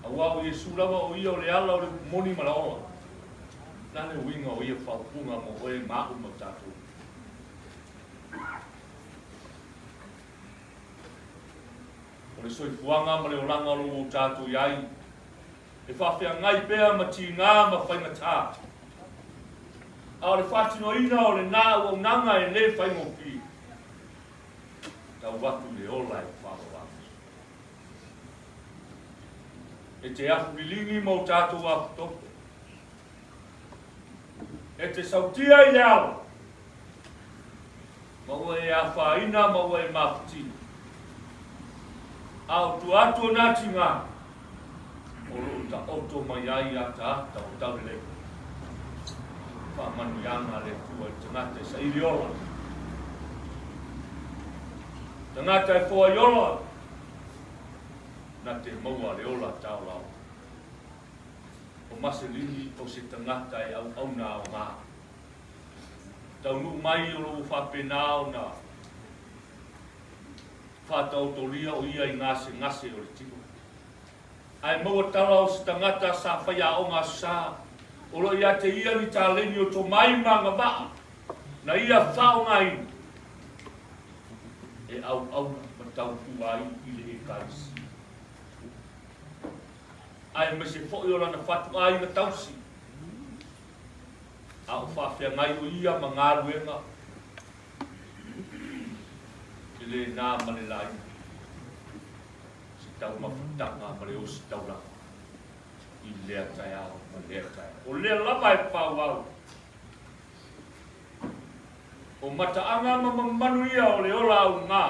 Aua o Iesu lava o ia o le ala o le upu moni ma le ola. O le a le uiga o ia faaupuga mo oe ma aʻu ma tatou? O le soifuaga ma le olaga o lo o tatou i ai, e faafeagai pea ma tigā ma faigata. A o le faatinoina o lena auaunaga e le faigofie, tau atu i le ola e faaola. E te afu liligi ma o tatou afutoto. E te sautia i le alo, ma ua e afaina ma ua e mafatia. A o tua atu o nā tigā, o lo o taoto mai ai ataata o taulelei. Faamanuiaga a le Atua i le tagata e saili ola. Tagata e foai ola, na te maua le ola taolaola. O Maselini o se tagata e auauna aoga. Taunuu mai o lo o faapena ona faataotolia o ia i gasegase o le tino. Ae maua tala o se tagata sa faiaoga aso sa. O lo o ia te ia ni taleni o tomai ma agavaa na ia faaaogaina e auauna ma tautua ai i le Ekalesia, aemaise foi o lana fatuaiga tausi, a o faafeagai o ia ma galuega e le na ma le laina, se taumafataga ma le ositaulaga i lea taeao ma lea taeao. O lea lava e faaauau. O mataaga ma mamalu ia o le ola augā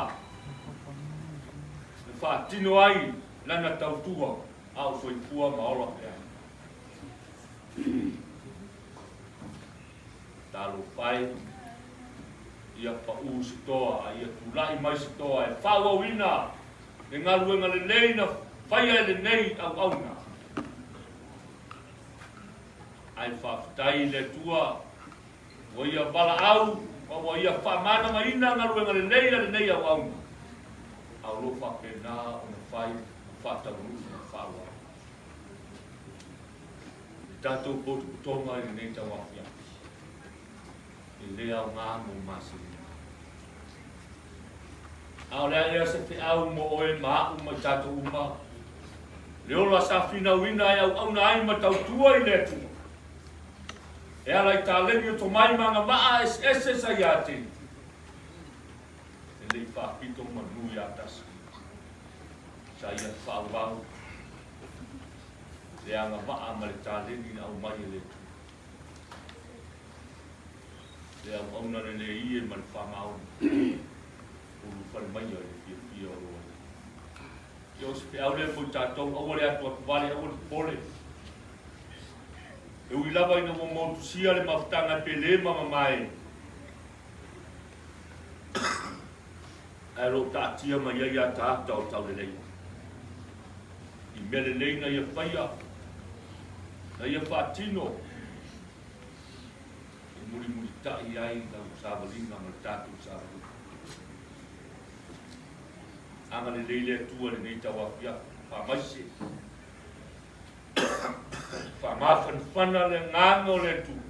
e faatino ai lana tautua a o soifua ma ola pea. Talofa e, ia paʻū se toa a ia tulai mai se toa e faaauauina le galuega lelei na faia e lenei auauna. Ae faafetai i le Atua ua Ia valaau ma ua Ia faamanamaina galuega lelei a lenei auauna, a o lo o faapena ona fai ma faataunuu ma faaauau. Le tatou potopotoga i lenei tauafiafi, e le aoga mo maseliga. A o le a ea se feau mo oe ma a'u ma i tatou uma, le ola sa finauina e auauna ai ma tautua i le Atua, e ala i taleni o tomai ma agavaa eseese sa ia te ia, e le i faapito manu ia tasi, sa ia faaauau le agavaa ma le taleni na aumai e le Atua. Le auauna lelei e ma le faamaoni, ulufale maia i le fiafia o lou Alii. Ia o se feau lea mo i tatou, aua le atuatuvale, aua le popole. E ui lava ina ua motusia le mafutaga e pele ma mamae, ae o lo o taatia mai ai ataata o taulelei. I mea lelei na ia faia, na ia faatino, e mulimulitai ai lau savaliga ma le tatou savaliga. Agalelei le Atua i lenei tauafiafi, faamaise, faamafanafana le agaga o le Atua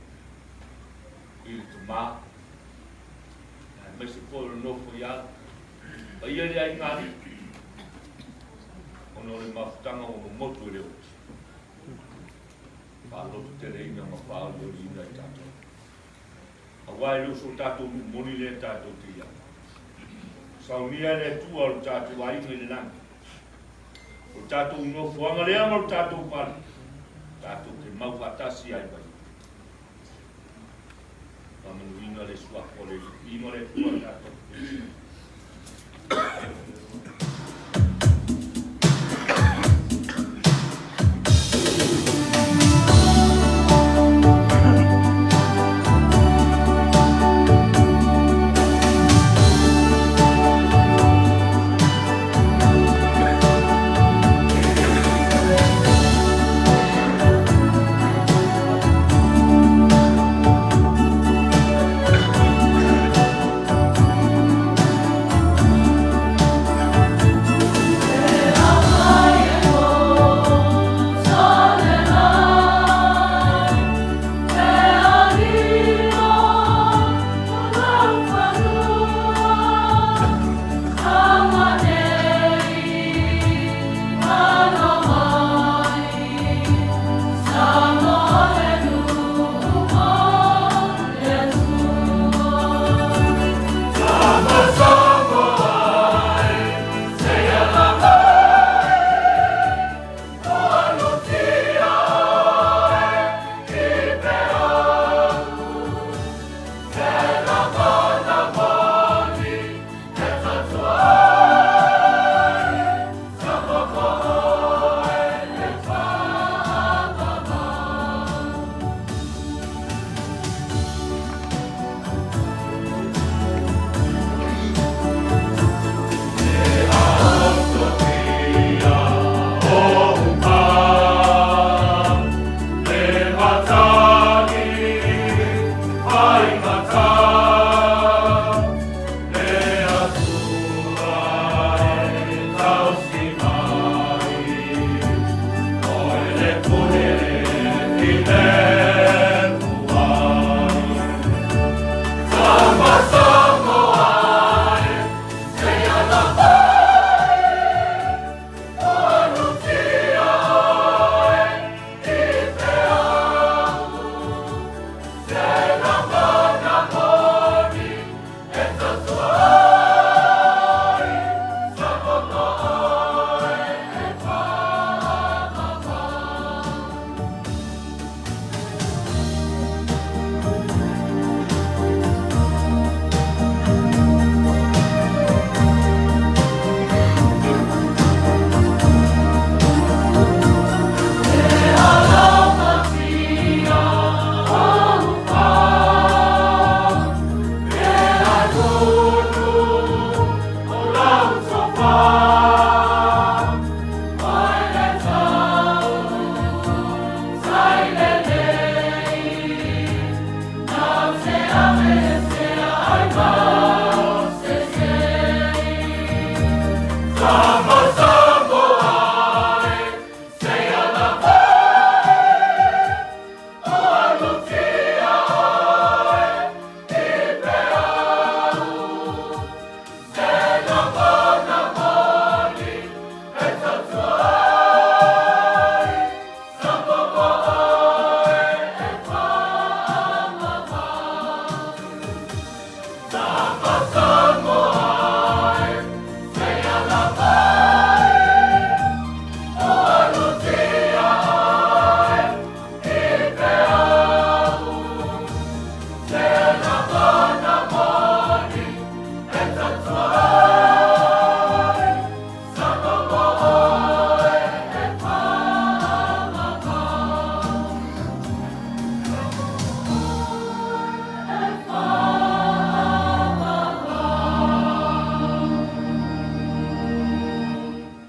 i le Tama, aemaise foi o le nofo i ala, paia i le aiga alii, ona o le mafutaga ua momotu e le oti. Faalototeleina ma faaolioliina i tatou. Aua e le o so tatou nuu moni lea tatou te i ai. Saunia e le Atua o le tatou aiga i le lagi. O le tatou nofoaga lea ma lo tatou fale, tatou te mau faatasi ai ma ia. Faamanuina le suafa o le Alii ma le Atua tatou.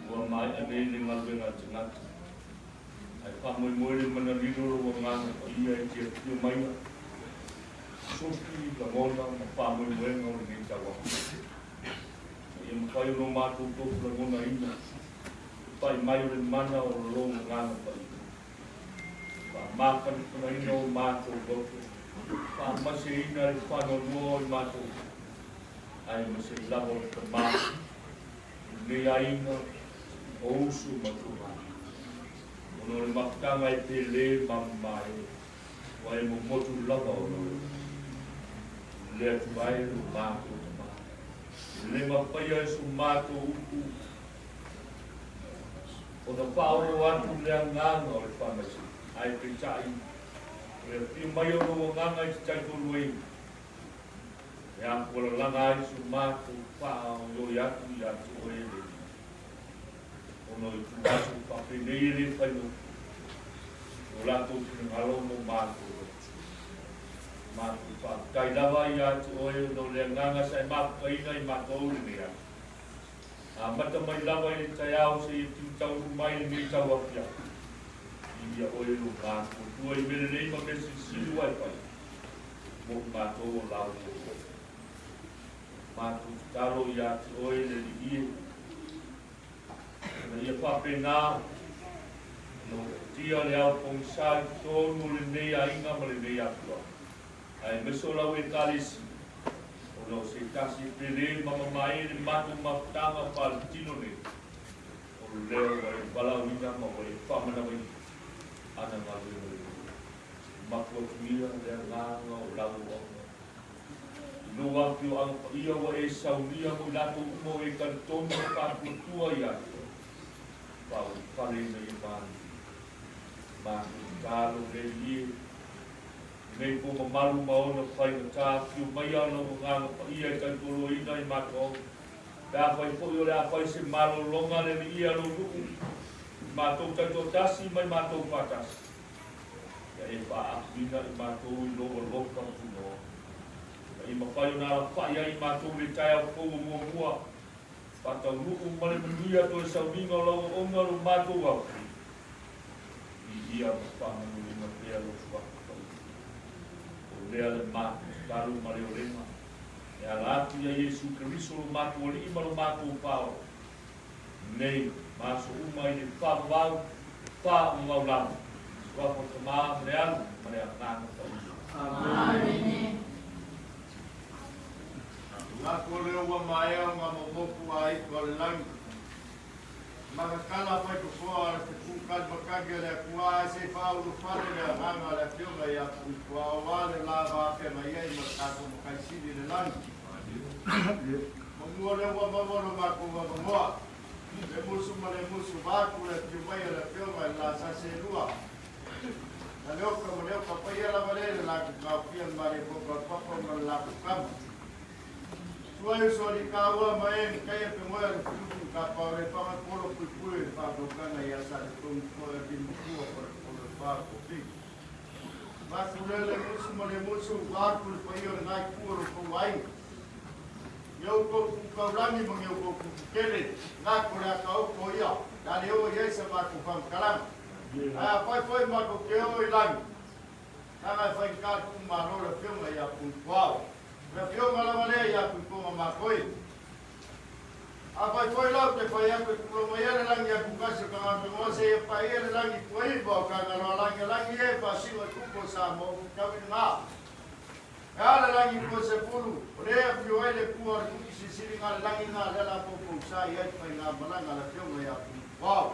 Ua maea nei le galuega a tagata, ae faamoemoe le mana lilo o lou Agaga Paia e te afio maia, sofi lagona ma faamoemoega o lenei tauapu. Ma ia mafai ona o matou tofu lagonaina le pai mai o le mana o lou Agaga Paia, faamafanafanaina o matou loto, faamaseina le faanoanoa o i matou, aemaise lava o le Tama o lenei aiga o uso ma tulaga, ona o le mafutaga e pele ma mamae, ua e momotu lava ona o le le Atua e lo matou Tama. E le mafaia e so matou upu ona faaoo atu le agaga o le faamaisega, ae peitai o le afio mai o lou agaga i te taitoluaina, e afualalaga ai so matou faaoioi atu ia te oe le Alii. Ona o ituaso faapenei e le faigofie, o latou finagalo mo matou loto. Matou faafetai lava ia te oe ona o le agaga sa e mafukaina i matou lenei aso. Amata mai lava i le taeao seia tiu taunuu mai lenei tauafiafi. Viia oe lo matou Atua i mea lelei ma mea silisili ua e faia mo i matou o lau auauna. Matou tatalo ia te oe le Alii e, ina ia faapena ona ootia le ao pogisa i totonu o lenei aiga ma lenei afioaga, aemaise o lau Ekalesia, ona o se tasi e pele ma mamae le matou mafutaga faaletino nei, o lea ua e valaauina ma ua e faamanavaina ana galuega lelei. Mapu atu ia le agaga o lau auauna i lou afioaga paia ua e saunia mo i latou uma o e talitonu ma faatuatua ia te oe. Faaulufale ina ia manuia. Matou tatalo le Alii e, lenei po mamalu ma ona faigata, afio maia lou agaga paia e tautualoaina i matou, pe afai foi o le a fai se malologa le Alii a lou nuu, i matou taitoatasi ma i matou faatasi. Ia e faaapuina i matou i lou alofa tunoa, ina ia mafai ona alafai ai i matou i le taeao fou o muamua, faataunuu ma le manuia toe sauniga o lau auauna lo matou aupii. Viia ma faamanuiina pea lou Suafa Paia. O lea le matou tatalo ma le olega, e ala atu ia Iesu Keriso lo matou Alii ma lo matou Paola, nei ma aso uma i le faavavau, faavavau lava, Suafa o le Tama ma le Alu ma le Agaga Paia. Amene. Lako lea ua maea ona momoku a itu a le lagi. Makakala faitotoa a le fetukali matagi a le Atua ae se i faaulufale le agaga o le Afioga ia Tuitoa aua le la vaafeagai ai ma le tatou Matai Sili i le lagi. Mamua lea ua maua lo matou avanoa, le musu ma le musu vaeatu le afio mai a le Afioga i le la Saselua, na Leoka ma Leoka paia lava le le latou taofia le Malietoa le Papa ma le latou tama. Sua e uso ali kaua ma e ni kai e pengoe le futu ka pa le panga polo pui pui le fa kana ia sa le tonu ko e di mutua ko le polo fa ko pi. Va ku le le musu ma le musu va ku le paia le ngai ku o ko ai. Iau ko ku kaulangi ma iau ko ku kele ngā ko le aka o ko ia. Da le o ia sa va ku wham kalanga. Ae afai foi matou te oo i lagi, leaga e faigata le tuumalo le Afioga ia Tuipuao. O le Afioga lava lea ia Tuipuoga Makoi. Afai foi la ou te fai atu e tulou mai ia le lagi atu tasi o tagata seia paia le lagi tuaiva o Tagaloalagi lagi e faasino i tupu o Samoa ua fetaui lena. E a le lagi 20, o lea e afio ai le Atua o le Tu'i Silisili na le lagi na lea la poupousa i ai faigamalaga a le Afioga ia Tuipuao.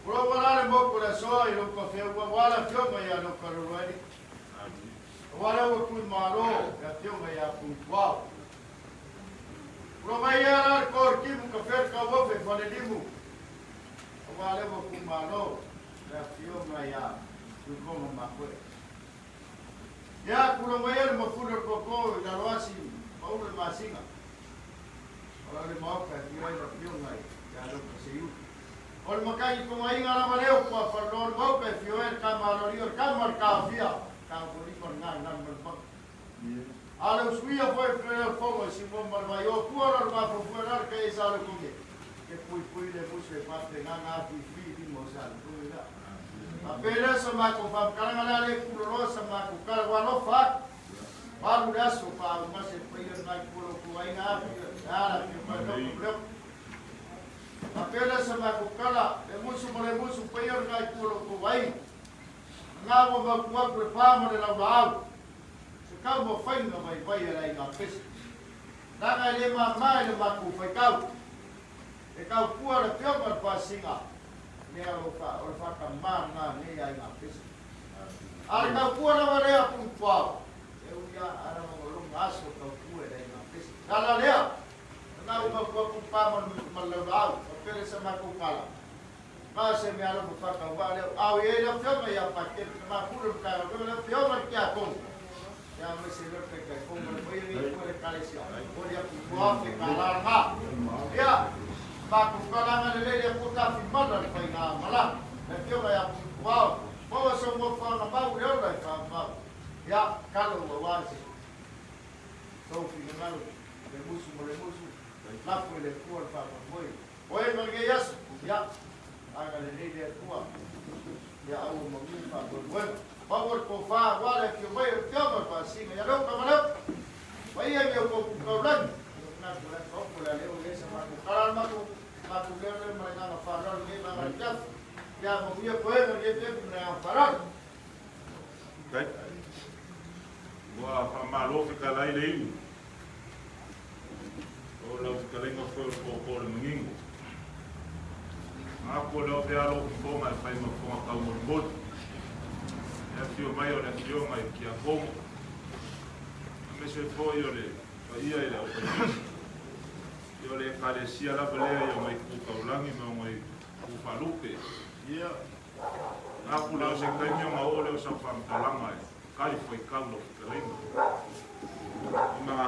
Tulou la le moku o le asoa i lou kafeua aua le Afioga ia Leokaloloeli. Aua lea ua tui malo le Afioga ia Tuipuao. Ua mai ia la le korikimu ka fea le tauofe i Falelimu, aua lea ua tumalo le afioga ia Tuikoga Makoe. Ia, kula mai ia le mafuli o le koko i Laloasi ma Ulu le Masina, o le maoka e afio ai le afioga ia Leopa Seiuli. O le matai tongaina lava lea o Puafaloloa le maoka e afio ai le tama aloaia o le tama o le taofia, taofolima le gagana ma le maga. A le usuia foi o le fono i Simon ma le vai o tua la le mafofua la le kai sa le konge ke pui pui le musu e pape nga nga pui pui li mo sa le konge la. A pele sa ma ko fam kala la le kulo lo sa ma ko kala wa lo fa. Malu le aso fa o ma se pui le mai kulo ko ai nga pui la la ke pa lo lo. A pele sa ma ko kala le musu mo le musu pui le mai kulo ko ai. Nga wa ma ku aku le pa mo le lau lau. Se kau mo whainga mai vai a lai ngā pesi. Nanga e le mā e le mākou whaikau. E kau pua le pioga le pāsinga. Mea o o le whaka mā ngā nei ai ngā pesi. A le kau pua lava lea pung puao. E uia ara mo lunga aso kau pua e lai ngā pesi. Kala lea. Ngā uma pua pung pā ma lau lau. O pere sa mākou kala. Mā se mea alo mo whaka wā leo. Au i e leo whionga ia pake. Mā kura mkara. Leo whionga ki a kongo. Ia me se leo pe kai kongo le mai ni ko le kalesia. O le aku kua fe ka la nga. Ia ma ku kala nga le le ko ta fi mana le fai nga mala. Le whionga ia ku kua. Mo so mo fa na mau le ora fa ma. Ia kalo wa wa se. So fi nga le musu mo le musu. La fu le ku fa ma moi. Oe ma nge yasu. Ia aga le le kua. Ia au mo mi fa mo mo. Power ko fa wala ki mai o te ma fa singa ia leo ka leo. Mai ia me ko ko lan. Na ko la ko ko la leo le sa ma ko kala ma ko ma ko le le ma na fa ra le ma ma ja. Ia mo mi ko e le te na fa ra. Okay. Ua whamalo whika lai le iu. O lau whika lenga whai o pō le mangingo. Ngā ko leo te alo ki whonga e whai ma whonga kau mori mori. E awhio mai o le awhionga i kia kongo. A me se fōi o le whaia i le au pai. I o le ekalesia lava lea i o mai ku kaulangi ma o mai ku whalupe. Ngā kula o se kaimi o ngā o leo sa whamtalanga e kali whai kau lau whikalenga. I mga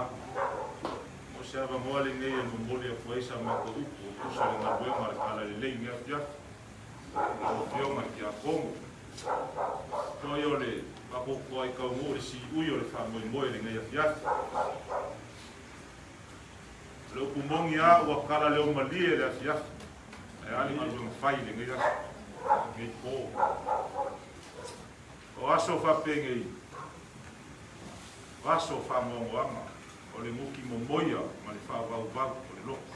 mo se ava moa le nei e momoli a kuaisa ma ko upu o tusa le ngaluenga le kala le lei ngea fiafi. O fionga ki a kongo. Toi o le pakoko ai kau mo le si ui o le wha moi moi le ngea fiafi. Le upu mongi a ua kala leo malie le afiafi. E ali ngaluenga whai le ngea ngei pō. O aso whapenge i. O aso wha mongoanga. O le nguki mo moia ma le wha vau vau o le loko.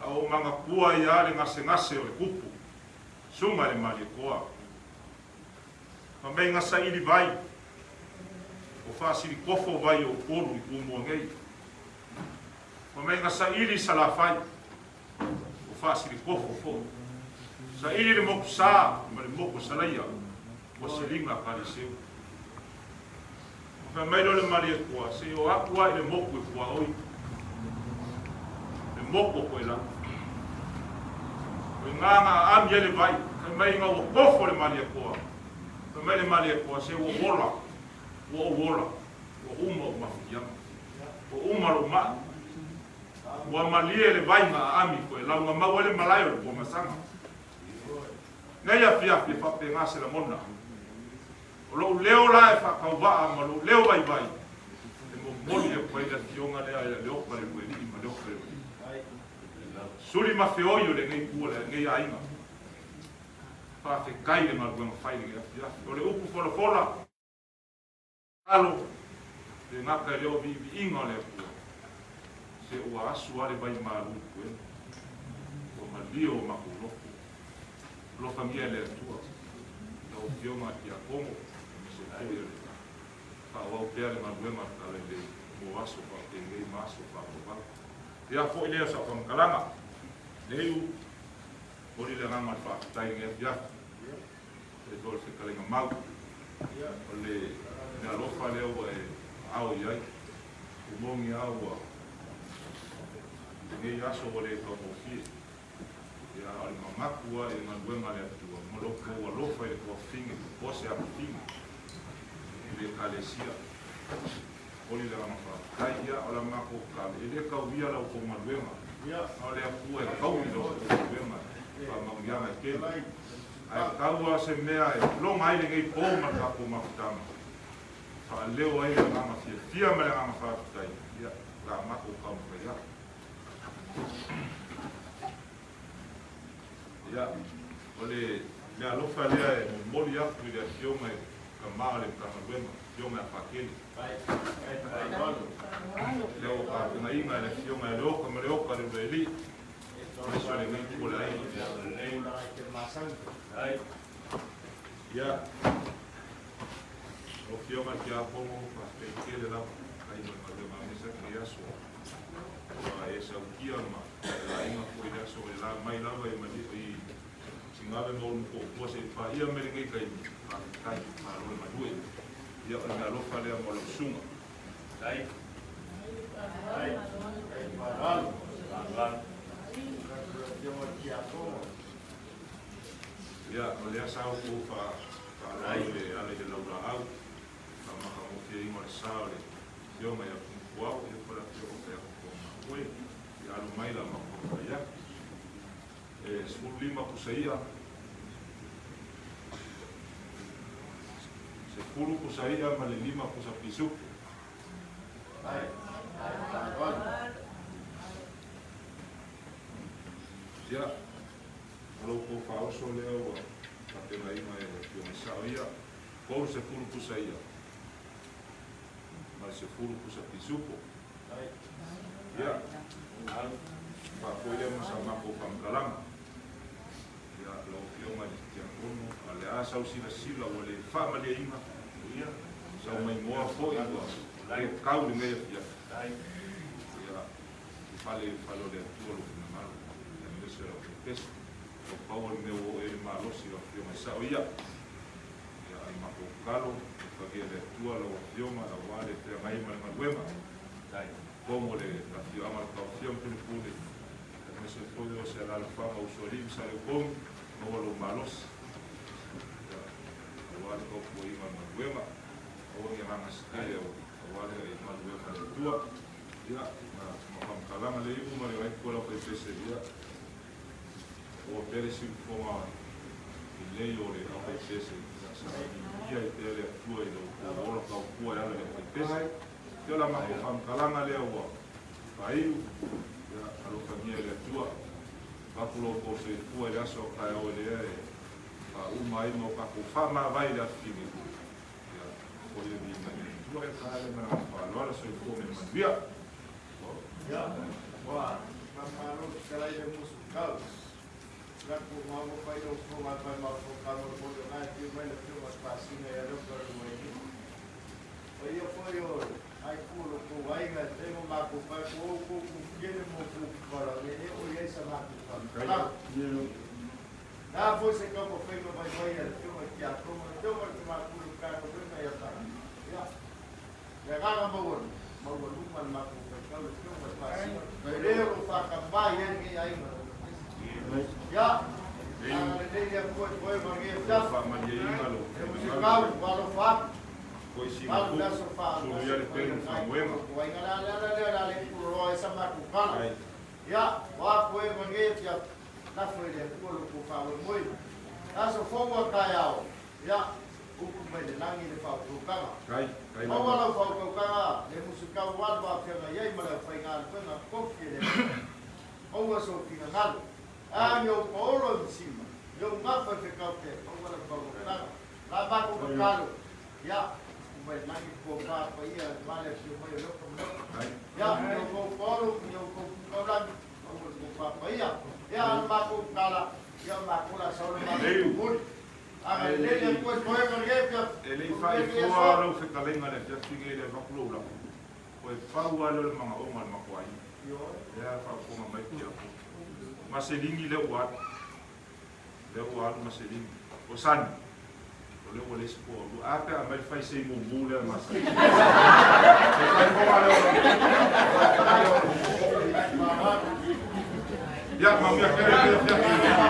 A o manga kua i a le ngase ngase o le kupu. Sunga le mali koa. Ma mei ngasa ili vai. O whaasiri kofo vai o polu i kumua ngei. Ma mei ngasa ili salawhai. O whaasiri kofo fo. Sa ili le moku sa ma le moku salaia. Ua silinga ka le seu. Ma mai le mali e kua, se o aku ai le moku e kua oi. Le moku koe la. O i ngā ngā ami ele vai, kai mai ngā ua kofo le mali e kua. Kai mai le mali e kua, se ua wola, ua o wola, ua uma o mafikianga. Ua uma lo maa. Ua malie le vai ngā ami koe, lau ngā mau ele malai o le pua masanga. Nei a fiafi e whape ngā se la mona. O lou leo la e whakauwaa ma lou leo vai vai. E mo moli e koe le fionga lea e leo pa le ueli ma leo pa le ueli. Suli ma feoi o le ngei pua le ngei ainga. Faafetai le galuega fai i lenei afiafi. O le upu folafola, alo, le gata e le o viiviiga o le Atua, se ua asu lava le vai malu i puega, ua malie o matou loto. Alofagia e le Atua lau Afioga a Tiakono, aemaise foi o le faaauau pea le galuega a le Talalelei mo aso faapenei ma aso faavavau. Ia foi lea o sau faamatalaga, Leiu. Momoli le agaga o le faafetai i lenei afiafi. E foi o le fetalaiga mau. O le meaalofa lea ua e aao i ai. Ua moni lava ua lenei aso ua le taugofie. Ia, a o le manatu lava i le galuega a le Atua ma lo outou alofa i le tuafafine, po o se afafine i le Ekalesia. Momoli le agaga faafetai. Ia, o la matou tatalo, e le tauia la outou galuega, a o le Atua e taui la outou galuega i faamanuiaga e tele. Ae tau lava se mea e loga ai lenei po ma le tatou mafutaga, e faaleo ai le agaga fiafia ma le agaga faafetai, ia, la matou taumafai atu. Ia, o le meaalofa lea e momoli atu i le Afioga i le Tama o le Matagaluega, Afioga ia Pakele. Lea ua tapenaina e le Afioga ia Leoka ma Leoka le Ulaelii, aemaise o lenei itu o le aiga. Ia, lau Afioga i le Tiakono, faafetai tele lava, faafetai mo le galuega aemaise atu lenei aso. Ua e sautia ma e laina foi i le aso e la mai lava i Sigave ma Ulumotootua seia paia mai lenei taimi. Faafetai, malo le galue. Ia, o le meaalofa lea mo lau susuga. Ia, o lea sa outou faaaloalo i le ala i le laulaau, faamatagofieina o le sa o le Afioga ia Tumutuau, ia po o le Afioga foi ia Totomakoe, ia alu mai la matou fai atu. E 15 pusa i'a, 10 pusa i'a ma le 5 pusa pisupo. Ia, o lo outou faaoso lea ua tapenaina e le Afioga i Sao ia, 30 pusa i'a ma le 10 pusa pisupo. Ia, faafoi lea ma sa matou faamatalaga. Ia, lau Afioga i le Tiakono, a o le a sau silasila ua le faamalieina, ia, sau maimoa foi ua le tau lenei afiafi. Ia, i fale i le fale o le Atua lou finagalo, aemaise o lau pepesi. Ua pau o le mea ua oo i ai le malosi o lau Afioga i Sao ia. Ia, a i matou tatalo, ia fagia e le Atua lau Afioga aua le feagai ma le galuega. Totonu o le afioaga o Letaofia ma Pulepule, aemaise foi o se alaalafaga o Usoalii ma Saleupolu, maua lou malosi, ia, aua le tautuaina o le galuega. Aua ni agaga sese aua le galuega a le Atua. Ia, ma faamatalaga le iu ma le vaaitu o lau faipese, ia, ua pea le siufofoga lelei o le aufaipese, ia, sa viia ai pea le Atua i lo outou ola tautua e ala i le aufaipese. Ia, o la matou faamatalaga lea ua faaiu, ia, alofagia e le Atua, avatu lo outou soifua i le aso a taeao lea e faauma ai ma o tatou faamavae i le afifine. Ia, foi le viiga i le Atua, ia taeao ma le agaga faaaloalo, soifua ma ia manuia. Ia, ua faamalo fetalai le musu kau. La ku ma mo fai lo fo ma fai ma fo ka mo mo na ti mai le fio ma pasina ya lo ka lo ni. O ia foi o ai ku lo ku ai ga te mo ma ku fa ku ku ku kele mo ku para le e o ia sa ma ku fa. Na foi se ka mo fai mo vai vai le fio ma ki a ko mo te mo ma ku lo ka lo ma ya ta. Ya. Le agaga maualuga le matou faitau le Afioga i le Pasina, e le o lo faakamai ai lenei aiga. Ia, agalelei le Atua i toe ma lenei afiafi. E musikau, ua alofa atu. Malu le aso faa-aso aiga le ala lea o le a le puloloa ai sa matou tala. Ia, ua toe ma lenei afiafi, lafo i le Atua lo outou faamoemoe. Aso fou a taeao. Ia, upu mai le lagi le faautautaga. Maua lau faautautaga, le musukau alu a feagai ai ma le aufaigaluega tofi e le Atua. Maua sou finagalo. A ni ou paolo e masima, I ou gafa i fekaute, maua lau faautautaga. O la matou tatalo, ia, tuu mai le lagi le tofa paia aua le afio mai o Leota ma Leota. Ia, i outou paolo, i outou tu taulagi, maua le tofa paia. Ia, a o le matou tala, ia o matou o le a sau le matou momoli. Ae le i faaifoa lau fetalaiga i le afiafi nei i le avatu lou lafo, toe pau lava lea o le manaoga o le matou aiga, lea e faafofoga mai Tiakono. Maselini lea ua alu, lea ua alu Maselini. O Sani, o lea ua leai se toalua. Ae a pe a aumai le faisei mumu lea masani. Le faaifoga lea o lau. Ia, manuia tele lenei afiafi.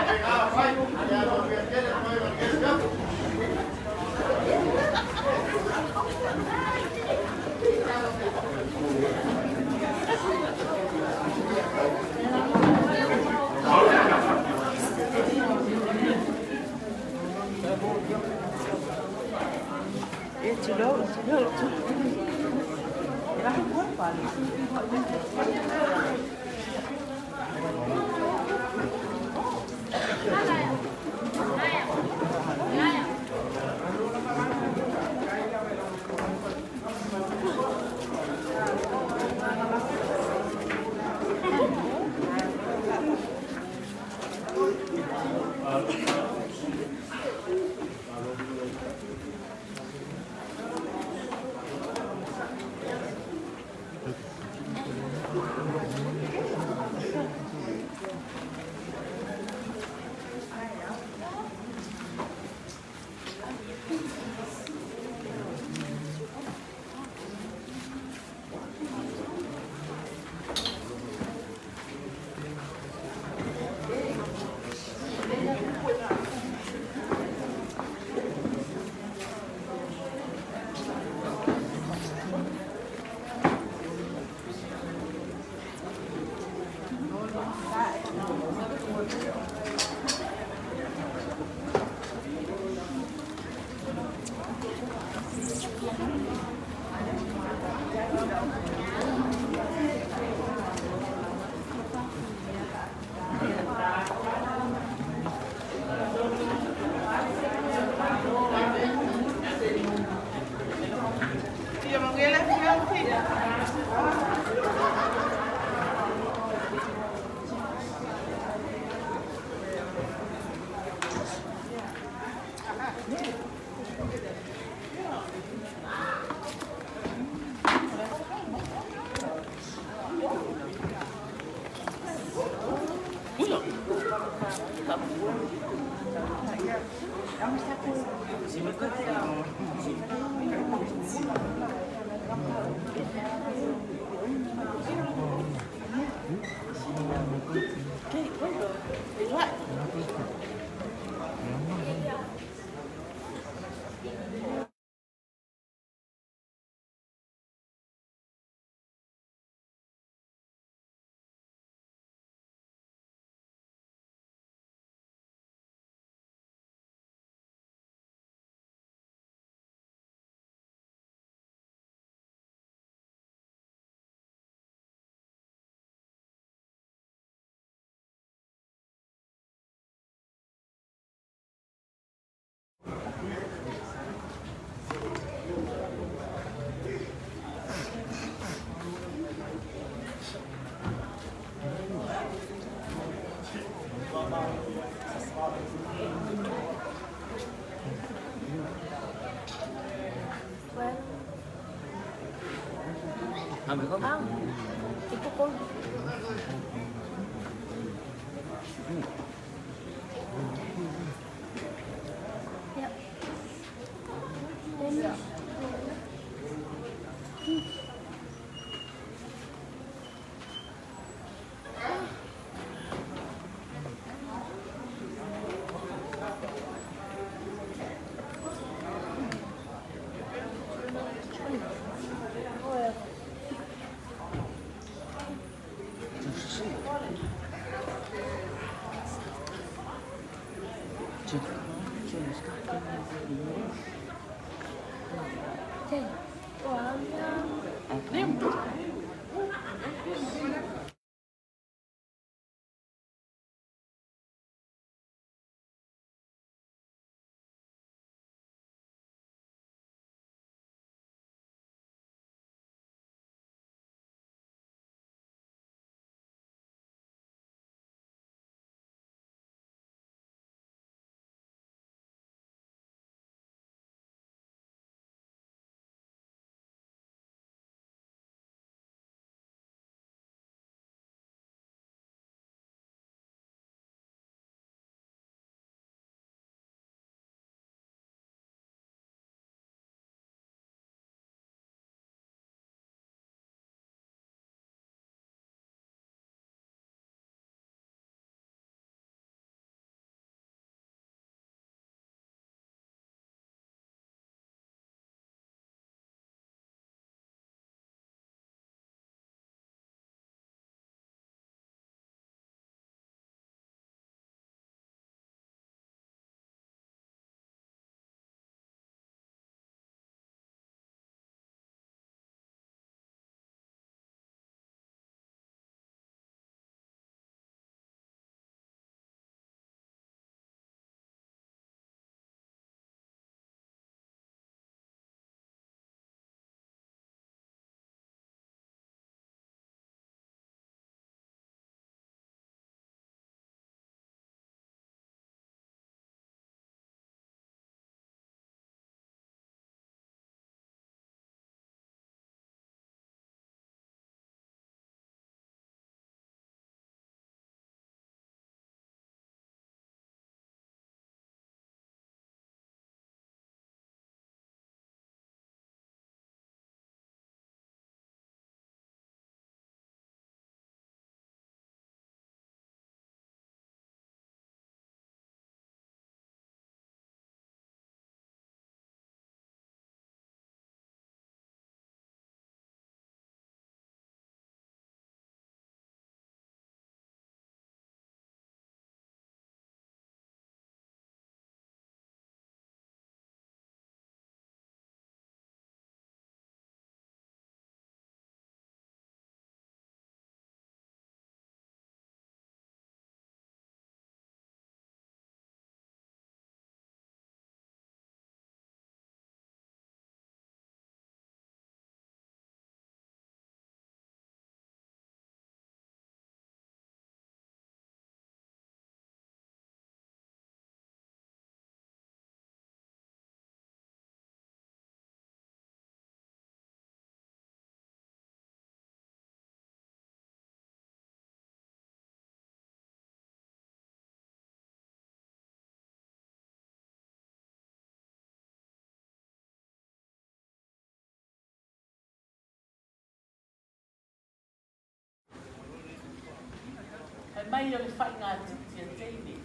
mai o le fa'igatiti a teine,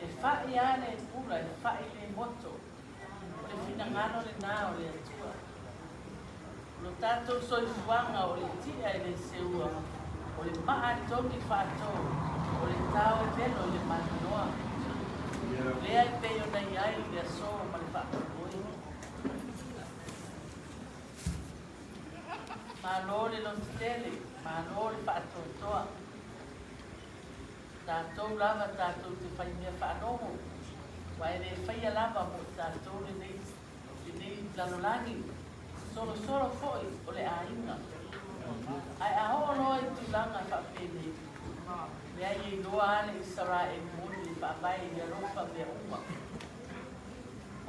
e fa'i a le pula, e fa'i le moto, o le finagalo lenā o le Atua. O lo tatou soifuaga o le ti'a e lē seua, o le ma'a togi fa'atō, o le tao e velo i le maninoa. Lea e pei ona i ai le asō ma le fa'amoemoe. Malo le lototele, malo le fa'atoatoa. Tatou lava tatou te faimea fa'alogo, ua e lē faia lava mo i tatou lenei lenei lalolagi, solosolo fo'i o le aiga. Ae a oo loa i tulaga fa'apenei, leai e iloa a le Isaraelu moni e fa'avae i le alofa mea uma.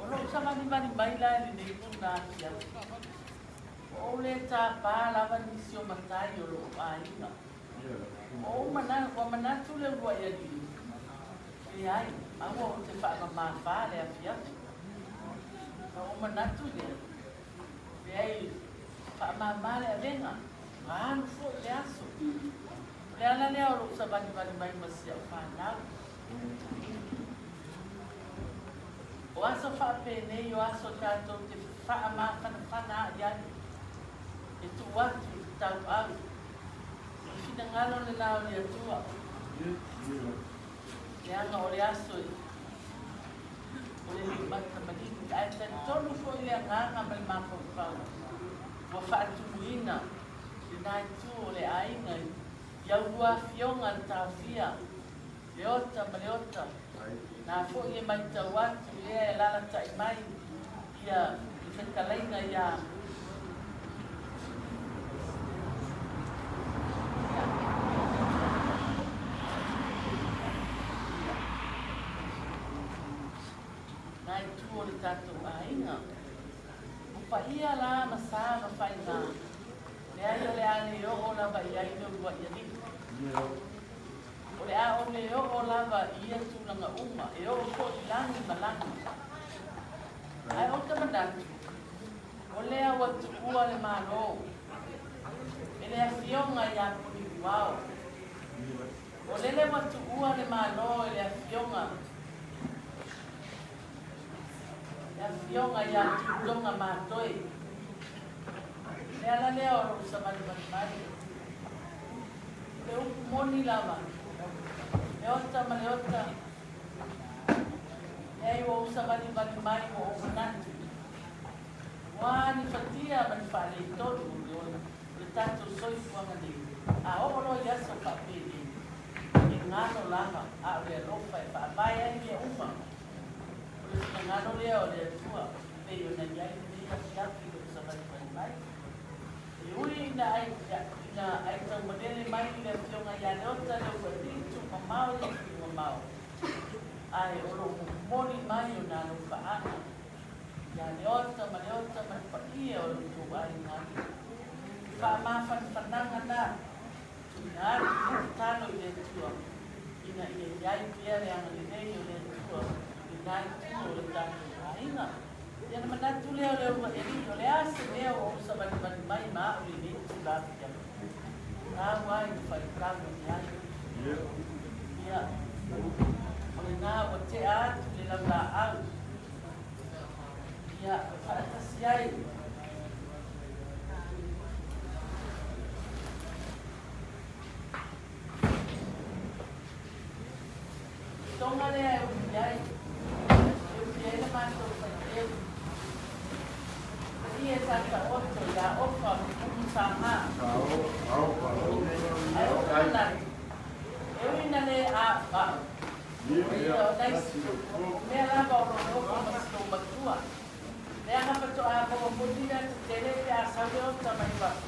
O lo'u savalivali mai la i lenei puna afiafi, ua ou lē tāpā lava nisi o matai o lo'u aiga. Ua ou ua manatu le ulua'i alii, leai, aua ou te fa'amamāfā le afiafi. Na ou manatu lea, leai, fa'amāmā le avega, ua alu fo'i le aso. O le ala lea o lo'u savalivali mai ma si a'u fanau. O aso fa'apenei o aso tatou te fa'amafanafana a'i ai, e tu'u atu i le tau'au, o le finagalo lenā o le Atua, leaga o le aso e o le limata maligi, ae talitonu fo'i le agaga ma le mafaufau ua fa'atumuina lenā itu o le aiga i aulua afioga le taofia Leota ma Leota, na fo'i e maitau atu lea e alalata'i mai ia le fetalaiga iā na itu o le tatou aiga. O paia la ma sa ma faigā, leai o le a le oo lava i ai le ulua'i alii. O le a ou le oo lava i ia tulaga uma, e oo foi i lagi ma lagi. Ae ou te manatu, o lea ua tuua le Malo e le Afioga ia Puniuao. O lele ua tuua le Malo e le Afioga le Afioga ia Tuitoga Matoe. O le ala lea o lou savalivali mai. O le upu moni lava, Leota ma Leota, leai ua ou savalivali mai ua ou manatu, ua ni fatia ma ni faaletonu o le ola o le tatou soifuaga nei, a oo loa i aso faapenei, e galo lava, a o le alofa e faavae ai mea uma. O le finagalo lea o le Atua, pei ona i ai lenei afiafi i lou savalivali mai. E ui ina ai ina ai taumalele mai le Afioga ia Leota le uluai tuumamao i atunuu mamao, ae o lo o momoli mai ona alofaaga ia Leota ma Leota ma le paia o lo outou aiga alii. Faamafanafanaga na tuuina atu le tatalo i le Atua ina ia i ai pea le agalelei o le Atua i lena itu o le tatou aiga. Ia ona manatu lea o le uluai alii, o le a se mea ua ou savalivali mai ma a'u i lenei itula afiafi? Tau ai le faitau ane ai. Ia, o lenā ua te'a atu le laulaau. Ia, e fa'atasi ai. Tonga lea e ufi ai, e ufi ai le matou faiteu. Paia e Tataoto ia Ofa ma Umu Saga. Ae ou te manatu, e ui ina le a'ua'u, ia o nai o mea lava o lo o nofo ma si ou matua. Leaga faatoa maua moni le ata tele pe a sau le ota mai fafo,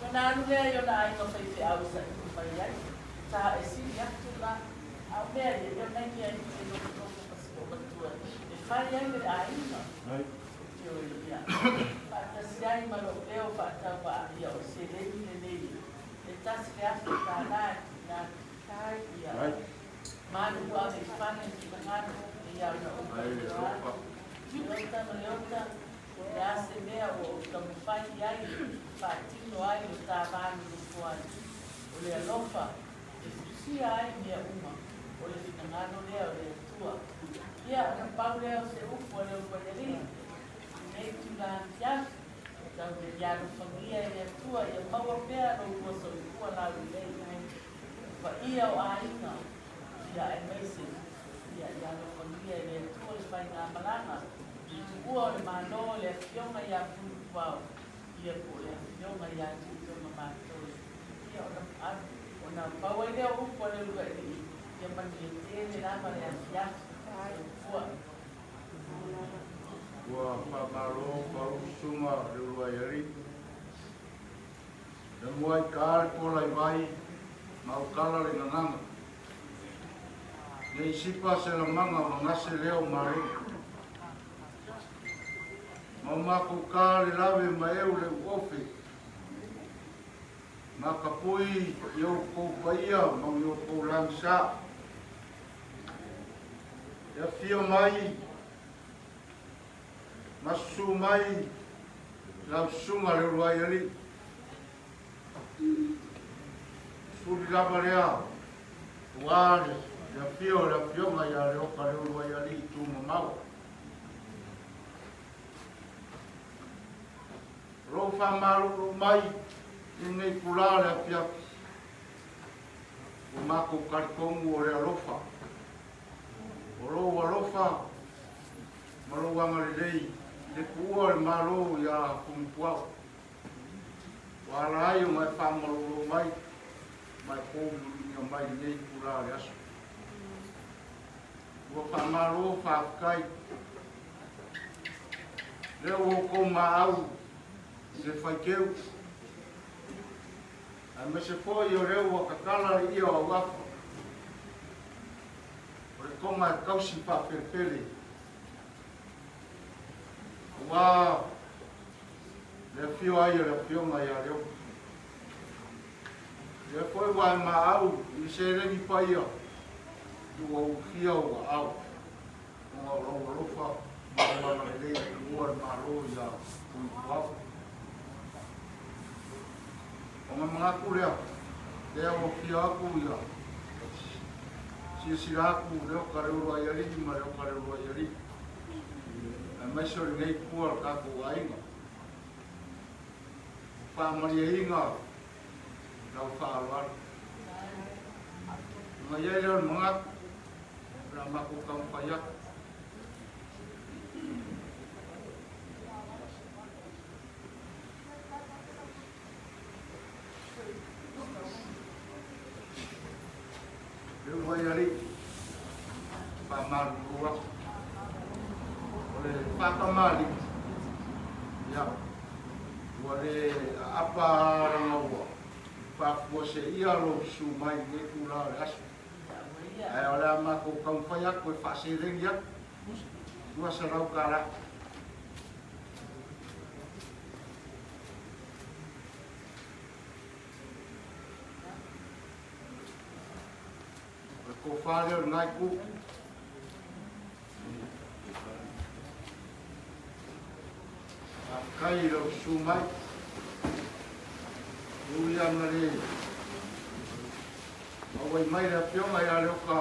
ona alu lea i ona aiga faifeau e saili mai ai. Ta e sili atu la, a o mea ia, ia o nai mea i te nofonofo ma si ou matua e fai ai le aiga. Ioe, ia faatasi ai ma lou leo faatauvaa, ia o le seleni lenei e $1,000 e tuuina atu. Ia malu ave i fale i finagalo e ia ona ou faailoa atu. Leota ma Leota, o le a se mea ua ou taumafai i ai e faatino ai lo ta va nonofo ai, o le alofa e tausia ai mea uma o le finagalo lea o le Atua. Ia, ona pau lea o se upu a le Uluaialii i lenei itula afiafi, tau ina ia alofagia e le Atua ia maua pea lo ulua soifua laulelei, le paia o aiga, ia aemaise ia ia alofagia e le Atua le faigamalaga i tuua o le Malo i le Afioga ia Pulupuao, ia po o le Afioga ia Tuitoga Matoe. Ia ona ona pau ai lea o upu a le Uluailii, ia manuia tele lava le afiafi. Soifua. Ua faamalo pau susuga le Uluaialii. Le muai ka le pola i vai ma ukala le gagana. Nei sipa se lamaga ma gase leo mare. Ma o makou ka le lave ma eu le uofe. Ma ka pui i oukou paia ma i oukou lagisa. E afio mai ma susu mai lau susuga le Uluaialii. Suli lava lea aua le afio o le afioga ia Leoka le Uluaialii Tumamau. O lou faamalulu mai i lenei itulā o le afiafi, ua matou talitonu o le alofa, o lou alofa ma lou agalelei i le tuua o le Malo ia Tunupuao, ua ala ai ona e faamalolo mai ma e pouliuliuina mai i lenei itulā o le aso. Ua faamalo faafetai. Lea ua outou maau i le faiteu, aemaise foi o lea ua tatala le ia o auafa, o le toga e tausi faafelefele, aua le afio ai o le Afioga ia Leopo. Lea foi ua e maau i le seleni paia ua ulufia ou aao, ona o lou alofa ma lou agalelei i tuua le Malo ia Tuipuao. Ona manatu lea, lea ua fia atu ia silasila atu leo ka le Uluaialii ma leo ka le Uluaialii, aemaise o lenei pua o le tatou aiga. Faamalieina lau faaaloalo. Ona i ai lea o le manatu, o le a matou taumafai atu. Le Uluaialii, faamalulu atu. O le faatamalii, ia, ua le aapa lana ua faafuaseia lou susu mai i lenei itulā o le aso. Ae o le a matou taumafai atu e faaseleni atu $200. O le tofa lea o lena itu. Faafetai i lau susu mai. E ui lava ina le auai mai le Afioga ia Leoka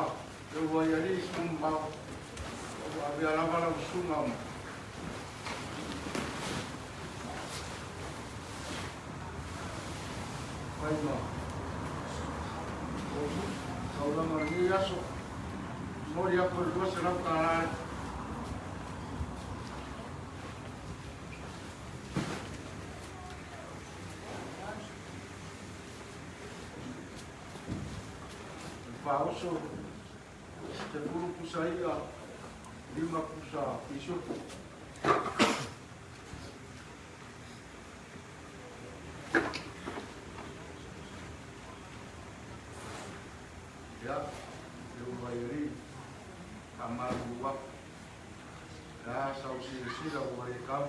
Leuluaialii Tumamao, ua avea lava lau susuga ma fai ma taulaga o lenei aso. Momoli atu le $200. Faaoso 10 pusa i'a, 5 pusa pisupo. Ia, le Uluaialii, faamalulu atu. Le a sau silasila ua le tau.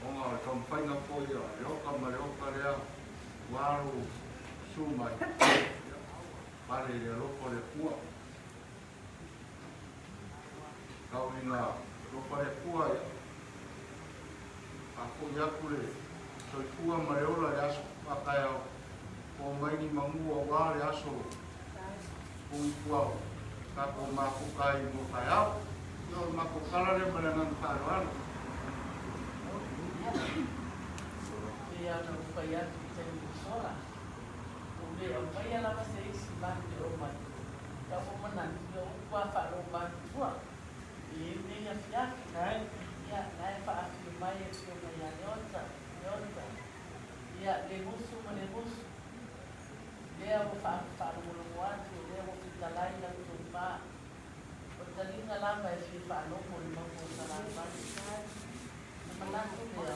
Ona o le taumafaiga foi a Leoka ma Leoka lea ua alu susu mai. Ia, pale i le alofa o le Atua. Tau ina alofa le Atua, ia faafoi atu le soifua ma le ola i le aso faataeao po mai ni manu auā le aso puipuao tatou mafuta ai mo taeao. Ia o le matou tala lea ma le agaga faaaloalo. Pei lava ona ou fai atu i taimi ua sola, ua le aumaia lava se isi matou te omai, tau ua manatu, ia o upu lava faalomatutua e i ai lenei afiafi. Ia, na e faafio mai e Afioga ia Leota, Leota, ia, le musu ma le musu, lea ua faalogologo atu, o lea ua fetalai lau tofa. O le taliga lava e fia faalogo i le mauga o Salafai. Ona manatu lea,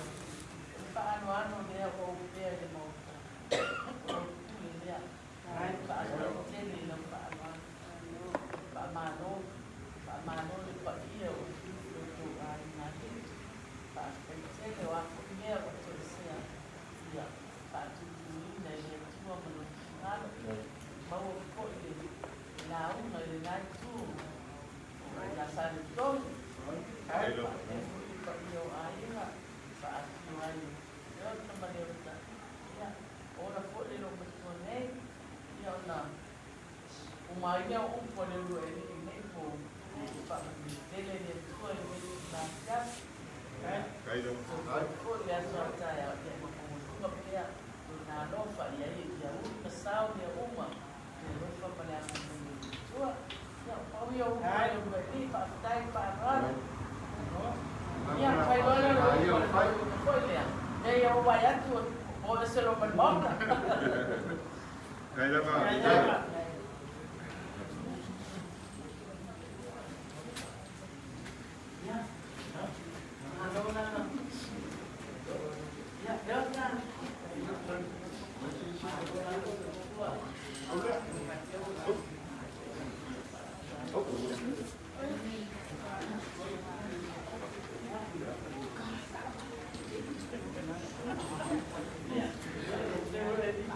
o le faaanoano lea ua opea i le Maota, o lau pule lea. Faafetai tele i lau faaaloalo. Faamalo, faamalo le paia o lo outou aiga alii. Faafetai tele, o a foi mea ua toesea, ia faatutuina e le Atua ma Lona finagalo. Maua foi le lauga i lena itu o ia Saletonu. Faapea foi le paia o aiga faafio ai Leota ma Leota. Ia, ola foi le loomatua nei, ia ona uma ai lea o upu a le Uluailii nei po o faamanuia tele le Atua i lenei itula afiafi. Soifua foi le aso a taeao, ia ma maualuga pea lona alofa ia ia uli ma sao mea uma i le alofa ma le agalelei o le Atua. Ia, pau ia o upu a le Uluailii, faafetai le faaaloalo. Ia, fai loa lea o le upu a le maualuga foi lea, lea ia ua vaai atu o ese loa ma le Maota. Ia, malo lava. Ia, Leota. Malo lava soifua.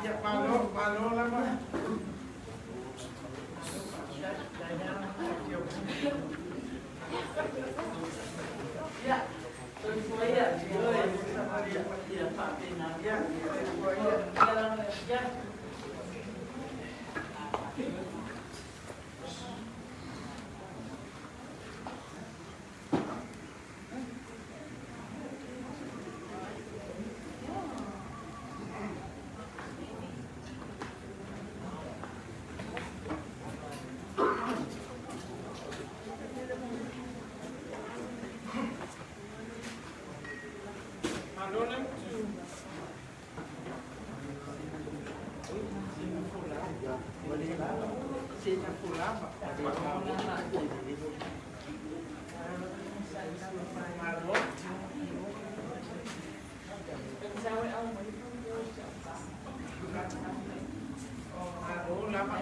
Ia, malo, malo lava. Ia, soifua ia, ioe, ia faapena. Ia, soifua ia. Ia lava le afiafi. Malo le utu. Malo. Malo lava.